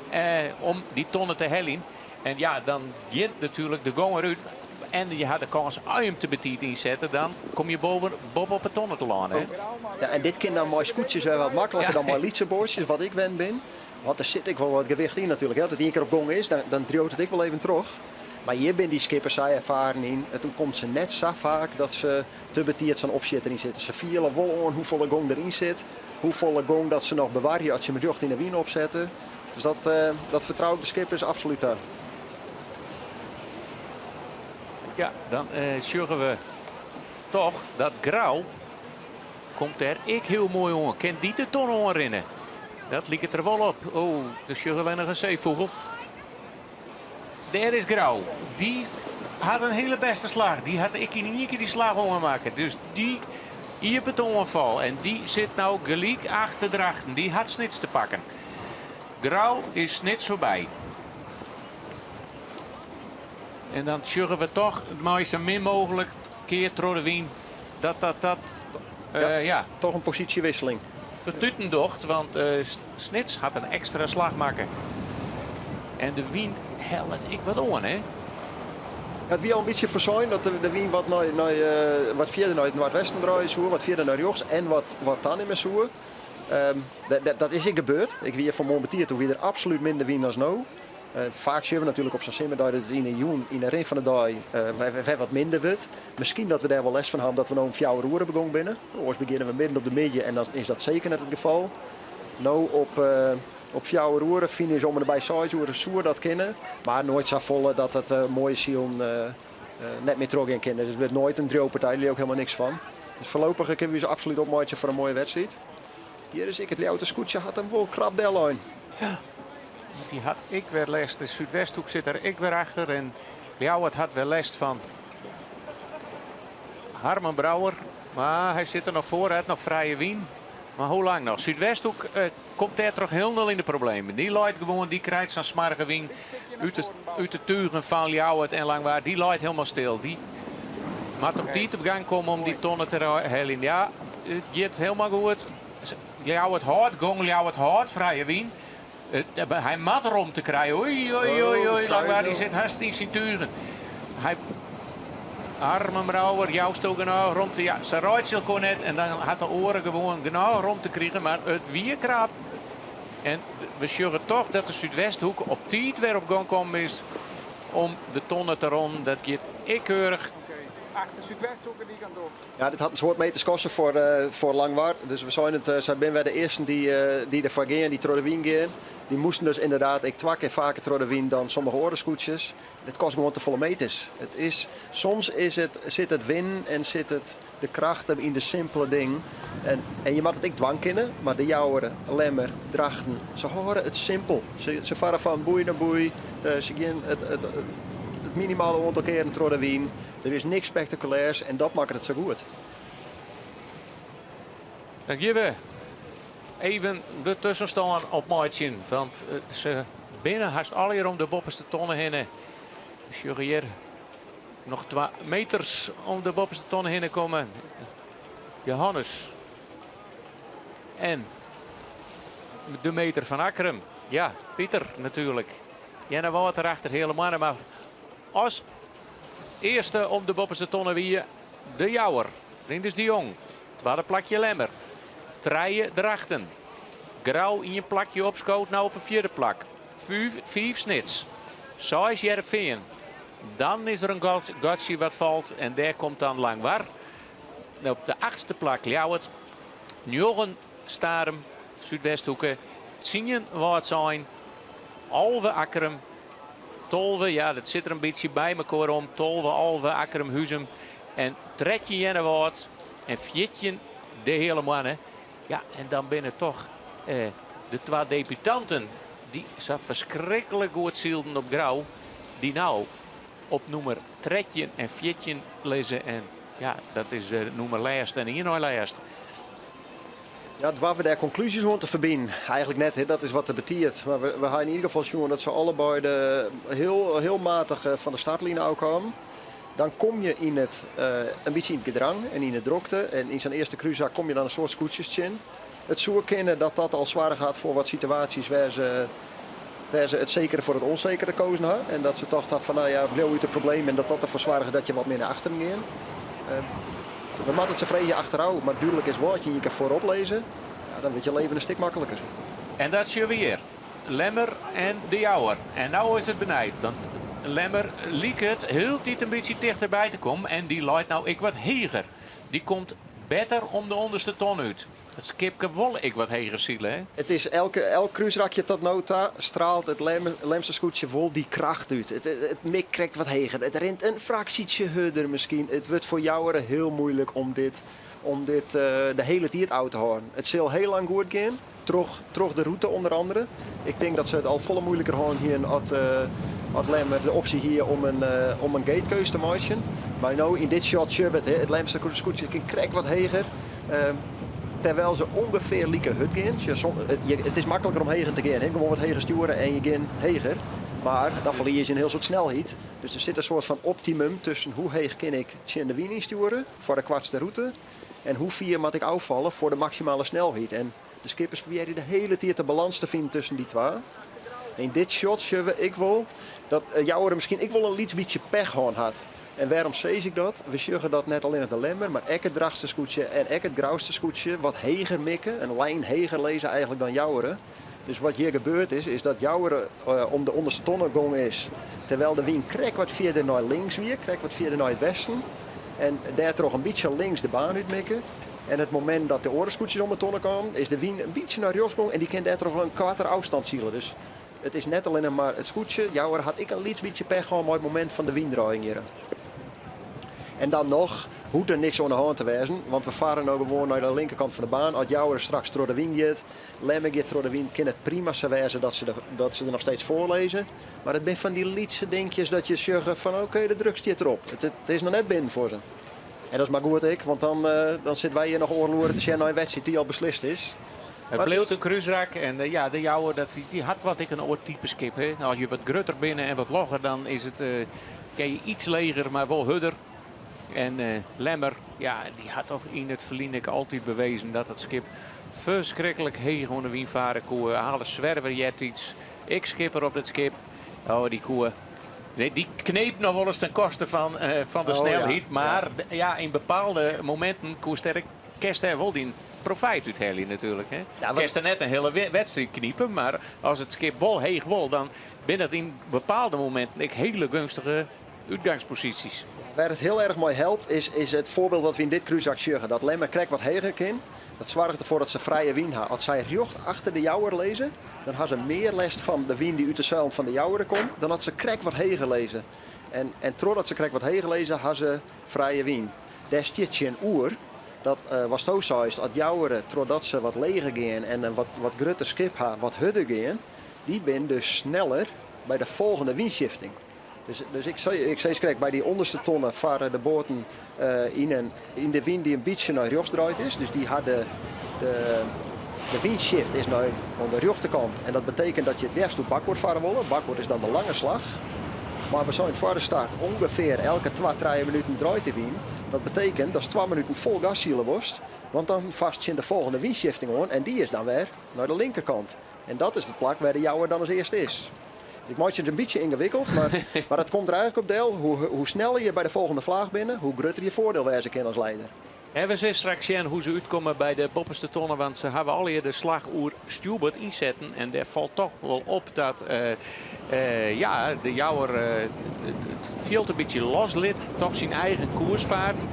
G: eh, om dy tonne te heljen. En ja, dan giet natuerlik de gong derút. En je ha de kâns as je him te betiid ynsette, dan komme je boven, boppe op de tonne te lânen. Hè?
H: Ja, en dit kin dan mei skûtsjes wer wat makliker dan mei lytse boatsjes, wat ik wend bin. Want der sit ek wol wat gewicht yn natuerlik. Hè. As it ien kear op gong is, dan, dan driuwt it ek wol even troch. Mar hjir binne dy skippers sa erfaren yn. It oerkomt se net sa faak dat se te betiid sa'n opsjitter yn sitte. Se fiele wol oan hoefolle gong deryn sit, hoefolle gong dat se noch bewarje as se him rjocht yn de wyn opsette. Dus dat, uh, dat fertrou ik de skippers absolút ta.
G: Ja, dan uh, sjogge we toch dat Grou komt dêr ek hiel moai oan. Kin dy de tonne oanrinne? Dat liket der wol op. Oh, der sjogge we noch in seefûgel. Dêr is Grou. Dy hat in hiele bêste slach. Dy hat ek yn ien kear dy slach oanmakke. Dus dy iepenet de oanfal. En dy sit no gelyk achter Drachten. Dy hat Snits te pakken. Grou is Snits foarby. En dan sjogge we toch mei sa min mooglik kear troch de wyn dat dat dat
H: ja, uh, ja. Toch in posysjewisseling.
G: Fertuten docht, want uh, Snits hat in ekstra slach makke. En de wyn hellet ek wat oan, hè?
H: It wie al in bytsje foarsein dat de, de wyn wat, nei, nei, uh, wat fierder nei it noardwesten draaie soe, wat fierder nei rjochts en wat, wat tanimme soe. Um, dat, dat is ek gebeurd. Ik wie fan moarn betiid, doe wie der absolút minder wyn as no. Faak sjogge we natuerlik op sa'n simmerdei dat it yn 'e jûn, yn 'e rin fan 'e dei, wer wat minder wurdt. Miskien dat we dêr wol lêst fan ha omdat we no om fjouwer oere begûn binne. Oars begjinne we midden op de middei en dan is dat seker net it gefal. No op, op fjouwer oere, finish om en by seis oere soe dat kinne. Mar noait safolle dat it moaie silen net mear trochgean kin. Dus it wurdt noait in driuwpartij, dêr leau ik helemaal niks fan. Dus foarlopich kinne we ús absolút opmeitsje foar in moaie wedstriid. Hjir is ek it Ljouwerter skûtsje hat him wol krap dellein.
G: Ja, want dy hat ek wer lêst. De Súdwesthoek sit der ek wer achter. En Ljouwert hat wer lêst fan Harmen Brouwer. Mar hy sit der noch foar, hy hat noch frije wyn. Mar hoe lang noch? Súdwesthoek eh, komt dêrtroch hielendal yn de problemen. Dy leit gewoan, dy krijt sa'n smoarge wyn út de, út de tugen fan Ljouwert en Langwar. Dy leit hielendal stil. Dy moat op tiid op gang komme om dy tonne te heljen. Ja, it giet hielendal goed. Ljouwert hâldt gong, Ljouwert hâldt frije wyn. Hy moat romte krije. Oei, oei, oei, oei, Langwar dy sit hast yn syn tugen. Hy Harmen Brouwer, jousto genôch romte? Ja, se reitsje elkoar net en dan hat de oare gewoan genôch romte krigen, mar it wie krap. En we sjogge toch dat de Súdwesthoek op tiid wer op gong kommen is om de tonne te ronnen. Dat giet ek keurich.
A: Achter Súdwesthoeke dy kant op.
H: Ja, dit hat in soad meters koste foar, foar Langwar. Dus we seinen it, sy binne wer de earsten dy't, dy't derfoar gean, dy't troch de wyn gean. Dy moasten dus ynderdaad ek twa kear faker troch de wyn dan sommige oare skûtsjes. It kostet gewoan te folle meters. It is, soms is it, sit it winnen en sit it de kracht him yn de simpele dingen. En, en je moatte it ek dwaan kinne, mar De Jouwer, Lemmer, Drachten, se hâlde it simpel. Se, se farre fan boei nei boei, se gean it, it, it minimale oantal kearen troch de wyn. Der is niks spektakulêrs en dat makket it sa goed.
G: Dan gean we even de tuskenstân opmeitsjen, want se binne hast allegear om de boppeste tonne hinne. We sjogge hjir noch 2 meters om de boppeste tonne hinne komme. Johannes en de meter fan Akkrum. Ja, Pieter natuerlik. Earnewâld derachter, Heale Moanne, mar as earste om de boppeste tonne wie De Jouwer. Rinus de Jong. Twadde plakje Lemmer. Trije Drachten. Grou ien plakje opskood, no op in fjirde plak. Fiif Snits. Seis Hearrenfean. Dan is der in gatsje wat falt en dêr komt dan Langwar. Op de achtste plak Ljouwert. Njoggen Starum, Súdwesthoeke. Tsien Wâldsein. 11 Akkrum. 12, ja dat sit der in bytsje by mekoar om. 12, 11 Akkrum, Huzum en 13 Earnewâld en 14 de Heale Moanne. Ja, en dan binne toch de twa debutanten dy't sa ferskriklik goed sylden op Grou, dy't no op nûmer 13 en 14 lizze. En ja, dat is de nûmer lêst en ien nei lêst.
H: Ja, doare we dêr konklúzjes oan te ferbinen? Eigenlik net, hè? Dat is wat te betiid. Mar we, we ha yn ieder gefal sjoen dat se allebeide hiel, hiel matich fan de startline ôfkamen. Dan kom je yn it, in bytsje yn it gedrang en yn de drokte. En yn sa'n earste krúsrak kom je dan in soad skûtsjes tsjin. It soe kinne dat dat al soarge hat foar wat situaasjes wêr se, wêr se it sekere foar it ûnsekere kozen ha. En dat se tocht ha fan nou ja, bliuw út de problemen en dat dat derfoar soarge dat je wat mear nei achteren gean. We moatte it se freegje achterôf, mar dúdlik is wol, as je ien kear foarop lizze, ja, dan wurdt je leven in stik makliker.
G: En dat sjogge we hjir. Lemmer en De Jouwer. En no is it benijd, want Lemmer liket hieltyd in bytsje tichterby te kommen en dy leit no ek wat heger. Dy komt better om de ûnderste ton út. It skipke wol ek wat heger sile, hè?
H: It is elke, elk krúsrakje tot no ta straalt it Lemster skûtsje wol dy kracht út. It, it mikt krekt wat heger. It rint in fraksjetsje hurder miskien. It wurdt foar Jouwer hiel muoilik om dit, om dit de hiele tiid ôf te hâlden. It sil hiel lang goed gean. Troch, troch de rûte ûnder andere. Ik tink dat se it al folle muoiliker hân hiene at, at Lemmer de opsje hie om in, om in gatekeus te meitsjen. Mar no yn dit shot sjogge we it, it Lemster skûtsje kin krekt wat heger. Terwijl se ûngefear like hurd gean. It is makliker om heger te gean, gewoan wat heger stjoere en je gean heger. Mar dan ferlies je in hiel soad snelheid. Dus der sit in soart fan optimum tusken hoe heech kin ik tsjin de wyn ynstjoere foar de koartste rûte en hoe fier moat ik ôffalle foar de maksimale snelheid. En de skippers probearje de hiele tiid de balâns te finen tusken dy twa. Yn dit shot sjogge we ek wol dat Jouwer miskien ek wol in lyts bytsje pech hân hat. En wêrom sis ik dat? We sjogge dat net allinnich de Lemmer, mar ek it Drachtster skûtsje en ek it Grouster skûtsje wat heger mikke, in lijn heger lizze eigenlik dan Jouwer. Dus wat hjir gebeurd is, is dat Joure om de ûnderste tonne gong is, terwijl de wyn krekt wat fierder nei links wie, krekt wat fierder nei it westen. En dêrtroch in bytsje links de baan útmikke. En it momint dat de oare skûtsjes om de tonne kamen, is de wyn in bytsje nei rjochts gong en dy kin dêrtroch in koartere ôfstân sile. Dus it is net allinnich mar it skûtsje, Joure hat ek in lyts bytsje pech hân mei it momint fan de wyndraaiing hjir. En dan noch hoecht der niks oan de hân te wêzen, want we farre no gewoan nei de linkerkant fan de baan. As Joure straks troch de wyn giet, Lemmer giet troch de wyn, kin it prima sa wêze dat se, dat se der noch steeds foar lizze. Mar it binne fan dy lytse dinkjes dat je sjogge fan oké, de druk stiet derop. It, it is noch net binnen foar se. En dat is mar goed ek, want dan, dan sitte wy hjir noch oardel oere te sjen nei in wedstriid dy't al beslist is.
G: It bliuwt in krúsrak en eh, ja, de Jouwer dat, dy hat wat ek in oar type skip. Hè. As je wat grutter binne en wat logger, dan is it, uh, kin je iets leger, mar wol hurder. En uh, Lemmer, ja, dy hat toch yn it ferline ek altyd bewezen dat it skip ferskriklik heech oan de wyn farre koe. Hale Zwerver eartiids, ek skipper op dat skip. Oh, dy koe. Dy kneep noch wolris ten koste fan de snelheid. Mar ja, yn bepaalde mominten koe sterk kinst dêr wol dyn profyt úthelje natuerlik. Hè? Ja, kinst der net in hiele wedstriid knipe, mar as it skip wol heech wol, dan binne it yn bepaalde mominten ek hiele geunstige útgangsposysjes.
H: Wêr't it hiel erch mei helpt is, is it foarbyld wat we yn dit krúsrak sjogge. Dat Lemmer krekt wat heger kin. Dat soarget derfoar dat se frije wyn ha. As sy rjocht achter de Jouwer lizze, dan ha se mear lêst fan de wyn dy't út de seilen fan de Jouwer komt, dan as se krekt wat heger lizze. En, en trochdat se krekt wat heger lizze, ha se frije wyn. Dêr stiet tsjinoer dat, watsto seist, as Jouwer trochdat se wat leger gean en in wat, wat grutter skip ha, wat hurder gean, dy binne dus sneller by de folgjende wynshifting. Dus, dus ik, sei, ik sis krekt, by dy ûnderste tonne farre de boaten yn, in, yn de wyn dy't in bytsje nei rjochts draaid is. Dus dy ha de, de, de wynshift is nei oan de rjochterkant. En dat betekent dat je it leafst oer bakboard farre wolle. Bakboard is dan de lange slach. Mar we seinen foar de start ûngefear elke twa, trije minuten draait de wyn. Dat betekent datst twa minuten fol gas sile wolst. Want dan farst tsjin de folgjende wynshifting oan en dy is dan wer nei de linkerkant. En dat is it plak wêr't de Jouwer dan as earste is. Ik meitsje it in bytsje yngewikkeld, mar it komt der eigentlik op del. Hoe sneller je by de folgjende flaach binne, hoe grutter je foardiel wêze kin as leider.
G: En we sille straks sjen hoe't se útkomme by de boppeste tonne, want se hawwe allegear de slach oer stjoerboard ynsetten. En dêr falt toch wol op dat ja, de Jouwer it fjild in bytsje loslit, toch syn eigen koers fart.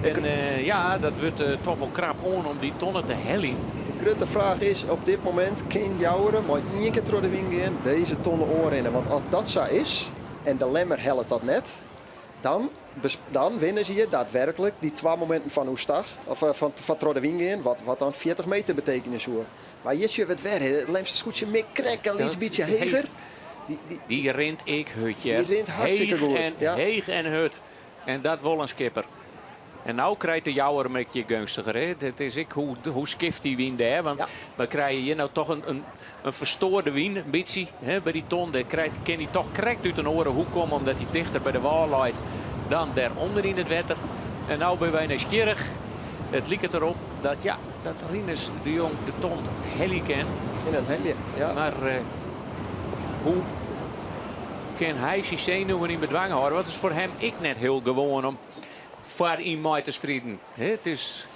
G: En ja, dat wurdt toch wol krap oan om dy tonne te heljen.
H: De grutte fraach is op dit momint, kin Jouwer mei ien kear troch de wyn gean dizze tonne oanrinne? Want as dat sa is en de Lemmer hellet dat net, dan, dan winne se hjir daadwerklik dy twa mominten fan oerstach, of fan, fan troch de wyn gean, wat, wat dan 40 meter betekenje soe. Mar hjir sjogge we it wer, it Lemster skûtsje mikt krekt in lyts bytsje heger.
G: Dy, dy, dy rint ek hurd, hear.
H: Dy rint hartstikke goed.
G: En,
H: ja.
G: Heech en hurd. En dat wol in skipper. En no krijt de Jouwer in bytsje geunstiger. Hè? It is ek hoe, hoe skift dy wyn dêr. Want
H: ja.
G: we krije hjir no toch in ferstoarde wyn, in bytsje, hè, by dy ton. Dêr krijt, kin hy toch krekt út in oare hoek komme, omdat hy tichter by de wâl leit dan dêrûnder yn it wetter. En no binne wy nijsgjirrich. It liket derop dat, ja, dat Rinus de Jong de ton helje kin.
H: Kin it helje, ja.
G: Mar hoe kin hy syn senuwen yn bedwang hâlde? Want it is foar him ek net hiel gewoan om foaryn mei te striden. It is.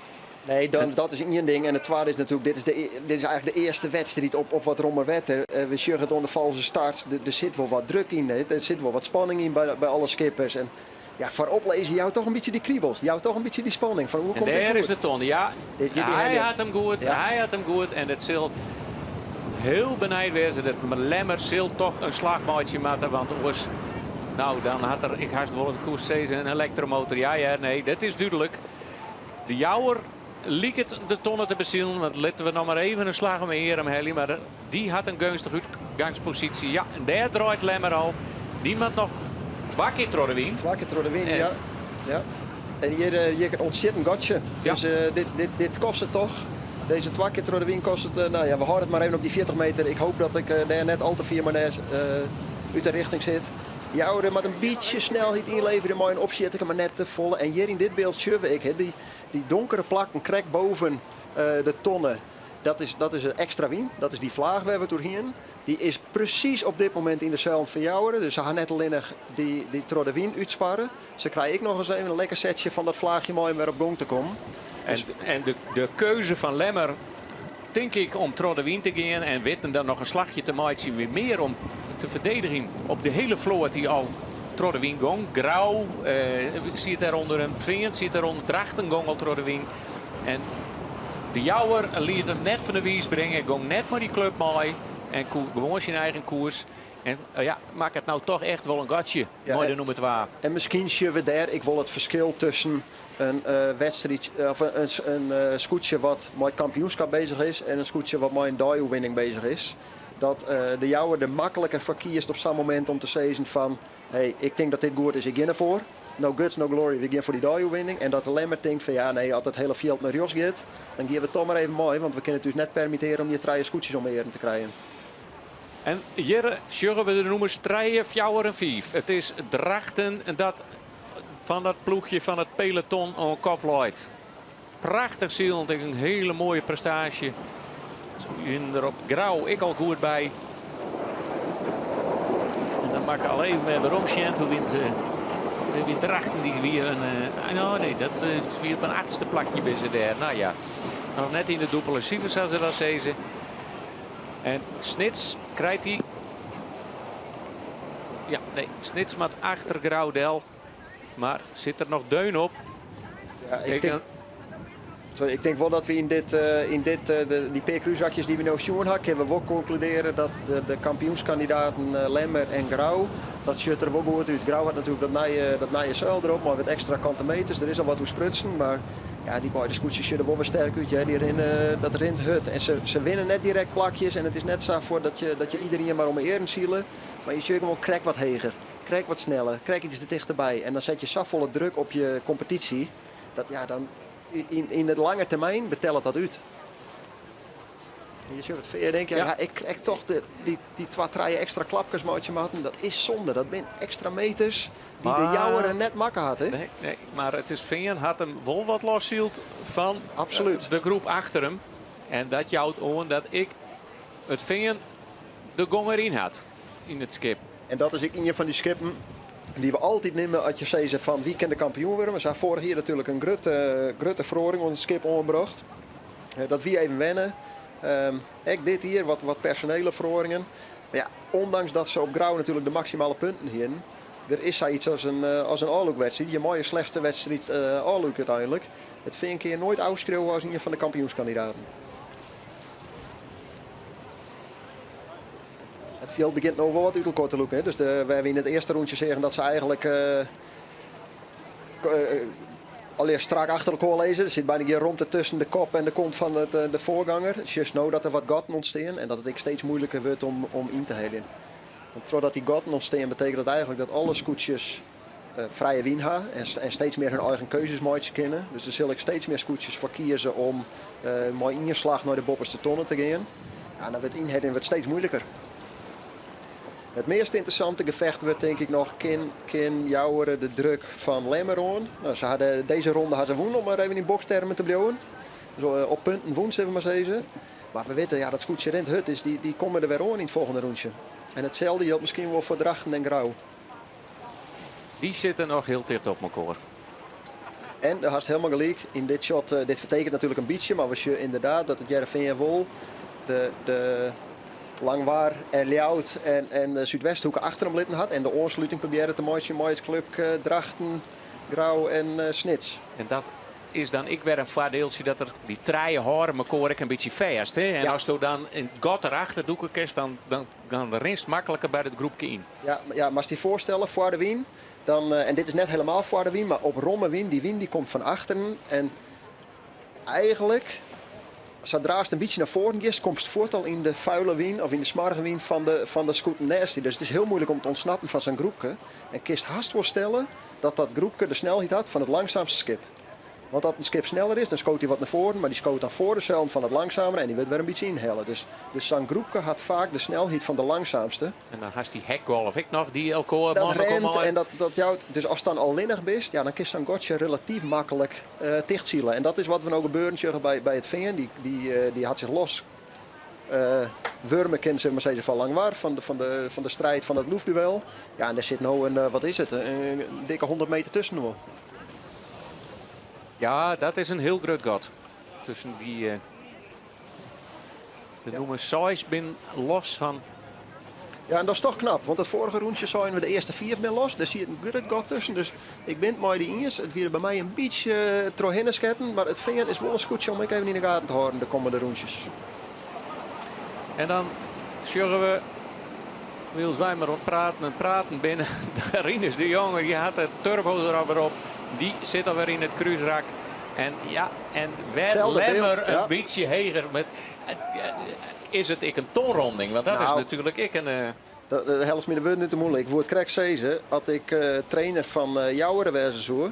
H: Nee, dan, dat is ien ding. En it twadde is natuerlik, dit is, de, dit is eigentlik de earste wedstriid op wat rommer wetter. We sjogge it oan de falske start, der sit wol wat druk yn. Der sit wol wat spanning yn by alle skippers. En ja, foarop lizze jout toch in bytsje dy kribels, jout toch in bytsje dy spanning. Fan, hoe
G: En
H: komt dit
G: dêr is
H: goed?
G: de ton. Ja,
H: Dit giet die
G: hy
H: heljen.
G: hat him goed.
H: Ja.
G: Hy hat him goed. En it sil hiel benijd wêze. Dat Lemmer sil toch in slach meitsje moatte. Want oars, no, dan hat er, ik hast wol it koers sizze, in elektromotor. Ja, ja, nee, dat is dúdlik. De Jouwer liket de tonne te besilen. Want litte we noch mar even in slach om 'e earm helje. Mar dy hat in geunstige útgangsposysje. Ja, en dêr draait Lemmer al. Dy moat noch twa kear troch de wyn.
H: Twa kear troch de wyn,
G: En
H: ja. ja. En hjir, hjir ûntstiet in gatsje.
G: Ja.
H: Dus dit, dit kostet toch. Dizze twa kear troch de wyn kostet, no ja, we hâlde it mar even op dy 40 meter. Ik hoopje dat ik dêr net al te fier mei út de rjochting sit. Jouwer moat in bytsje snelheid ynleverje mei in opsjitter, mar net te folle. En hjir yn dit byld sjogge we ek, hè, dy, dy donkere plakken krekt boven de tonne. Dat is in ekstra wyn, dat is dy flaach wêr't we it oer hienen. Dy is presys op dit momint yn de seilen fan Jouwer. Dus se ha net allinnich dy troch de wyn útsparre. Se krije ek noch ris even in lekker setsje fan dat flaachje mei om wer op gong te kommen.
G: En de keuze fan Lemmer. Tink ik om troch de wyn te gean en witten dan noch in slachje te meitsjen wie mear om te ferdedigjen op de hiele float dy't al troch de wyn gong. Grou siet dêr ûnder him, Fean siet dêr ûnder, Drachten gong al troch de wyn. En de Jouwer liet him net fan de wiis bringe, gong net mei dy klup mei en koe gewoan syn eigen koers. En ja, makket no toch echt wol in gatsje mei de nûmer twa.
H: En miskien sjogge we dêr ek wol it ferskil tusken in wedstriid of in skûtsje wat mei it kampioenskip beuzich is en in skûtsje wat mei in deioerwinning beuzich is. Dat de Jouwer der makliker foar kiest op sa'n momint om te sizzen fan hey, ik tink dat dit goed is, ik gean derfoar. No guts, no glory, we gean foar dy deioerwinning. En dat de Lemmer tinkt fan ja, nee, as it hiele fjild nei rjochts giet, dan gean we toch mar even mei, want we kinne it ús net permittearje om hjir trije skûtsjes om 'e earen te krijen.
G: En hjir sjogge we de nûmers trije, fjouwer en fiif. It is Drachten dat fan dat ploechje fan it peloton oan kop leit. Prachtich silend, ek in hiele moaie prestaasje. Wienen der op Grou ek al goed by. En dan makke al even wer werom sjen. Toen wienen se wie Drachten die wie in no nee, dat wie op in achtste plakje binne se dêr. Nou ja, noch net yn de dûbele sifers sa se dat sizze. En Snits krijt dy. Ja, nee, Snits moat achter Grou del. Mar sit der noch deun op?
H: Ja, ik tink, sorry, ik tink wol dat we yn dit, yn dit, dy pear krúsakjes dy't we no sjoen ha, kinne we wol konkludearje dat de kampioenskandidaten Lemmer en Grou, dat sjocht der wol goed út. Grou hat natuerlik dat nije seil derop mei wat ekstra kante meters. Der is al wat oer sprutsen, mar ja, dy beide skûtsjes sjogge der wol wer sterk út. Hear. Dy rinne, dat rint hurd en se winne net direkt plakjes en it is net sa foar dat je iderien mar om 'e earen sile, mar je sjogge gewoan krekt wat heger. Krekt wat sneller, krekt iets tichterby. En dan set je safolle druk op je kompetysje, dat ja, dan yn de lange termyn betellet dat út. En je sjocht it fear denk je, ja. ik krek toch dy twa, trije ekstra klapkes meitsje moatten. Dat is sonde, dat binne ekstra meters dy't de Jouwer net makke hat. Hè?
G: Nee, nee, mar it is Fean hat him wol wat lossyld fan
H: Absoluut.
G: de groep achter him. En dat jout oan dat ek it Fean de gong deryn hat yn it skip.
H: En dat is ek ien fan dy skippen dy't we altyd nimme as je sizze fan wie kin de kampioen wurde. We ha foarich jier natuerlik in grutte, grutte feroaring oan it skip oanbrocht. Dat wie even wenne. Ek dit jier wat personele feroaringen. Mar ja, ondanks dat se op Grou natuerlik de maksimale punten hienen, der is sayts as in, as in ôflûkwedstriid. Je meie je slechtste wedstriid ôflûke úteinlik. It Fean kin je noait ôfskriuwe as ien fan de kampioenskandidaten. It fjild begjint no wol wat út elkoar te lûken. Dus de, wêr we yn it earste rûntsje seagen dat se eigentlik allegear strak achter elkoar lizze. Der sit byna gjin romte tusken de kop en de kont fan it, de foarganger. Sjochst no dat der wat gatten ûntstean en dat it ek steeds muoiliker wurdt om yn te heljen. Want trochdat dy gatten ûntstean betekent dat eigentlik dat alle skûtsjes frije wyn ha en steeds mear hun eigen keuzes meitsje kinne. Dus der sil ek steeds mear skûtsjes foar kieze om mei ien slach nei de boppeste tonne te gean. Ja, dan wurdt ynheljen wurdt steeds muoiliker. It meast ynteressante gefecht wurdt tink ik noch, kin Jouwer de druk fan Lemmer oan? No, se ha de, dizze ronde ha se wûn om mar even yn bokstermen te bliuwen. Dus op punten wûn, sille we mar sizze. Mar we witte, ja, dat skûtsje rint hurd, dus dy komme der wer oan yn it folgjende rûntsje. En itselde jildt miskien wol foar Drachten en Grou.
G: Dy sitte noch hiel ticht op mekoar.
H: En do hast hielendal gelyk, yn dit shot, dit fertekent natuerlik in bytsje, mar we sjogge ynderdaad dat it Hearrenfean wol de Langwar en Ljouwert en de Súdwesthoeke achter him litten hat en de oansluting probearre te meitsjen mei it klupke Drachten, Grou en Snits.
G: En dat is dan ek wer in foardieltsje dat der dy trije hâlde mekoar ek in bytsje fêst. Hè? En ast dan in gat erachter dûke kinst, dan rinst makliker by dat groepke yn.
H: Ja, ja, moatst dy foarstelle, foar de wyn, dan, en dit is net hielendal foar de wyn, mar op romme wyn, dy wyn dy komt fan achteren en eigentlik, sadra'tst in bytsje nei foaren giest, komst fuort al yn de fuile wyn of yn de smoarge wyn fan de skûten nêst dy. Dus it is hiel muoilik om te ûntsnappen fan sa'n groepke. En kinst hast wol stelle dat dat groepke de snelheid hat fan it langsaamste skip. Want as in skip sneller is, dan skoot hy wat nei foaren, mar dy skoot dan foar de sellen fan it langsamere en dy wurdt wer in bytsje ynhelle. Dus sa'n groepke hat faak de snelheid fan de langsaamste.
G: En dan hast dy hekgolf ek noch, dy't elkoar
H: Dat remt en dat jout. Dus ast dan allinnich bist, ja, dan kinst sa'n gatsje relatyf maklik tichtsile. En dat is wat we no gebeuren sjogge by it Fean. Dy hat sich los wurme kinne, sil ik mar sizze, fan Langwar, fan de striid fan it loefduel. Ja, en dêr sit no in, wat is it, in dikke 100 meter tusken wol.
G: Ja, dat is in hiel grut gat tusken dy. De nûmer 6 bin los fan.
H: Ja, en dat is toch knap, want it foarige rûntsje seinen we de earste fiif bin los. Dêr siet in grut gat tusken, dus ik bin it mei dy iens. It wie der by my in bytsje trochhinne sketten, mar it Fean is wol in skûtsje om ek even yn de gaten te hâlden de kommende rûntsjes.
G: En dan sjogge we, wylst wy mar oan it praten en praten binne, Rinus de Jonge, dy hat de turbo der alwer op. Dy sit alwer yn it krúsrak. En ja, en wer Lemmer in bytsje heger. Met, is it ek in tonronding? Want dat is natuerlik ek in.
H: Dat hellest my de wurden út de mûle. Ik woe it krekt sizze, as ik trainer fan Joure wêze soe,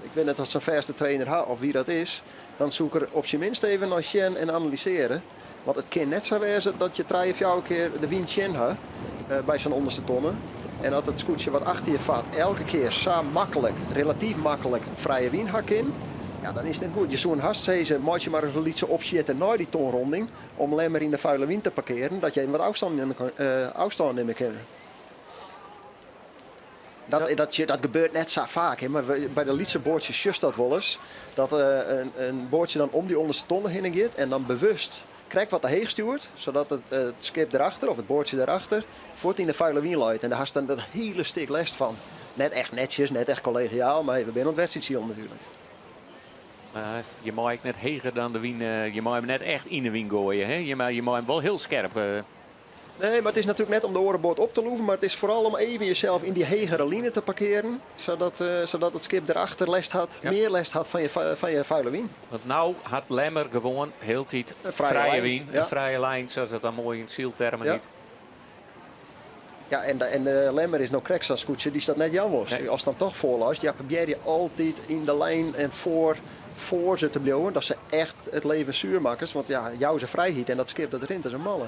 H: ik wit net oft se in fêste trainer ha of wie dat is, dan soe ik der op syn minst even nei sjen en analysearje. Want it kin net sa wêze dat je trije, fjouwer kear de wyn tsjin ha by sa'n ûnderste tonne. En dat it skûtsje wat achter je fart elke kear sa maklik, relatyf maklik, frije wyn ha kin. Ja, dan is it net goed. Je soenen hast sizze, meitsje mar ris in lytse opsjitter nei dy tonronding om Lemmer yn de fuile wyn te parkearen, dat je even wat ôfstân nimme kinne. Dat, dat, dat gebeurt net sa faak, hè, mar by de lytse boatsjes sjochst dat wolris. Dat in boatsje dan om dy ûnderste tonne hinne giet en dan bewust krekt wat te heech stjoert, sadat it, it skip derachter of it boatsje derachter fuort yn de fuile wyn leit. En dêr hast dan dat hiele stik lêst fan. Net echt netsjes, net echt kollegiaal, mar we binne oan it wedstriidsilen natuerlik.
G: Mar je mei ek net heger dan de wyn, je mei him net echt yn de wyn goaie, hè? Je mei, je mei him wol hiel skerp.
H: Nee, mar it is natuerlik net om de oare boat op te loeven, mar it is foaral om even jesels yn dy hegere line te parkearen, sadat, sadat it skip derachter lêst hat, mear lêst hat fan je, fan je fuile wyn.
G: Want no hat Lemmer gewoan hieltyd frije wyn, in frije lijn, sa't dat dan moai yn syltermen hjit.
H: Ja, en de, en de Lemmer is no krekt sa'n skûtsje dy'tst dat net jaan wolst. Nee. Ast dan toch foarleist, ja, probearje altyd yn de lijn en foar, foar se te bliuwen, dat se echt it leven suer makkest. Want ja, jou se frijheid en dat skip dat rint as in malle.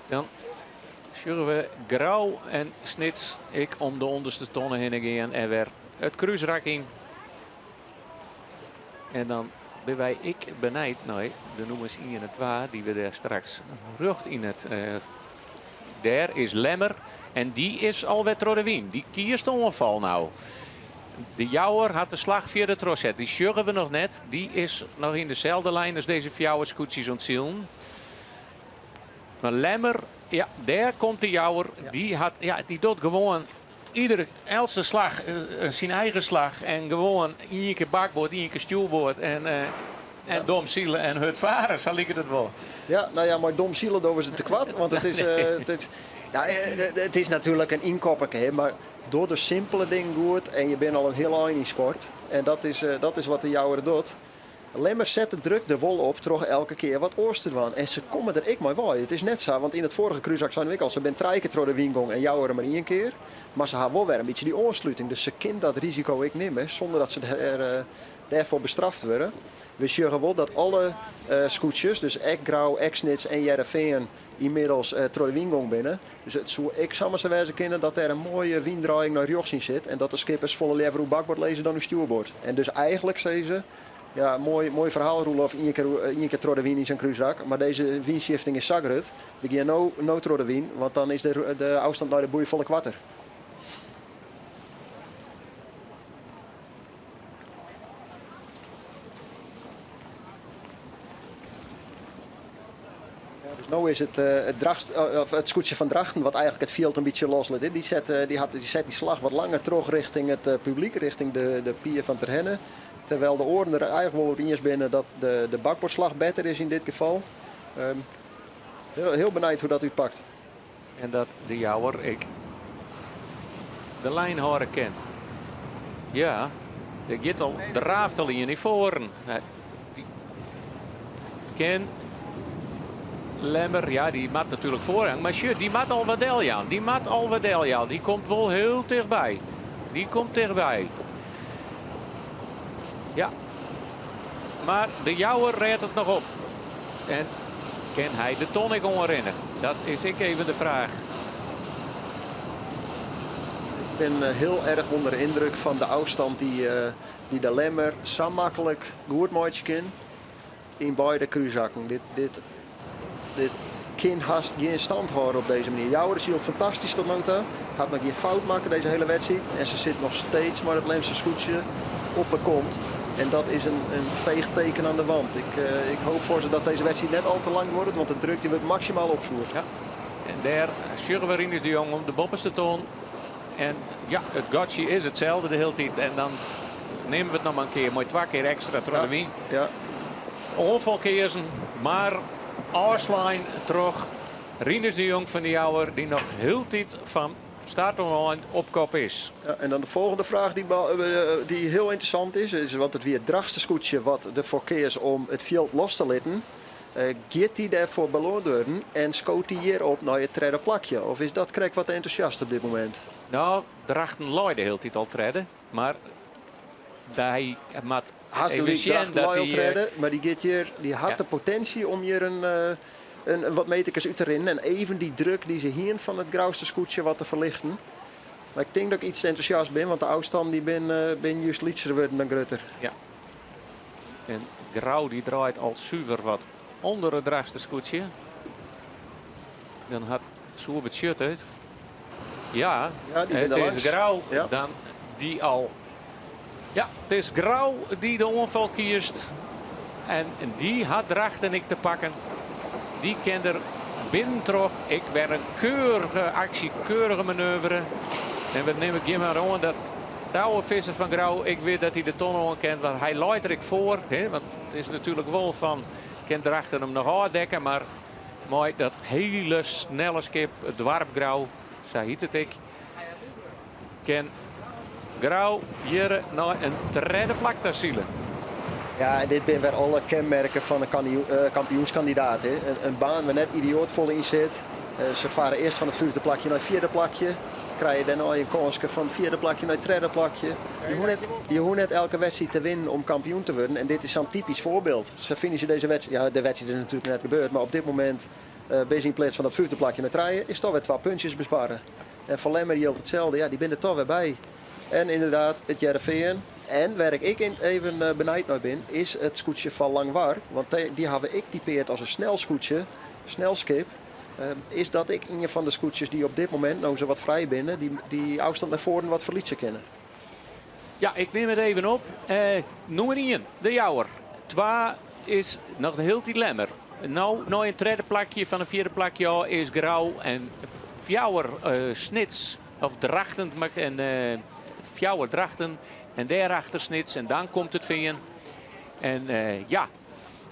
G: Dan sjogge we Grou en Snits ek om de ûnderste tonne hinne gean en wer it krúsrak yn. En dan binne wy ek benijd nei de nûmers 1 en 2 dy't we dêr straks rjocht yn it. Uh, dêr is Lemmer en dy is alwer troch de wyn. Dy kiest oanfal no. De Jouwer hat de slach fierder trochset. Dy sjogge we noch net. Dy is noch yn deselde lijn as dizze fjouwer skûtsjes oan it silen. Mar Lemmer, ja, dêr komt de Jouwer. Dy, hat, ja, dy docht gewoan iedere, eltse slach syn eigen slach. En gewoan ien kear bakboard, ien kear stjoerboard. En, en dom sile en hurd faren, sa liket it wol.
H: Ja, no ja, mei dom sile dogge se tekoart. Want it is, it is, ja, it is natuerlik in ynkopperke, mar doch de simpele dingen goed en je binne al in hiel ein yn sport. En dat is, dat is wat de Jouwer docht. Lemmer set de druk der wol op troch elke kear wat oars te dwaan. En se komme der ek mei wei. It is net sa, want yn it foarige krúsrak seinen we ek al, se binne trije kear troch de wyn gong en Jouwer mar ien kear. Mar se ha wol wer in bytsje dy oansluting, dus se kin dat risiko ek nimme sûnder dat se der, dêrfoar bestraft wurde. We sjogge wol dat alle skûtsjes, dus ek Grou, ek Snits en Hearrenfean, ynmiddels troch de wyn gong binne. Dus it soe ek samar sa wêze kinne dat dêr in moaie wyndraaiing nei rjochts yn sit en dat de skippers folle leaver oer bakboard lizze dan oer stjoerboard. En dus eigentlik sizze, ja, moai, moai ferhaal Roelof, ien kear, ien kear troch de wyn yn sa'n krúsrak, mar dizze wynshifting is sa grut, we gean no, no troch de wyn, want dan is de, de ôfstân nei de boei folle koarter. Dus no is it, it, Drachtst, of it skûtsje fan Drachten wat eigentlik it fjild in bytsje loslit. Dy set, dy hat, dy set dy slach wat langer troch richting it publyk, richting de, de pier fan Terherne. Terwijl de oaren der eigentlik wol oer iens binne dat de, de bakboardslach better is yn dit gefal. Um, hiel, hiel benijd hoe't dat útpakt.
G: En dat de Jouwer ek de lijn hâlde kin. Ja, der giet al, draaft al ien yn foaren. Kin Lemmer, ja, dy moat natuerlik foarrang. Mar sjoch, dy moat al wat deljaan. Dy moat al wat deljaan. Dy komt wol hiel tichtby. Dy komt tichtby. Ja. Mar de Jouwer rêdt it noch op. En kin hy de ton ek oanrinne? Dat is ek even de fraach.
H: Ik bin hiel erch ûnder de yndruk fan de ôfstân dy't dy de Lemmer sa maklik goed meitsje kin yn beide krúsrakken. Dit, dit, dit kin hast gjin stand hâlde op dizze manier. Jouwer sylt fantastysk tot no ta. Hat noch gjin fout makke dizze hiele wedstriid. En se sit noch steeds mei dat Lemster skûtsje op 'e kont. En dat is in, in veeg teken aan de wand. Ik, uh, ik hoop voor ze dat deze wedstrijd net al te lang wordt, want de druk die wordt maximaal opvoerd.
G: Ja. En daar sjogge we Rinus de Jong om de boppenste toan. En ja, it gatsje is itselde de hiele tiid. En dan nimme we it noch mar in kear, moai twa kear ekstra troch de wyn.
H: Ja.
G: Oanfal keazen, mar ôfslein troch Rinus de Jong fan de Jouwer, dy't noch hieltyd fan start oant ein op kop is.
H: Ja, en dan de volgende vraag die, die heel interessant is, is want it wie it Drachtster skûtsje wat derfoar keas om it fjild los te litten. Uh, giet dy dêrfoar beloand wurden en skoot dy hjir op nei it tredde plakje? Of is dat krekt wat entûsjast op dit momint?
G: No, Drachten lei de hiele tiid al tredde, mar dy moat
H: Hast
G: even
H: gelyk,
G: sjen
H: Drachten
G: dat
H: lei al
G: dy,
H: tredde, mar dy giet hjir, dy hat
G: Ja.
H: de potinsje om hjir in, in, wat meterkes út te rinnen en even dy druk dy't se hienen fan it Grouster skûtsje wat te ferlichtsjen. Mar ik tink dat ik iets te entûsjast bin, want de ôfstannen dy binne, binne just lytser wurden dan grutter.
G: Ja. En Grou dy draait al suver wat ûnder it Drachtster skûtsje. Dan hat soe betsjutte. Ja,
H: Ja, dy
G: it
H: binne
G: is
H: langs.
G: Grou
H: Ja.
G: dan dy al. Ja, it is Grou dy't de oanfal kiest. En dy hat Drachten ek te pakken. Dy kin der binnentroch. Ek wer in keurige aksje, keurige manoeuvre. En we nimme gjin mar oan dat Douwe Visser fan Grou, ik wit dat hy de tonne oan kin, want hy leit der ek foar. Hè, want it is natuerlik wol fan, kin Drachten him noch ôfdekke, mar mei dat hiele snelle skip, it doarp Grou, sa hjit it ek, kin Grou hjir nei in tredde plak ta sile.
H: Ja, en dit binne wer alle kenmerken fan in kampioenskandidaat. Hè. In baan wêr net idioat folle yn sit. Se farre earst fan it fyfde plakje nei it fjirde plakje. Krije dêrnei in kânske fan it fjirde plakje nei it tredde plakje. Je hoege net, je hoege net elke wedstriid te winnen om kampioen te wurden. En dit is sa'n typysk foarbyld. Se finishe dizze wedstriid, ja, de wedstriid is natuerlik net gebeurd, mar op dit momint uh, binne se yn pleats fan dat fyfde plakje nei trije, is toch wer twa puntsjes besparre. En foar Lemmer jildt itselde, ja, dy binne der toch wer by. En ynderdaad, it Hearrenfean. En wêr ik ek even eh, benijd nei bin, is it skûtsje fan Langwar. Want dy hawwe ek typeard as in snel skûtsje, snel skip. Eh, is dat ek ien fan de skûtsjes dy't op dit momint, no se wat frij binne, dy, dy ôfstân nei foaren wat ferlytse kinne?
G: Ja, ik nim it even op. Uh, nûmer 1, de Jouwer. 2 is noch de hiele tiid Lemmer. No, nei in tredde plakje fan in fjirde plakje is Grou. En fjouwer uh, Snits, of Drachten, en uh, fjouwer Drachten. En dêrachter Snits. En dan komt it Fean. En uh, ja,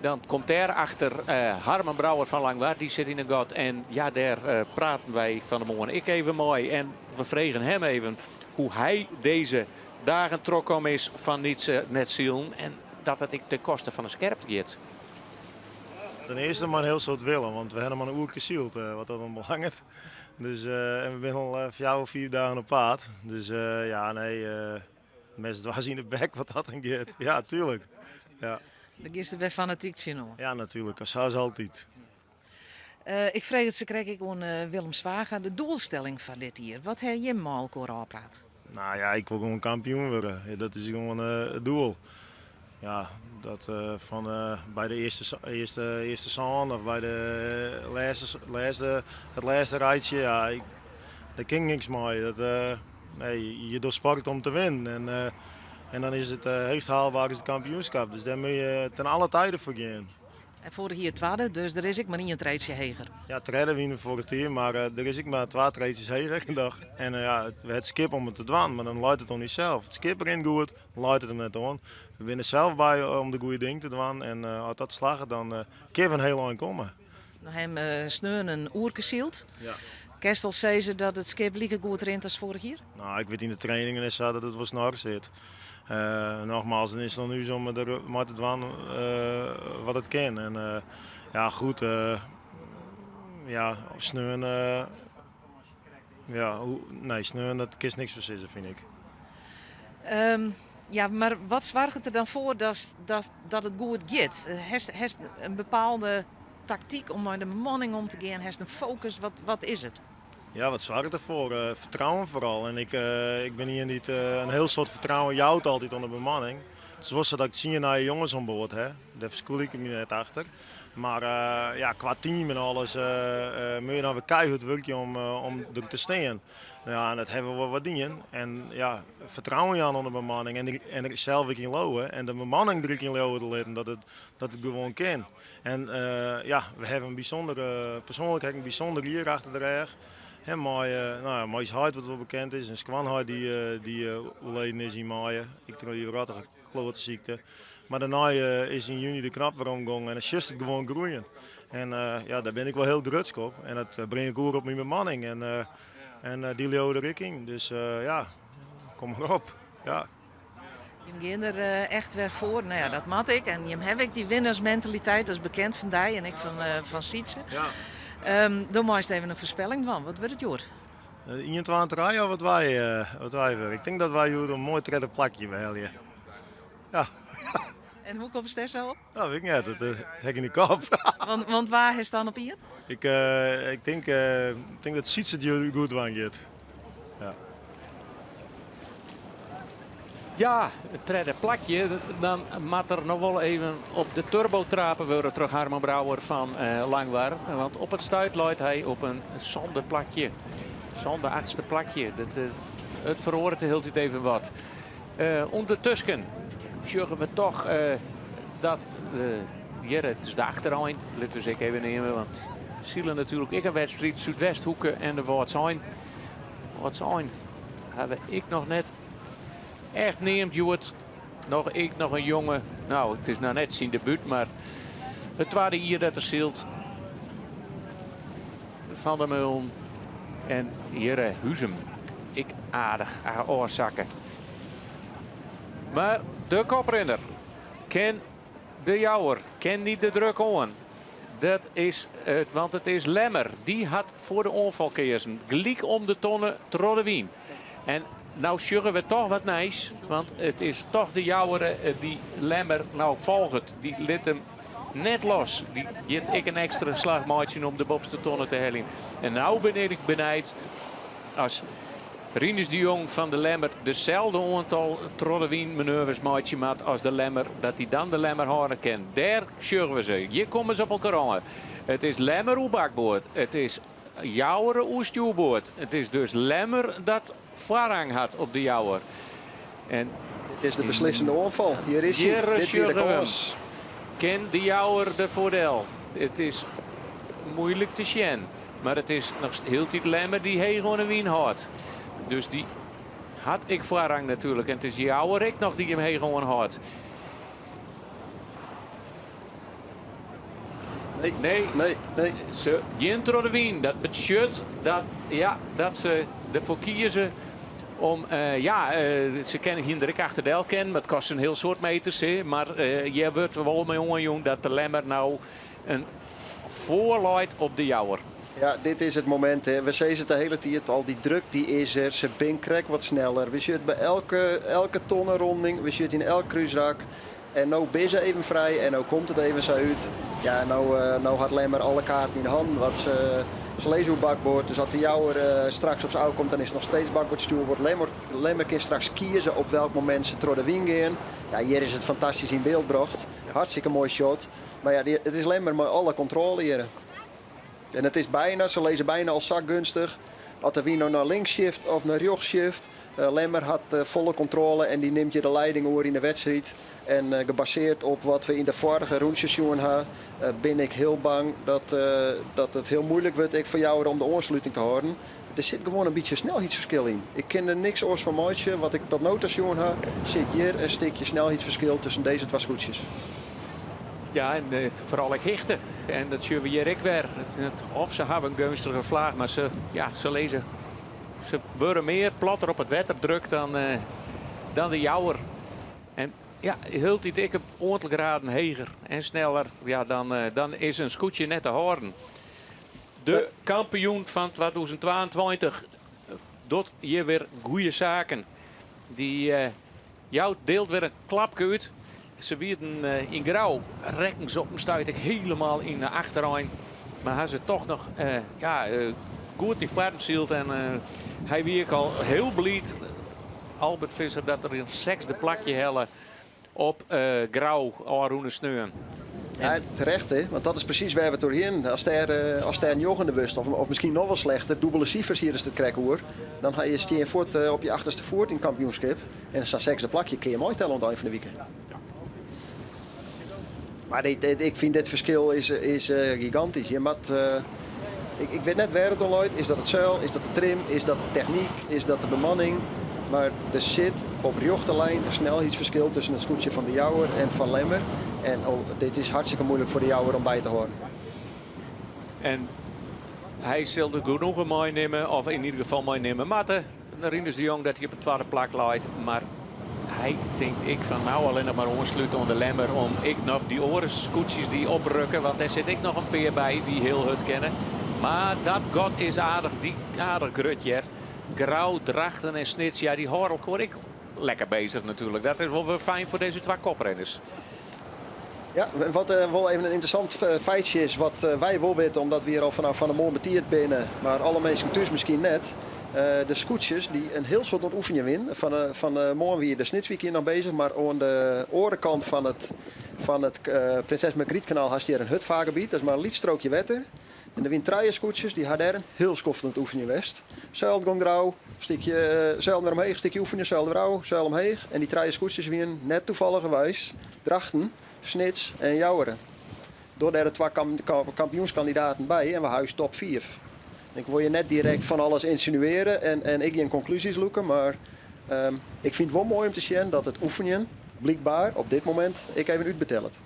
G: dan komt dêrachter uh, Harmen Brouwer fan Langwar. Dy sit yn in gat. En ja, dêr uh, praten wy fan 'e moarn ek even mei. En we fregen him even hoe't hy dizze dagen trochkommen is fan niets, net silen. En dat it ek ten koste fan de skerpte giet.
J: Ten earste mar in hiel soad wille, want we hawwe mar in oerke syld, wat dat oanbelanget. Dus, en we binne al 4 of 5 dagen op paad. Dus ja, nee, mes dwers yn de bek wat dat oangiet. Ja, tuerlik. Ja.
D: Dan giest der wer fanatyk tsjinoan.
J: Ja, natuerlik. Sa as altyd.
D: Ik freegje it sakrekt ek oan Willem Zwaga, de doelstelling foar dit jier. Wat ha jim mei elkoar ôfpraat?
J: No ja, ik wol gewoan kampioen wurde. Dat is gewoan it doel. Ja, dat fan by de earste, earste, earste sân of by de lêste, lêste, it lêste rijtsje, ja, ik, dêr kin ik niks mei. Dat, nee, je docht sport om te winnen. En, en dan is it heechst haalbaar is it kampioenskip. Dus dêr moatte je ten alle tijden foar gean.
D: En foarich jier twadde, dus der is ek mar ien treedsje heger.
J: Ja, tredde wiene we foarich jier, mar der is ek mar twa treedsjes heger. En ja, we ha it skip om it te dwaan, mar dan leit it oan ússels. It skip rint goed, dan leit it him net oan. We binne sels by om de goede ding te dwaan en as dat slagget, dan kinne we in hiel ein komme.
D: No ha jim sneon in oerke syld.
J: Ja.
D: Kinst al sizze dat it skip like goed rint as foarich jier?
J: No, ik wit yn de trainingen is sa dat it wol snor sit. Nogmaals, dan is it oan ús om der mei te dwaan wat it kin. En ja, goed, ja, sneon, ja, nee, sneon dat kinst niks foar sizze, fyn ik.
D: Ja, mar wat soarget der dan foar dat, dat, dat it goed giet? Hast, hast in bepaalde taktyk om mei de bemanning om te gean? Hast in fokus? Wat, wat is it?
J: Ja, wat soarget derfoar? Fertrouwen foaral. En ik, ik bin ien dy't in hiel soad fertrouwen jout altyd oan de bemanning. It is wol sa dat ik tsien nije jonges oan board ha. Dêr ferskûl ik my net achter. Mar ja, kwa team en alles moatte je dan wer keihurd wurkje om, om der te stean. No ja, en dat hawwe we wol wat dien. En ja, fertrouwen jaan oan de bemanning en, en der sels ek yn leauwe. En de bemanning der ek yn leauwe te litten dat it, dat it gewoan kin. En ja, we hawwe in bysûnder, persoanlik ha ik in bysûnder jier achter de rêch. Hè, mei, no ja, mei ús heit wat wol bekend is en skoanheit dy't, dy't oerleden is yn maaie. Ek troch dy rottige kloatesykte. Mar dêrnei is yn juny de knop wer omgongen en dan sjochst it gewoan groeien. En ja, dêr bin ik wol hiel grutsk op. En dat bring ik oer op myn bemanning. En, en dy leauwe der ek yn. Dus ja, kom mar op. Ja.
D: Jim gean der echt wer foar. No ja, dat moat ek. En jim hawwe ek dy winnersmentaliteit, dat is bekend fan dy en ek fan, fan Sytse.
J: Ja.
D: Do meist even in foarspelling dwaan. Wat wurdt it hjoed?
J: 1, 2, 3 of wat wy, wat wy wurde. Ik tink dat wy hjoed in moai tredde plakje behelje. Ja.
D: En hoe komst dêr sa op?
J: No, wit ik net. Dat ha ik yn de kop.
D: Want, want wa is dan op ien?
J: Ik, ik tink, tink dat Sytse it goed dwaan giet. Ja.
G: Ja, it tredde plakje. Dan moat der noch wol even op de turbo trape wurde troch Harmen Brouwer fan Langwar. Want op it stuit leit hy op in sânde plakje. Sânde, achtste plakje. Dat, it feroaret de hiele tiid even wat. Ûndertusken sjogge we toch dat hjir, it is de achterein, litte we se ek even neame, want sile natuerlik ek in wedstriid Súdwesthoeke en de Wâldsein. Wâldsein hawwe we ek noch net echt neamd hjoed. Noch ek noch in jonge, no it is noch net syn debút, mar it twadde jier dat er sylt. Van der Meulen en hjir Huzum ek aardich ôfsakke. Mar de koprinner ken de Jouwer, ken dy de druk oan. Dat is it, want it is Lemmer. Dy hat foar de oanfal keazen. Gelyk om de tonne troch de wyn. En no sjogge we toch wat nijs, want it is toch de Jouwer dy't Lemmer no folget. Dy lit him net los. Dy giet ek in ekstra slach meitsjen om de boppeste tonne te heljen. En no bin ik benijd as Rinus de Jong fan de Lemmer deselde oantal troch de wyn manoeuvres meitsje moat as de Lemmer, dat hy dan de Lemmer hâlde kin. Dêr sjogge we se. Hjir komme se op elkoar oan. It is Lemmer oer bakboard. It is Jouwer oer stjoerboard. It is dus Lemmer dat foarrang hat op de Jouwer. En
H: Dit is de beslissende oanfal. Hjir is hy.
G: Hjir
H: Dit wie de
G: sjogge we him.
H: kâns.
G: Kin de Jouwer der foardel? It is muoilik te sjen. Mar it is noch hieltyd Lemmer dy't heech oan de wyn hâldt. Dus dy hat ek foarrang natuerlik. En it is Jouwer ek noch dy't him heech oanhâldt.
H: Nee,
G: Nee,
H: nee, nee.
G: Se gean troch de wyn. Dat betsjut dat, ja, dat se derfoar kieze om, ja, se kinne hiene der ek achterdel kinnen, mar it kostet in hiel soad meters. Hè. Mar hjir wurdt wol mei oanjûn dat de Lemmer no in foarleit op de Jouwer.
H: Ja, dit is it momint. Hè. We sizze it de hiele tiid al, dy druk dy is der. Se binne krekt wat sneller. We sjogge it by elke, elke tonneronding, we sjogge it yn elk krúsrak. En no binne se even frij en no komt it even sa út. Ja, no, no hat Lemmer alle kaarten yn hannen. Want se, se lizze oer bakboard. Dus as de Jouwer straks op se ôfkomt, dan is it noch steeds bakboard stjoerboard. Lemmer, Lemmer kin straks kieze op welk momint se troch de wyn gean. Ja, hjir is it fantastysk yn byld brocht. Hartstikke moai shot. Mar ja, it is Lemmer mei alle kontrôle hjir. En it is byna, se lizze byna al sa geunstich. As de wyn no nei links shift of nei rjochts shift, Lemmer hat folle kontrôle en dy nimt hjir de leiding oer yn de wedstriid. En gebaseard op wat we yn de foarige rûntsjes sjoen ha, bin ik hiel bang dat, dat it hiel muoilik wurdt ek foar Jouwer om de oansluting te hâlden. Der sit gewoan in bytsje snelheidsferskil yn. Ik kin der niks oars fan meitsje. Wat ik tot no ta sjoen ha, sit hjir in stikje snelheidsferskil tusken dizze twa skûtsjes.
G: Ja, en foaral ek hichte. En dat sjogge we hjir ek wer. Of se hawwe in geunstige flaach, mar se, ja, se lizze, se wurde mear platter op it wetter drukt dan, dan de Jouwer. En ja, hieltyd ek in oantal graden heger en sneller. Ja, dan, dan is in skûtsje net te hâlden. De kampioen fan 2022 docht hjir wer goede saken. Dy jout deelt wer in klapke út. Se wienen yn Grou, rekken se op in stuit ek hielendal yn de achterein. Mar ha se toch noch ja, goed yn foarm sylt. En hy wie ek al hiel bliid, Albert Visser, dat er in sechsde plakje helle op Grou ôfrûne sneon.
H: Ja, terecht hè, want dat is presys wêr't we it oer hienen. As dêr, as dêr njoggende wurdst, of, of miskien noch wol slechter, dûbele sifers hjir is it krekt oer, dan ha je stean fuort op je achterste foet yn it kampioenskip. En sa'n sechsde plakje kin je meitelle oan it ein fan de wike. Mar dit, dit, ik fyn dit ferskil is, is gigantysk. Je moat, ik, ik wit net wêr't it oan leit. Is dat it seil, is dat de trim, is dat de technyk, is dat de bemanning? Mar der sit op rjochte lijn in snelheidsferskil tusken it skûtsje fan De Jouwer en fan Lemmer. En oh, dit is hartstikke moeilik foar De Jouwer om by te hâlden.
G: En hy sil der genoegen mei nimme, of yn ieder gefal mei nimme moatte. Rinus de Jong dat hy op it twadde plak leit. Mar hy tinkt ek fan nou allinnich mar oanslute oan de Lemmer om ek noch dy oare skûtsjes dy oprukke. Want dêr sit ek noch in pear by dy hiel hurd kinne. Mar dat gat is aardich, dy aardich grut hear. Grou, Drachten en Snits, ja dy hâlde elkoar ek lekker bezich natuerlik. Dat is wol wer fijn foar dizze twa koprenners.
H: Ja, wat wol even in ynteressant feitsje is, wat wy wol witte, omdat wy hjir al fanôf fan 'e moarn betiid binne, mar alle minsken thús miskien net. De skûtsjes dy't in hiel soad oan it oefenjen wiene. Fan 'e moarn wie de Snitswike hjir noch bezich, mar oan de oare kant fan it fan it Prinses Margrietkanaal hast hjir in hurdfaargebiet. Dat is mar in lyts strookje wetter. En der wiene trije skûtsjes, dy ha dêr in hiel skoft oan it oefenjen west. Seil gong derôf, stikje seil wer omheech, stikje oefenje, seil derôf, seil omheech. En dy trije skûtsjes wiene net toevalligerwijs Drachten, Snits en Jouwer. Doch dêr de twa kampioenskandidaten by en we ha ús top fiif. Ik wol je net direkt fan alles ynsinuearje en ek gjin konklúzjes lûke, mar ik fyn it wol moai om te sjen dat it oefenjen blykber op dit momint ek even útbetellet.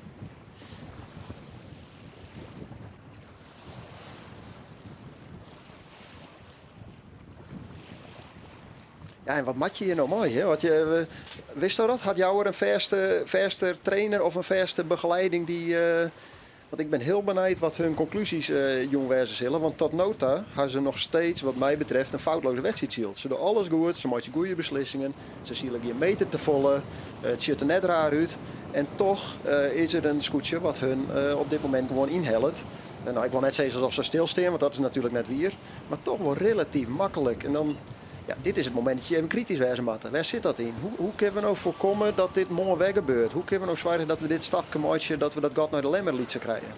H: Ja, en wat moat je hjir no mei? Hè? Wat je, witsto dat? Hat Jouwer in fêste, fêste trainer of in fêste begeleiding dy. Want ik bin hiel benijd wat hun konklúzjes jûn wêze sille. Want tot no ta ha se noch steeds, wat my betreft, in foutloze wedstriid syld. Se dogge alles goed, se meitsje goede beslissingen, se sile gjin meter te folle, it sjocht der net raar út. En toch is der in skûtsje wat hun op dit momint gewoan ynhellet. No, ik wol net sizze alsof se stilstean, want dat is natuerlik net wier. Mar toch wol relatyf maklik. En dan, ja, dit is it momint dat je even kritysk wêze moatte. Wêr sit dat yn? Hoe, hoe kinne we no foarkomme dat dit moarn wer gebeurt? Hoe kinne we no soargje dat we dit stapke meitsje, dat we dat gat nei de Lemmer lytser krije?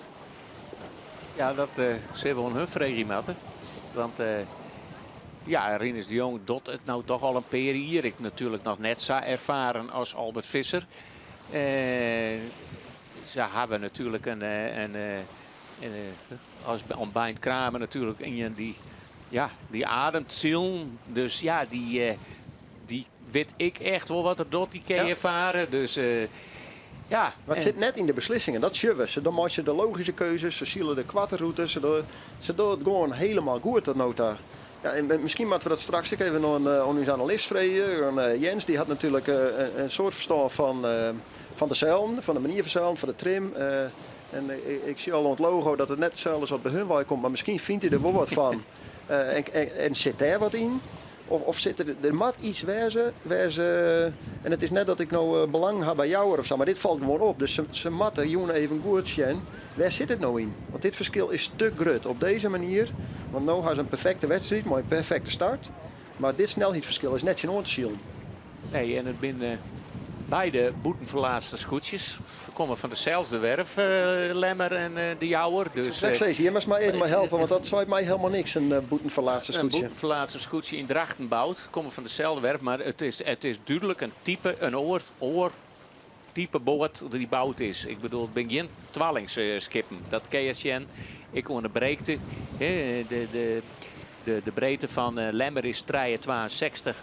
G: Ja, dat sille we oan hun freegje moatte. Want ja, Rinus de Jong docht it no toch al in pear jier. Ek natuerlik noch net sa erfaren as Albert Visser. Se hawwe natuerlik in, in, in, as om Beint Kramer natuerlik ien dy, ja, dy ademt silen. Dus ja, dy, dy wit ek echt wol wat er docht, dy kin erfaren. Dus ja.
H: Mar it sit net yn de beslissingen, dat sjogge we. Se meitsje de logyske keuzes, se sile de koarte rûtes, se dogge it gewoan hielendal goed tot no ta. Ja, en miskien moatte we dat straks ek even oan, oan ús analist freegje. Oan Jens, dy hat natuerlik in soad ferstân fan, fan de seilen, fan de manier fan seilen, fan de trim. En ik sjoch al oan it logo dat it net itselde is wat by hun wei komt, mar miskien fynt hy der wol wat fan. En, en, en sit dêr wat yn? Of, of sit der, der moat iets wêze wêr se. En it is net dat ik no belang ha by Jouwer of sa, mar dit falt gewoan op. Dus se, se moatte jûn even goed sjen, wêr sit it no yn? Want dit ferskil is te grut op dizze manier. Want no ha se in perfekte wedstriid mei in perfekte start. Mar dit snelheidsferskil is net tsjin oan te silen.
G: Nee, en it binne beide bûtenferlaatste skûtsjes. Komme fan deselde werf, Lemmer en De Jouwer. Dus,
H: ik sis, hjir moatst my even mei helpe, want dat seit my helemaal niks, in bûtenferlaatste skûtsje.
G: In bûtenferlaatste skûtsje yn Drachten boud, komme fan deselde werf, mar it is dúdlik in type, in oar, oar type boat dy't boud is. Ik bedoel, it binne gjin twallingsskippen. Dat kinne je sjen. Ek oan de breedte. De breedte fan Lemmer is 3,62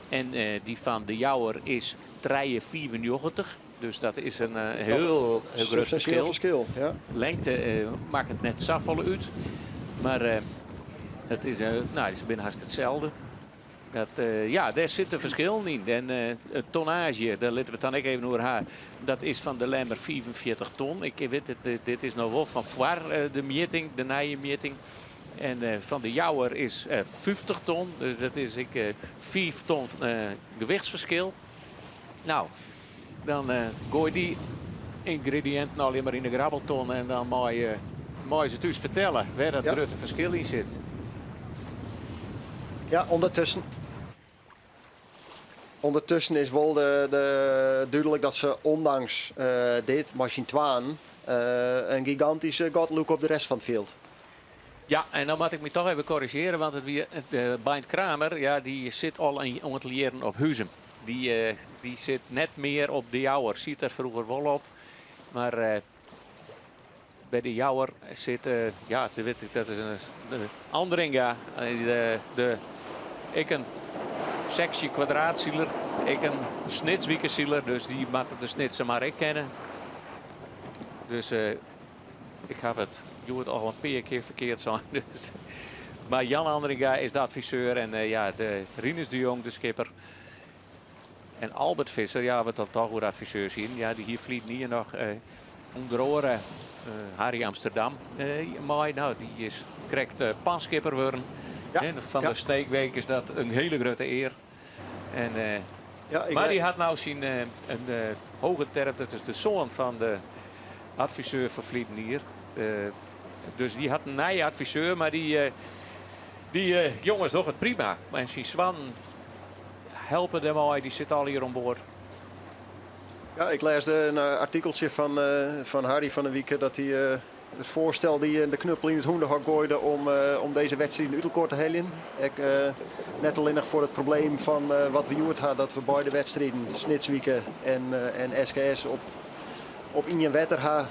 G: en dy fan De Jouwer is 3,95. Dus dat is in hiel, hiel grut ferskil.
H: Ferskil, ja.
G: Lengte makket net safolle út. Mar it is, no, se binne hast itselde. Dat, ja, dêr sitte ferskillen yn. En it tonnaazje, dêr litte we it dan ek even oer ha. Dat is fan de Lemmer 45 ton. Ik wit it, dit is noch wol fan foar de mjitting, de nije mjitting. En fan de Jouwer is 50 ton. Dus dat is ek 5 ton gewichtsferskil. No, dan goai dy yngrediïnten allegear mar yn de grabbelton en dan mei, mei se thús fertelle wêr dat grutte ferskil yn sit.
H: Ja, ondertussen. Ondertussen is wol de, de, dúdlik dat se ondanks dit mei syn twaen in gigantyske gat lûke op de rest fan it fjild.
G: Ja, en dan moat ik my toch even korrizjearje, want it wie Beint Kramer, ja, dy sit al in oantal jierren op Huzum. Dy, dy sit net mear op De Jouwer, siet der froeger wol op, mar by De Jouwer sit, ja, dat is in Andringa, de, de, ek in seksje kwadraatsiler, ek in Snitswikesiler, dus dy moat de Snitsermar ek kenne. Dus ik haw it hjoed al in pear kear ferkeard sein. Dus. Mar Jan Andringa is de adviseur en ja, de Rinus de Jong de skipper. En Albert Visser, ja, wat dan toch oer adviseurs hienen. Ja, dy hie ferline jier noch ûnder oare Harry Amsterdam mei. No, dy is krekt panskipper wurden.
H: Ja.
G: Fan de Sneekweek is dat in hiele grutte ear. En,
H: ja,
G: mar dy hat no syn in Hoge Terp, dat is de soan fan de adviseur fan ferline jier. Dus dy hat in nije adviseur, mar dy, dy jonges dogge it prima. En syn soannen helpe dêrmei, dy sitte allegear oan board.
H: Ja, ik lêsde in artikeltsje fan, fan Harry fan 'e wike dat hy it foarstel die de knuppel yn it hûnehok goaide om, om dizze wedstriden út elkoar te heljen. Ek net allinnich foar it probleem fan wat we hjoed ha, dat we beide wedstriden, Snitswike en, en SKS, op, op ien wetter ha.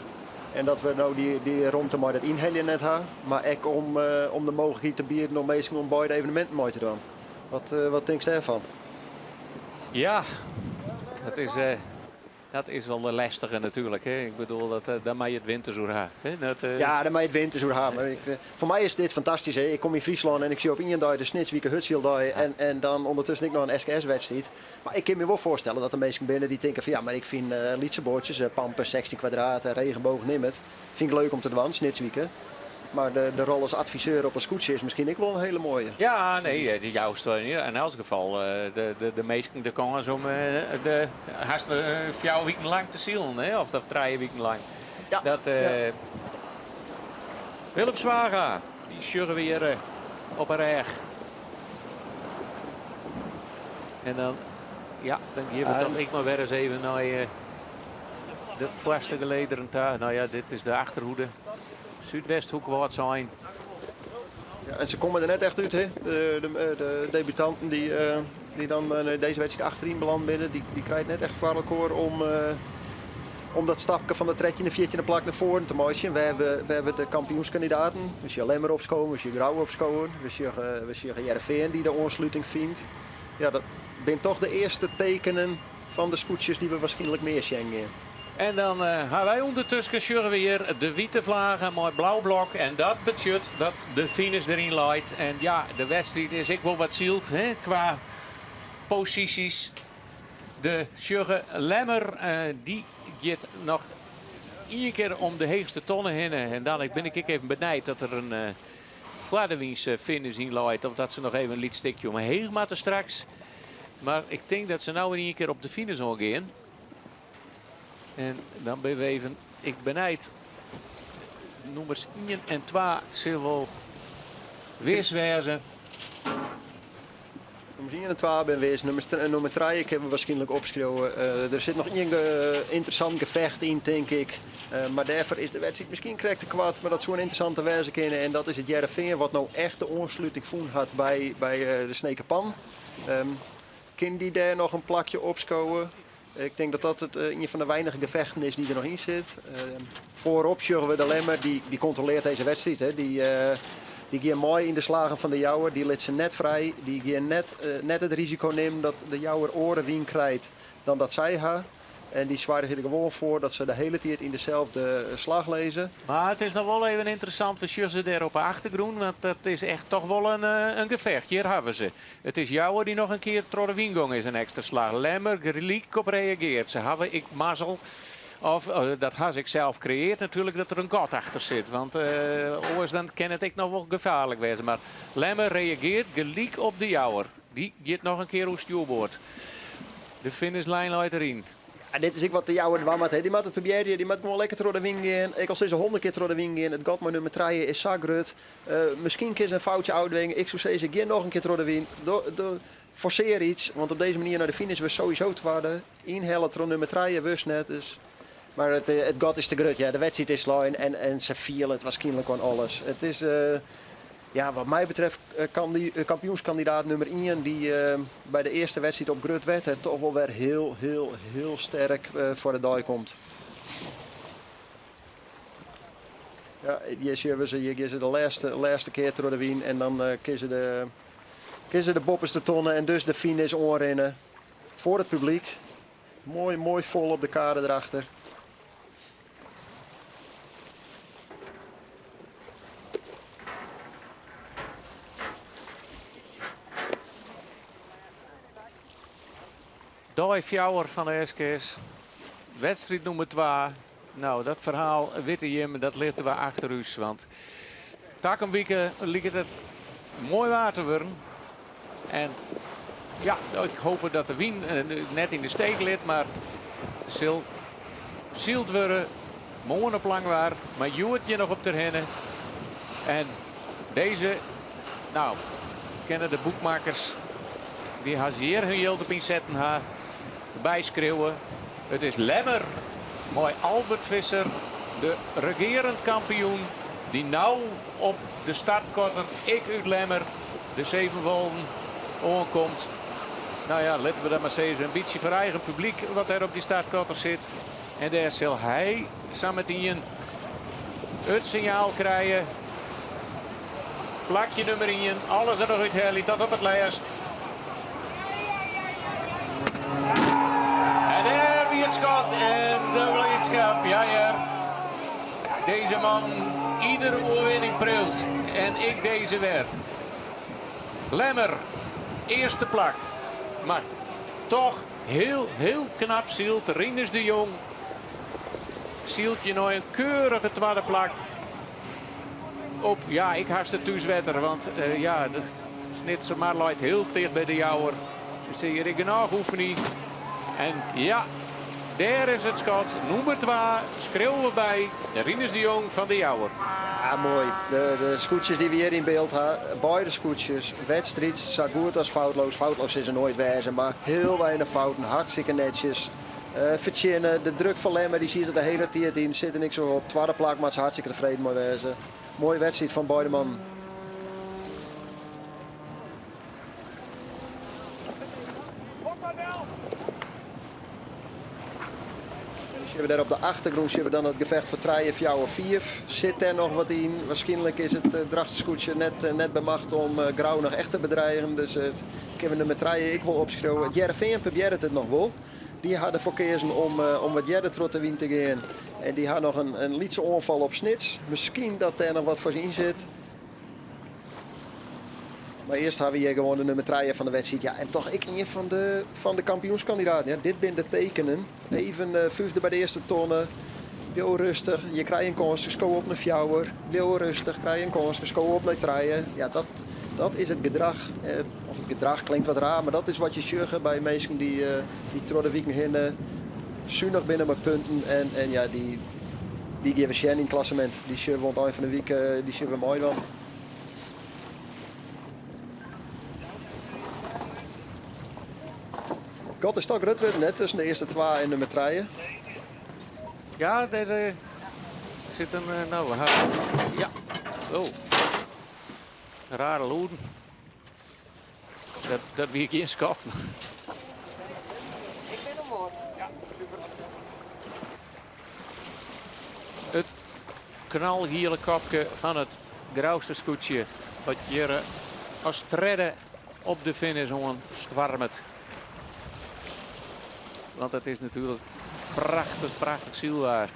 H: En dat we no dy, dy romte mei dat ynheljen net ha. Mar ek om, om de mooglikheid te bieden om minsken om beide eveneminten mei te dwaan. Wat, wat tinkst dêrfan?
G: Ja, dat is, dat is wol de lestige natuerlik. Hè? Ik bedoel, dat, dêr meie je it winters oer ha. Hè? Dat,
H: Ja, dêr meie je it winters oer ha. Mar ik, foar my is dit fantastysk. Hè? Ik kom yn Fryslân en ik sjoch op ien dei de Snitswike Hurdsyldei en, en dan ûndertusken ek noch in SKS-wedstriid. Mar ik kin my wol foarstelle dat der minsken binne dy't tinke fan ja, mar ik fyn lytse boatsjes, Pampe 16 kwadraat, Regenboog, nim it. Fyn ik leuk om te dwaan, Snitswike. Mar de, de rol as adviseur op in skûtsje is miskien ek wol in hiele moaie.
G: Ja, nee, dy joust yn elts gefal de, de, de minsken de kâns om de, hast fjouwer wiken lang te silen, hè? Of, of trije wiken lang.
H: Ja.
G: Dat,
H: ja.
G: Willem Zwaga, dy sjogge we hjir op 'e rêch. En dan, ja, dan gean we toch ek mar wer ris even nei de foarste gelederen ta. No ja, dit is de achterhoede. Súdwesthoek Wâldsein.
H: Ja, en se komme der net echt út, hè? De, de, de debutanten dy't, dy't dan dizze wedstriid achteryn beland binne, dy, dy krije it net echt foar elkoar om, om dat stapke fan de trettjinde, fjirtjinde plak nei foaren te meitsjen. We hawwe, we hawwe de kampioenskandidaten. We sjogge Lemmer opskowen, we sjogge Grou opskowen, we sjogge, we sjogge Hearrenfean dy't de oansluting fynt. Ja, dat binne toch de earste tekenen fan de skûtsjes dy't we wierskynlik mear sjen gean.
G: En dan uh, ha wy ûndertusken sjogge we hjir de wite flagge mei blau blok. En dat betsjut dat de finish deryn leit. En ja, de wedstriid is ek wol wat syld hè, kwa posysjes. We sjogge Lemmer, uh, dy giet noch ien kear om de heechste tonne hinne. En dan bin ik ek even benijd dat der in uh, foar de wyn finish yn leit. Of dat se noch even in lyts stikje omheech moatte straks. Mar ik tink dat se no yn ien kear op de finish oangean. En dan binne we even, ik benijd. Nûmers 1 en 2 sille wol wis wêze.
H: Nûmers 1 en 2 binne wis. Nûmer 3 kinne we wierskynlik opskriuwe. Der sit noch ien ynteressant gefjocht yn, tink ik. Mar dêrfoar is de wedstriid miskien krekt te koart. Mar dat soe in ynteressante wêze kinne. En dat is it Hearrenfean wat no echt de oansluting fûn hat by, by de Snekerpan. Kin dy dêr noch in plakje opskowe? Ik tink dat dat it, ien fan de weinige gefjochten is dy't der noch yn sit. Foarop sjogge we de Lemmer, dy, dy kontrolearret dizze wedstriid. Hè. Dy, dy gean mei yn de slagen fan de Jouwer, dy lit se net frij. Dy gean net, net it risiko nimmen dat de Jouwer oare wyn krijt dan dat sy ha. En dy soargje der gewoan foar dat se de hiele tiid yn deselde slach lizze.
G: Mar it is noch wol even ynteressant, we sjogge se dêr op de achtergrûn, want dat is echt toch wol in, in gefjocht. Hjir hawwe se. It is Jouwer dy't noch in kear troch de wyn gong is, in ekstra slach. Lemmer gelyk op reagearret. Se hawwe ek mazzel. Of dat ha se ek sels kreëarre natuerlik, dat der in gat achter sit. Want oars dan kin it ek noch wol gefaarlik wêze. Mar Lemmer reagearret gelyk op de Jouwer. Dy giet noch in kear oer stjoerboard. De finishlijn leit deryn.
H: Dit is ek wat de Jouwer dwaan moat. Dy moat it probearje, dy moat gewoan lekker troch de wyn gean. Ek al sille se 100 kear troch de wyn gean, it gat mei nûmer trije is sa grut. Miskien kin se in foutsje ôftwinge. Ik soe sizze, gean noch in kear troch de wyn. Forsear iets, want op dizze manier nei de finish wurdst sowieso twadde. Ynhelle troch nûmer trije wurdst net. Dus, mar it, it gat is te grut. Ja, de wedstriid is slein en, en se fiele it wierskynlik oan alles. It is, ja, wat my betreft kampioenskandidaat nûmer ien dy't by de earste wedstriid op grut wetter toch wol wer hiel, hiel, hiel sterk foar de dei komt. Ja, hjir sjogge we se, hjir gean se de lêste, lêste kear troch de wyn en dan kinne se de, kinne se de boppeste tonne en dus de finish oanrinne foar it publyk. Moai, moai fol op de kade derachter.
G: Dei fjouwer fan de SKS. Wedstriid nûmer twa. No, dat ferhaal witte jimme, dat litte we achter ús. Want takom wike liket it moai waar te wurden. En ja, ik hoop dat de wyn net yn de steek lit, mar sil syld wurde. Moarn op Langwar, mar hjoed hjir noch op Terherne. En dizze, no, kinne de boekmakkers dy't hast hjir hun jild op ynsetten ha, derby skriuwe. It is Lemmer mei Albert Visser, de regearend kampioen, dy't no op de startkotter ek út Lemmer, de Sevenwolden, oankomt. No ja, litte we dat mar sizze, in bytsje foar eigen publyk wat dêr op dy startkotter sit. En dêr sil hy sametien it sinjaal krije. Plakje nûmer 1, alles der noch úthelje tot op it lêst. En dêr wie it skot en de blydskip. Ja hear, dizze man iedere oerwinning priuwt. En ek dizze wer. Lemmer, earste plak. Mar toch hiel, hiel knap syld. Rinus de Jong sylt hjir nei in keurige twadde plak. Op, ja, ik hast it thúswetter, want ja, de Snitsermar leit hiel ticht by de Jouwer. Se sille hjir ek genôch oefenje. En ja, dêr is it skot. Nûmer 2 skriuwe we by Rinus de Jong fan de Jouwer.
H: Ja, moai. De skûtsjes dy't we hjir yn byld ha, beide skûtsjes, wedstriid sa goed as foutloos. Foutloos sil se noait wêze, mar hiel weinich fouten, hartstikke netsjes. Fertsjinne, de druk fan Lemmer dy siet der de hiele tiid yn, sit der niks op. Twadde plak moat se hartstikke tefreden mei wêze. Moaie wedstriid fan beide mannen. En dan sjogge we dêr op de achtergrûn sjogge we dan it gefecht foar trije, fjouwer, fiif. Sit dêr noch wat yn? Wierskynlik is it Drachtster skûtsje net, net by macht om Grou noch echt te bedrigen. Dus kinne we nûmer trije ek wol opskriuwe. It Hearrenfean probearret it noch wol. Dy ha derfoar keazen om, om wat earder troch de wyn te gean. En dy ha noch in, in lytse oanfal op Snits. Miskien dat dêr noch wat foar yn sit. Mar earst ha we hjir gewoan de nûmer trije fan de wedstriid. Ja, en toch ek ien fan de, fan de kampioenskandidaten. Ja, dit binne de tekenen. Even fyfde by de earste tonne. Bliuw rêstich, je krije in kâns, sko op nei fjouwer. Bliuw rêstich, krije in kâns, sko op nei trije. Ja, dat, dat is it gedrach. Of it gedrach klinkt wat raar, mar dat is wat je sjogge by minsken dy't dy't troch de wiken hinne sunich binne mei punten. En, en ja, dy, dy gean we sjen yn it klassemint. Dy sjogge we oan it ein fan de wike, dy sjogge we meidwaan. Gat is toch grut wurden, hè, tusken de earste twa en nûmer trije.
G: Ja, dêr sit in. No, we ha. Ja. Oh. Rare lûden. Dat, dat wie gjin skot.
D: Ik bin oan board.
G: Ja, super. It knalgiele kopke fan it Grouster skûtsje wat hjir as tredde op de finish oan stoarmet. Want it is natuerlik prachtich, prachtich sylwaar.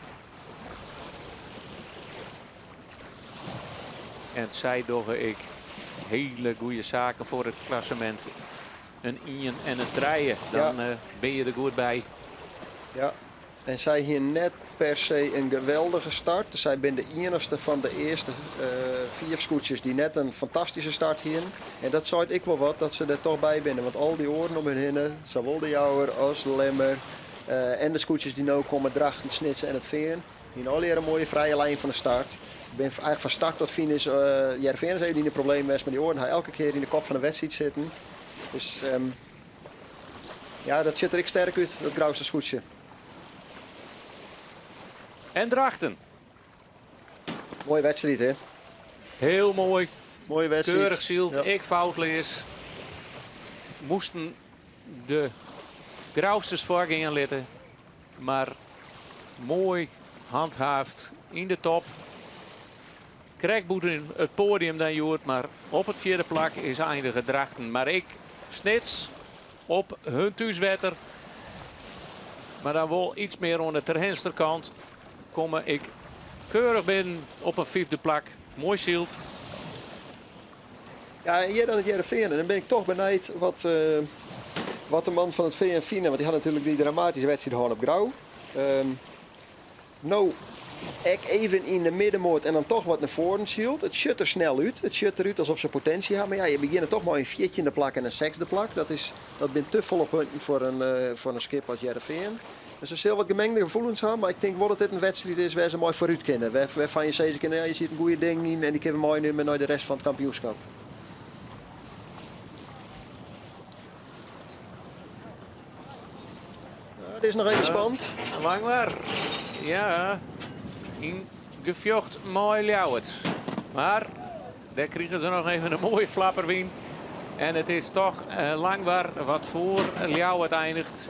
G: En sy dogge ek hiele goede saken foar it klassemint. In 1 en in 3, dan binne je der goed by.
H: Ja, en sy hiene net per se in geweldige start. Sy binne de iennichste fan de earste fiif skûtsjes dy't net in fantastyske start hiene. En dat seit ek wol wat dat se der toch by binne. Want al dy oaren om hun hinne, sawol de Jouwer as Lemmer. En de skûtsjes dy't no komme, Drachten, Snits en It Fean, hiene allegear in moaie frije lijn fan de start. Bin eigentlik fan start tot finish, Hearrenfean is even yn de problemen west, mar dy oaren ha elke kear yn de kop fan de wedstriid sitten. Dus ja, dat sjocht der ek sterk út, dat Grouster skûtsje.
G: En Drachten.
H: Moaie wedstriid, hè?
G: Hiel moai.
H: Moaie wedstriid.
G: Keurich syld, ek foutleas. Moasten de Grousters foargean litte. Mar moai handhaafd yn de top. Krekt bûten it poadium dan hjoed, mar op it fjirde plak is einige Drachten. Mar ek Snits op hun thúswetter. Mar dan wol iets mear oan de Terhernster kant. Komme ek keurich binnen op in fyfde plak. Moai syld.
H: Ja, en hjir dan it Hearrenfean. En dan bin ik toch benijd wat, wat de man fan it Fean fine. Want dy ha natuerlik dy dramatyske wedstriid hân op Grou. No, ek even yn de middenmoat en dan toch wat nei foaren syld. It sjocht der snel út. It sjocht derút alsof se potinsje ha. Mar ja, je begjinne toch mei in fjirtjinde plak en in sechsde plak. Dat, is, dat binne te folle punten foar in skip as Hearrenfean. Dus se sil wat gemengde gefoelens ha, mar ik tink wol dat dit in wedstriid is wêr't se mei foarút kinne. Wêrfan je sizze kinne, ja, hjir sit in goede ding yn en dy kinne we meinimme nei de rest fan it kampioenskip. It is noch even spannend.
G: Langwar, ja, yn gefjocht mei Ljouwert. Mar dêr krigen se noch even in moaie flapperwyn. En it is toch Langwar wat foar Ljouwert einiget.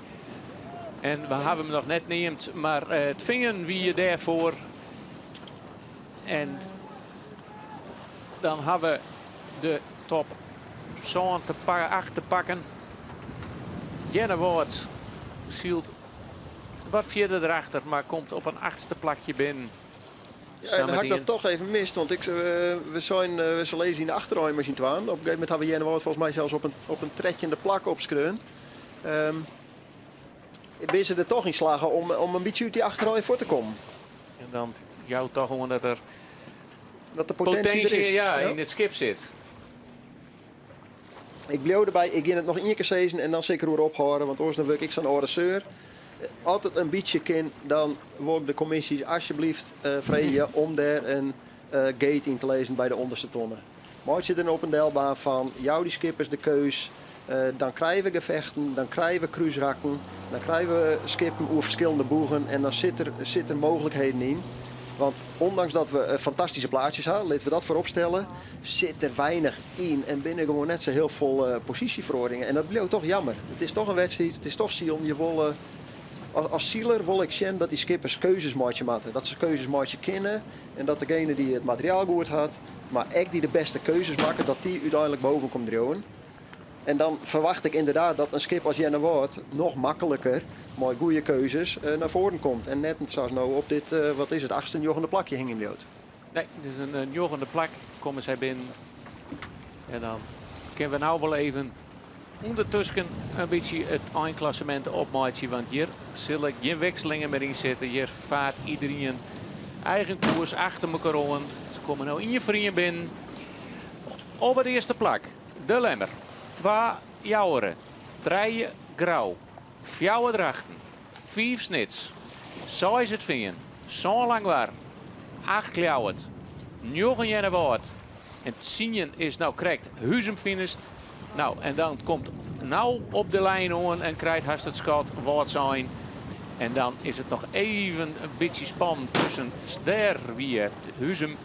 G: En we hawwe him noch net neamd, mar it Fean wie dêrfoar. En dan hawwe we de top sân te acht te pakken. Earnewâld sylt wat fierder derachter, mar komt op in achtste plakje binnen.
H: Ja, en dan ha ik dat toch even mist, want ik, we zijn, we lizze yn de achterein mei syn twaen. Op in gegeven momint hawwe we Earnewâld folgens my sels op in trettjinde plak opskreaun. Binne se der toch yn slagge om in bytsje út dy achterein fuort te kommen.
G: En dan jout toch oan dat der
H: Dat de potinsje der
G: potinsje
H: is.
G: ja, yn it skip sit.
H: Ik bliuw derby, ik gean it noch ien kear sizzen en dan sil ik deroer ophâlde, want oars dan wurd ik sa'n âlde seur. As it in bytsje kin, dan wol ik de kommisjes alsjeblieft freegje om dêr in gate yn te lizzen by de ûnderste tonne. Meitsje der in op en delbaan fan, jou dy skippers de keus. Dan krije we gefechten, dan krije we krúsrakken, dan krije we skippen oer ferskillende boegen en dan sit der mooglikheden yn. Want ûndanks dat we fantastyske plaatsjes ha, litte we dat foaropstelle, sit der weinich yn en binne gewoan net sa hiel folle posysjeferoaringen. En dat bliuwt toch jammer. It is toch in wedstriid, it is toch silen. Je wolle, as siler wol ik sjen dat dy skippers keuzes meitsje moatte. Dat se keuzes meitsje kinne en dat degene dy't it materiaal goed hat, mar ek dy't de bêste keuzes makket, dat dy úteinlik boven komt driuwen. En dan ferwacht ik ynderdaad dat in skip as Earnewâld noch makliker mei goede keuzes nei foaren komt. En net sa as no op dit, wat is it, achtste, njoggende plakje hingjen bliuwt.
G: Nee, dus in njoggende plak komme sy binnen. En dan kinne we no wol even ûndertusken in bytsje it einklassemint opmeitsje. Want hjir sille gjin wikselingen mear yn sitte. Hjir fart iderien eigen koers achter mekoar oan. Se komme no ien foar ien binnen. Op it earste plak De Lemmer, twa Joure, trije Grou, fjouwer Drachten, fiif Snits, seis It Fean, sân Langwar, acht Ljouwert, njoggen Earnewâld en tsien is no krekt Huzum finished. No, en dan komt no op de lijn oan en krijt hast it skot Wâldsein. En dan is it noch even in bytsje spannend tusken dêr wie Huzum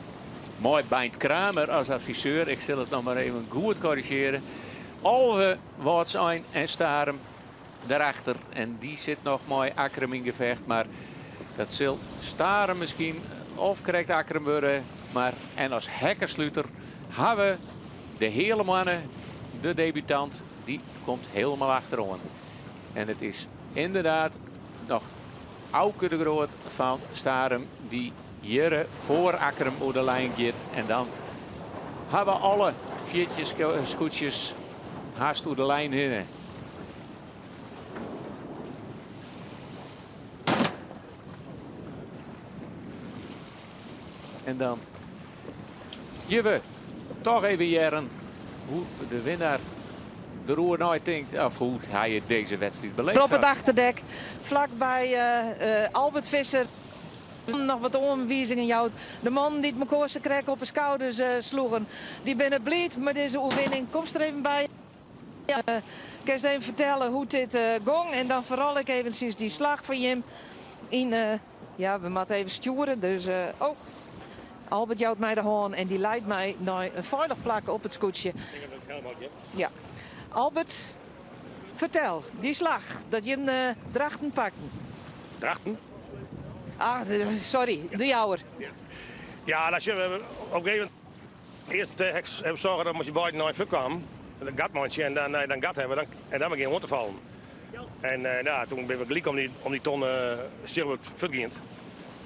G: mei Beint Kramer as adviseur. Ik sil it noch mar even goed korrizjearje. 11 Wâldsein en Starum dêrachter. En dy sit noch mei Akkrum yn gefecht. Mar dat sil Starum miskien of krekt Akkrum wurde. Mar en as hekkensluter hawwe we de Heale Moanne, de debutant, dy komt hielendal achteroan. En it is ynderdaad noch Auke de Groot fan Starum dy't hjir foar Akkrum oer de lijn giet. En dan hawwe we alle 14 skûtsjes hast oer de lijn hinne. En dan gean we toch even hearren hoe't de winner deroer neitinkt of hoe hy dizze wedstriid beleefd
D: Op it
G: hat.
D: achterdek, flakby Albert Visser noch wat oanwizingen jout. De mannen dy't mekoar sakrekt op 'e skouders sloegen, dy binne bliid mei dizze oerwinning. Komst der even by? Kinst even fertelle hoe't dit gong en dan foaral ek eventsjes dy slach fan jim yn. Ja, we moatte even stjoere, dus oh. Albert jout my de hân en dy leit my nei in feilich plak op it skûtsje. Ja. Albert, fertel, dy slach dat jim Drachten pakten.
K: Drachten?
D: Ah, sorry, de Jouwer.
K: Ja, dat sjogge we op in gegeven momint. Earst ha we soarge dat as je beiden nei fuort kwamen, dat gat meitsje en dan dan gat hawwe en dan begjinne oan te fallen. En ja, toen binne we gelyk om dy, om dy ton stjoerwurk fuortgien.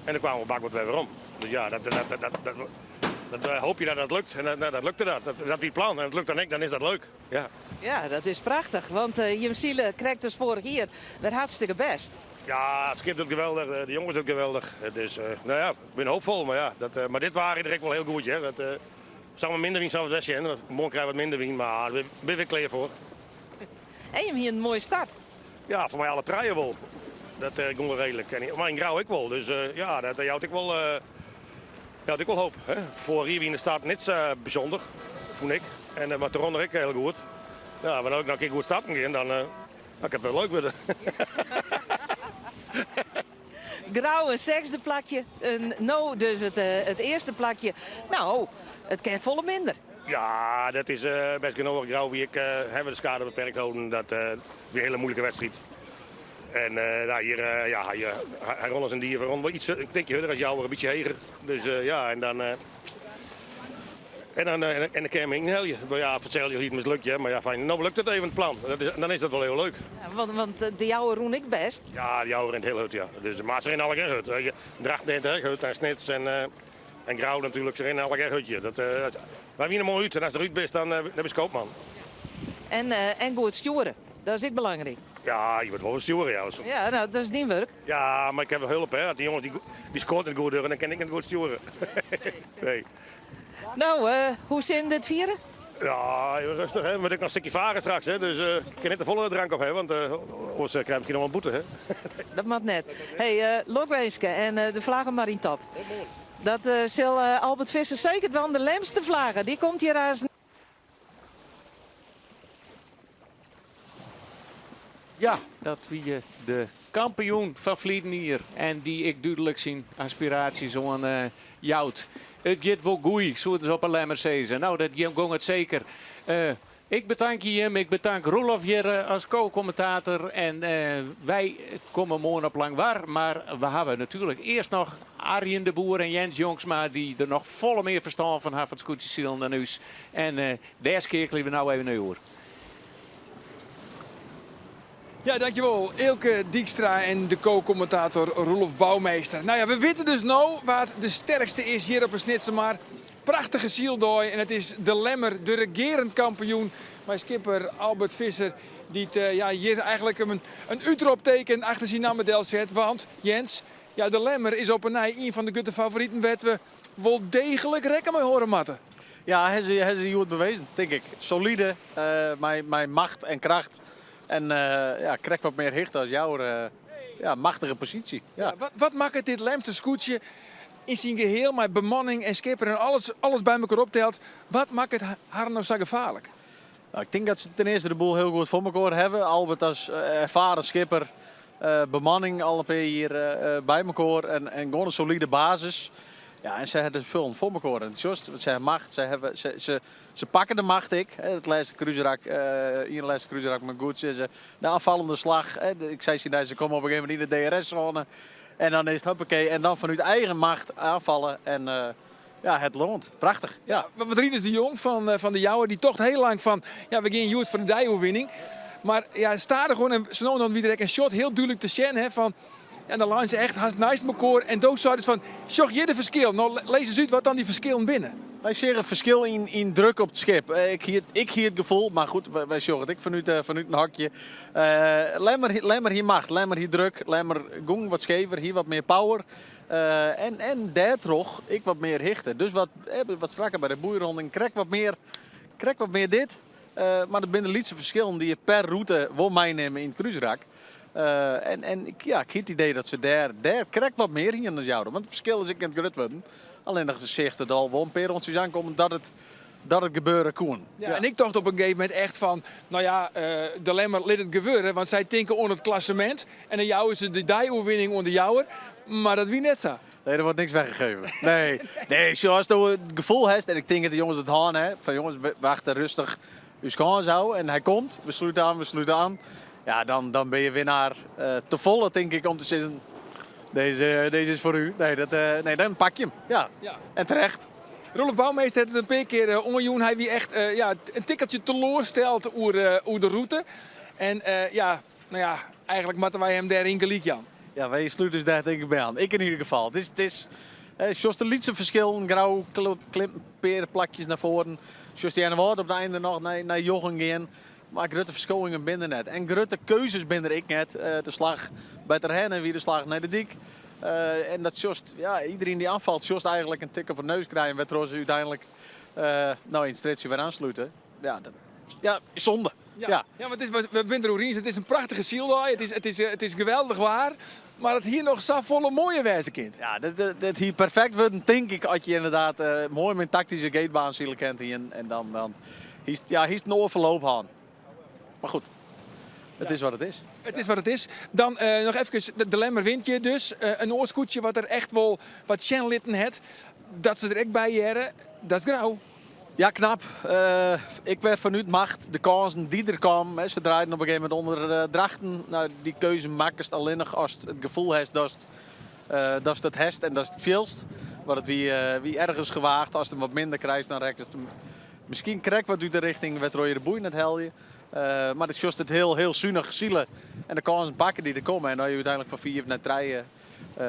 K: En dan kwamen we bakboard wer werom. Dus ja, dat, dat, dat, dat, dat hoopje dat dat lukt. En dat, dat lukte dat. Dat, dat wie het plan. En dat lukt dan ek, dan is dat leuk. Ja.
D: Ja, dat is prachtich, want jim sile krekt as foarich jier wer hartstikke bêst.
K: Ja, it skip docht geweldich, de jonges docht geweldich. Dus no ja, ik bin hoopfol, mar ja, dat, mar dit waar is der ek wol hiel goed, hear. Dat, sil minder wyn sil it wer sjen, want moarn krije we wat minder wyn, mar we binne wer klear foar.
D: En jim hienen in moaie start.
K: Ja, foar my alle trije wol. Dat uh, gong reedlik. En, mar yn Grou ek wol. Dus uh, ja, dat jout ek wol, uh, jout ek wol hoop. Hè. Foarich jier wie yn de start net sa bysûnder, fûn ik. En, mar dêrûnder ek hiel goed. Ja, wannear't ik noch in kear goed starten gean, dan, dan kin it wer leuk wurde.
D: Grou in sechsde plakje, no dus it, it earste plakje. No, it kin folle minder.
K: Ja, dat is best genôch. Grou wie ek, hawwe we de skade beperkt holden. Dat wie in hiele muoilike wedstriid. En nou, hjir, ja, hy, hy rûn as in dief. Hy rûn wol iets, in tikje hurder as Jouwer, in bytsje heger. Dus ja, en dan, en dan, en dan kin him ynhelje. Maar ja, foar itselde mislukt je, mar ja, fijn, no lukt it even it plan. Dat is, dan is dat wol hiel leuk.
D: Ja, want, want de Jouwer rûn ek bêst.
K: Ja, de Jouwer rint hiel hurd, ja. Dus, mar se rinne allegear hurd. Drachten rint ek hurd en Snits en, en Grou natuerlik, se rinne allegear hurd hjir. Dat, wy wiene moai út en ast derút bist, dan, dan bist koopman.
D: En, en goed stjoere, dat is ek belangryk.
K: Ja, je moat wol wat stjoere, ja.
D: Ja, no, dat is dyn wurk.
K: Ja, mar ik ha wol help, hè. As dy jonges dy, dy skoat net goed dogge, dan kin ik net goed stjoere. Nee.
D: No, hoe sil dit fiere?
K: Ja, even rêstich, hè. Moat ik noch in stikje fare straks, hè. Dus ik kin net te folle drank op ha, want oars krij ik miskien noch wol in boete, hè.
D: Dat moat net. Hey, lokwinske en de flagge mar yn top. Dat sil Albert Visser seker dwaan. De Lemster flagge, dy komt hjir as.
G: Ja, dat wie de kampioen fan ferleden jier. En dy't ek dúdlik syn aspiraasjes oan uh, jout. It giet wol goed, soe se op 'e Lemmer sizze. No, dat gong it seker. Uh, ik betankje jim, ik betank Roelof hjir eh, as co-kommentator. En uh, wy komme moarn op Langwar. Mar we hawwe natuerlik earst noch Arjen de Boer en Jens Jongsma... dy't der noch folle mear ferstân fan hawwe fan it skûtsjesilen dan ús. En uh, dêr skeakelje we no even nei oer.
A: Ja, dankjewol. Eelke Dijkstra en de co-commentator Roelof Bouwmeester. Nou ja, we witte dus no wa't de sterkste is hjir op 'e Snitsermar. Prachtige syldei en it is de Lemmer, de regearend kampioen. Mei skipper Albert Visser, dy't uh, ja, hjir eigentlik in, in útropteken achter syn namme delset. Want, Jens, ja, de Lemmer is op 'e nij ien fan de grutte favoriten wêr't we wol deeglik rekken mei hâlde moatte.
B: Ja, hy is hjoed bewezen, tink ik. Solide, uh, mei, mei macht en kracht. En uh, ja, krekt wat mear hichte as Jouwer. Uh, ja, machtige posysje. Ja.
A: Ja, wat, wat makket dit Lemster skûtsje yn syn gehiel mei bemanning en skipper en alles, alles by mekoar opteld, wat makket harren no sa gefaarlik?
B: Nou, ik tink dat se ten earste de boel hiel goed foar mekoar hawwe. Albert as erfaren skipper, bemanning al in pear jier by mekoar en, en gewoan in solide basis. Ja, en se hawwe de spullen foar mekoar. En sjochst, se hawwe macht, se, hawwe, se, se, se pakke de macht ek. It lêste krúsrak, ien lêste krúsrak mar goed sizze. De oanfallende slach, ik sei tsjin se komme op in gegeven momint yn de DRS-sône. En dan is it hoppakee. En dan fanút eigen macht oanfalle en ja, it leant. Prachtich. Ja.
A: Want Rinus de Jong fan, fan de Jouwer dy tocht hiel lang fan ja, we gean hjoed foar de deioerwinning. Mar ja, stadichoan en sa no en dan wie der ek in shot hiel dúdlik te sjen hè, fan ja, dan leine se echt hast neist mekoar en do seidest fan sjoch hjir de ferskil. No lis ris út wat dan dy ferskillen binne.
B: Wy sjogge in ferskil yn, yn druk op it skip. Ik hie, ik hie it gefoel, mar goed, wy sjogge it ek fanút, fanút in hokje. Uh, Lemmer, Lemmer hie macht, Lemmer hie druk, Lemmer gong wat skever, hie wat mear power. Uh, en, en dêrtroch ek wat mear hichte. Dus wat, wat strakker by de boeironding, krekt wat mear, krekt wat mear dit. Mar dat binne de lytse ferskillen dy't je per rûte wol meinimme yn it krúsrak. En, en ik, ja, ik hie it idee dat se dêr, dêr krekt wat mear hienen as Joure. Want it ferskil is ek net grut wurden. Allinnich seachst it al wol in pear rûntsjes oankommen dat it, dat it gebeure koe.
A: Ja, en ik tocht op in gegeven momint echt fan, no ja, De Lemmer lit it gewurde, want sy tinke oan it klassemint en dan jouwe se de deioerwinning oan De Jouwer, mar dat wie net sa.
B: Nee, der wordt niks weggegeven. Nee, nee, zoals du it gefoel hast, en ik tink dat de jonges it hân ha, fan jonges, we wachte rêstich ús kâns ôf en hy komt, we slute oan, we slute oan. Ja, dan, dan bin je winnaar te folle, tink ik, om te sizzen, deze, deze is foar u. Nee, dat, nee, dan pak je 'm. Ja. Ja. En terecht.
A: Roelof Bouwmeester hat it in pear kear oanjûn. Hy wie echt ja, in tikkeltsje teloarsteld oer, oer de rûte. En ja, no ja, eigentlik moatte wy him dêryn gelyk jaan.
B: Ja, wy slute ús dêr tink ik by oan. Ik yn ieder gefal. It is, it is, sjochst de lytse ferskillen, Grou klimt in pear plakjes nei foaren. Sjochst Earnewâld op de ein der noch nei, nei njoggen gean. Mar grutte ferskowingen binne der net. En grutte keuzes binne der ek net. De slach by Terherne wie de slach nei de dyk. En dat sjochst, ja, iderien dy't oanfalt, sjochst eigentlik in tik op de neus krijen, wêrtroch't se úteinlik no yn it strjitsje wer oanslute. Ja, dat, ja, sonde.
A: Ja, ja. Ja, want it is, we binne der oer iens, it is in prachtige syldei, it is geweldich waar, mar it hie noch safolle moaier wêze kind.
B: Ja, dit hie perfekt wurden, tink ik, as je ynderdaad moai mei in taktyske gatebaan sile kind hienen. En dan, dan hiest, ja, hiest in oar ferloop hân. Mar goed, it is wat it is.
A: It is wat it is. Dan noch efkes, de Lemmer wint hjir dus. In oar skûtsje wat der echt wol wat sjen litten hat, dat se der ek by hearre, dat is Grou.
B: Ja, knap. Ek wer fanút macht, de kânsen dy't der kamen. Se draaiden op in gegeven momint ûnder Drachten. No, dy keuze makkest allinnich ast it gefoel hast datst, datst it hast en datst it fielst. Want it wie, wie ergens gewaagd. Ast him wat minder krijst, dan rekkest him miskien krekt wat út de richting wêrtroch je de boei net helje. Mar it sjochst it hiel, hiel sunich sile en de kânsen pakke dy't der komme. En as je úteinlik fan fiif nei trije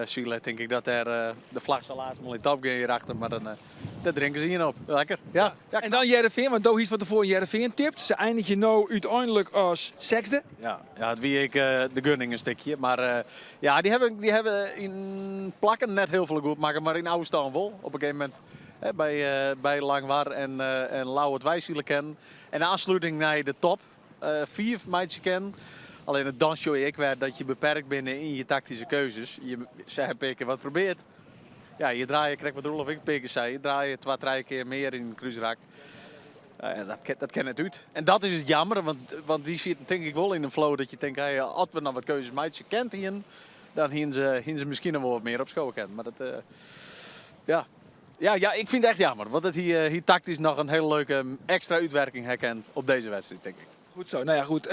B: sile, tink ik dat dêr de flach sil aanst wol yn top gean hjirachter. Mar dan dêr drinke se ien op. Lekker. Ja.
A: Ja. En dan Hearrenfean, want do hiest fan tefoaren Hearrenfean tipt. Se einigje no úteinlik as sechsde.
B: Ja, ja, it wie ek de gunning in stikje. Mar ja, dy hawwe, dy hawwe yn plakken net hiel folle goed makke, mar yn ôfstân wol. Op in gegeven momint hè, by, by Langwar en, en Ljouwert wei sile kinnen. En de oansluting nei de top fiif meitsje kinnen. Allinnich dan sjogge je ek wer dat je beperkt binne yn je taktyske keuzes. Je, se hawwe in pear kear wat probearre. Ja, je draaie krekt wat Roelof ek in pear kear sei, je draaie twa, trije kear mear yn in krúsrak. Dat, dat kin net út. En dat is it jammer, want, want dy sieten tink ik wol yn in flow dat je tinke, hey, as we noch wat keuzes meitsje kind hienen, dan hienen se, hienen se miskien noch wol wat mear opskowe kinnen. Mar dat, ja. Ja, ja, ik fyn it echt jammer, want it hie, hie taktysk noch in hiele leuke ekstra útwurking ha kinnen op dizze wedstriid, tink ik.
A: Goed zo. Nou ja, goed.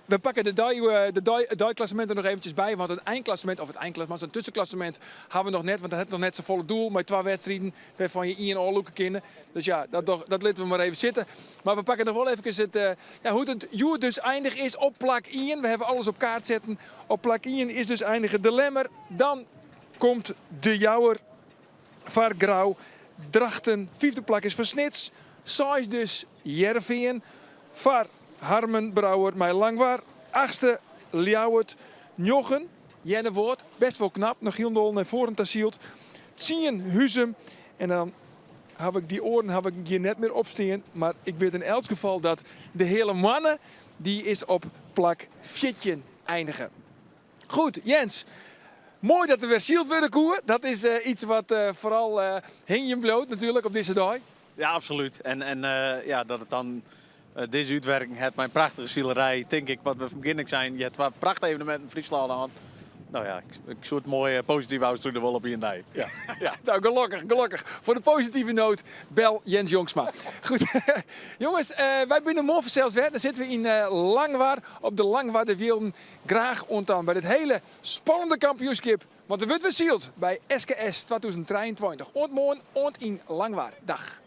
A: We pakke de dei, de dei, it deiklassemint der noch eventjes by, want it einklassemint, of it einklassemint, in tuskenklassemint hawwe we noch net, want dat hat noch net safolle doel mei twa wedstriden wêrfan je ien ôflûke kinne. Dus ja, dat, doch, dat litte we mar even sitte. Mar we pakke noch wol efkes it, ja, hoe't it hjoed dus einige is op plak ien. We hawwe alles op kaart setten. Op plak ien is dus einige De Lemmer. Dan komt De Jouwer foar Grou. Drachten, fyfde plak is foar Snits. Seis dus Hearrenfean. Foar Harmen Brouwer mei Langwar. Achtste Ljouwert. Njoggen Earnewâld. Best wol knap, noch hielendal nei foaren ta syld. Tsien Huzum. En dan haw ik dy oaren haw ik hjir net mear opstean. Mar ik wit yn elts gefal dat de Heale Moanne, dy is op plak 14 einige. Goed, Jens. Moai dat der wer syld wurde koe. Dat is iets wat foaral hingjen bliuwt natuerlik op dizze dei.
B: Ja, absolút. En, en ja, dat it dan dizze útwurking hat mei in prachtige silerij, tink ik, wat we fan begjin ek seinen, je ha twa prachteveneminten yn Fryslân hân. No ja, ik, ik soe it moai posityf ôfslute wolle op ien dei. Ja.
A: Ja. Nou, gelokkich, gelokkich. Foar de positive noot, bel Jens Jongsma. Goed, jonges, wy binne moarn fansels wer. Dan sitte we yn Langwar, op de Langwarder Wielen. Graach oant dan by dit hiele spannende kampioenskip. Want der wurdt wer syld by SKS 2023. Oant moarn, oant yn Langwar. Dag.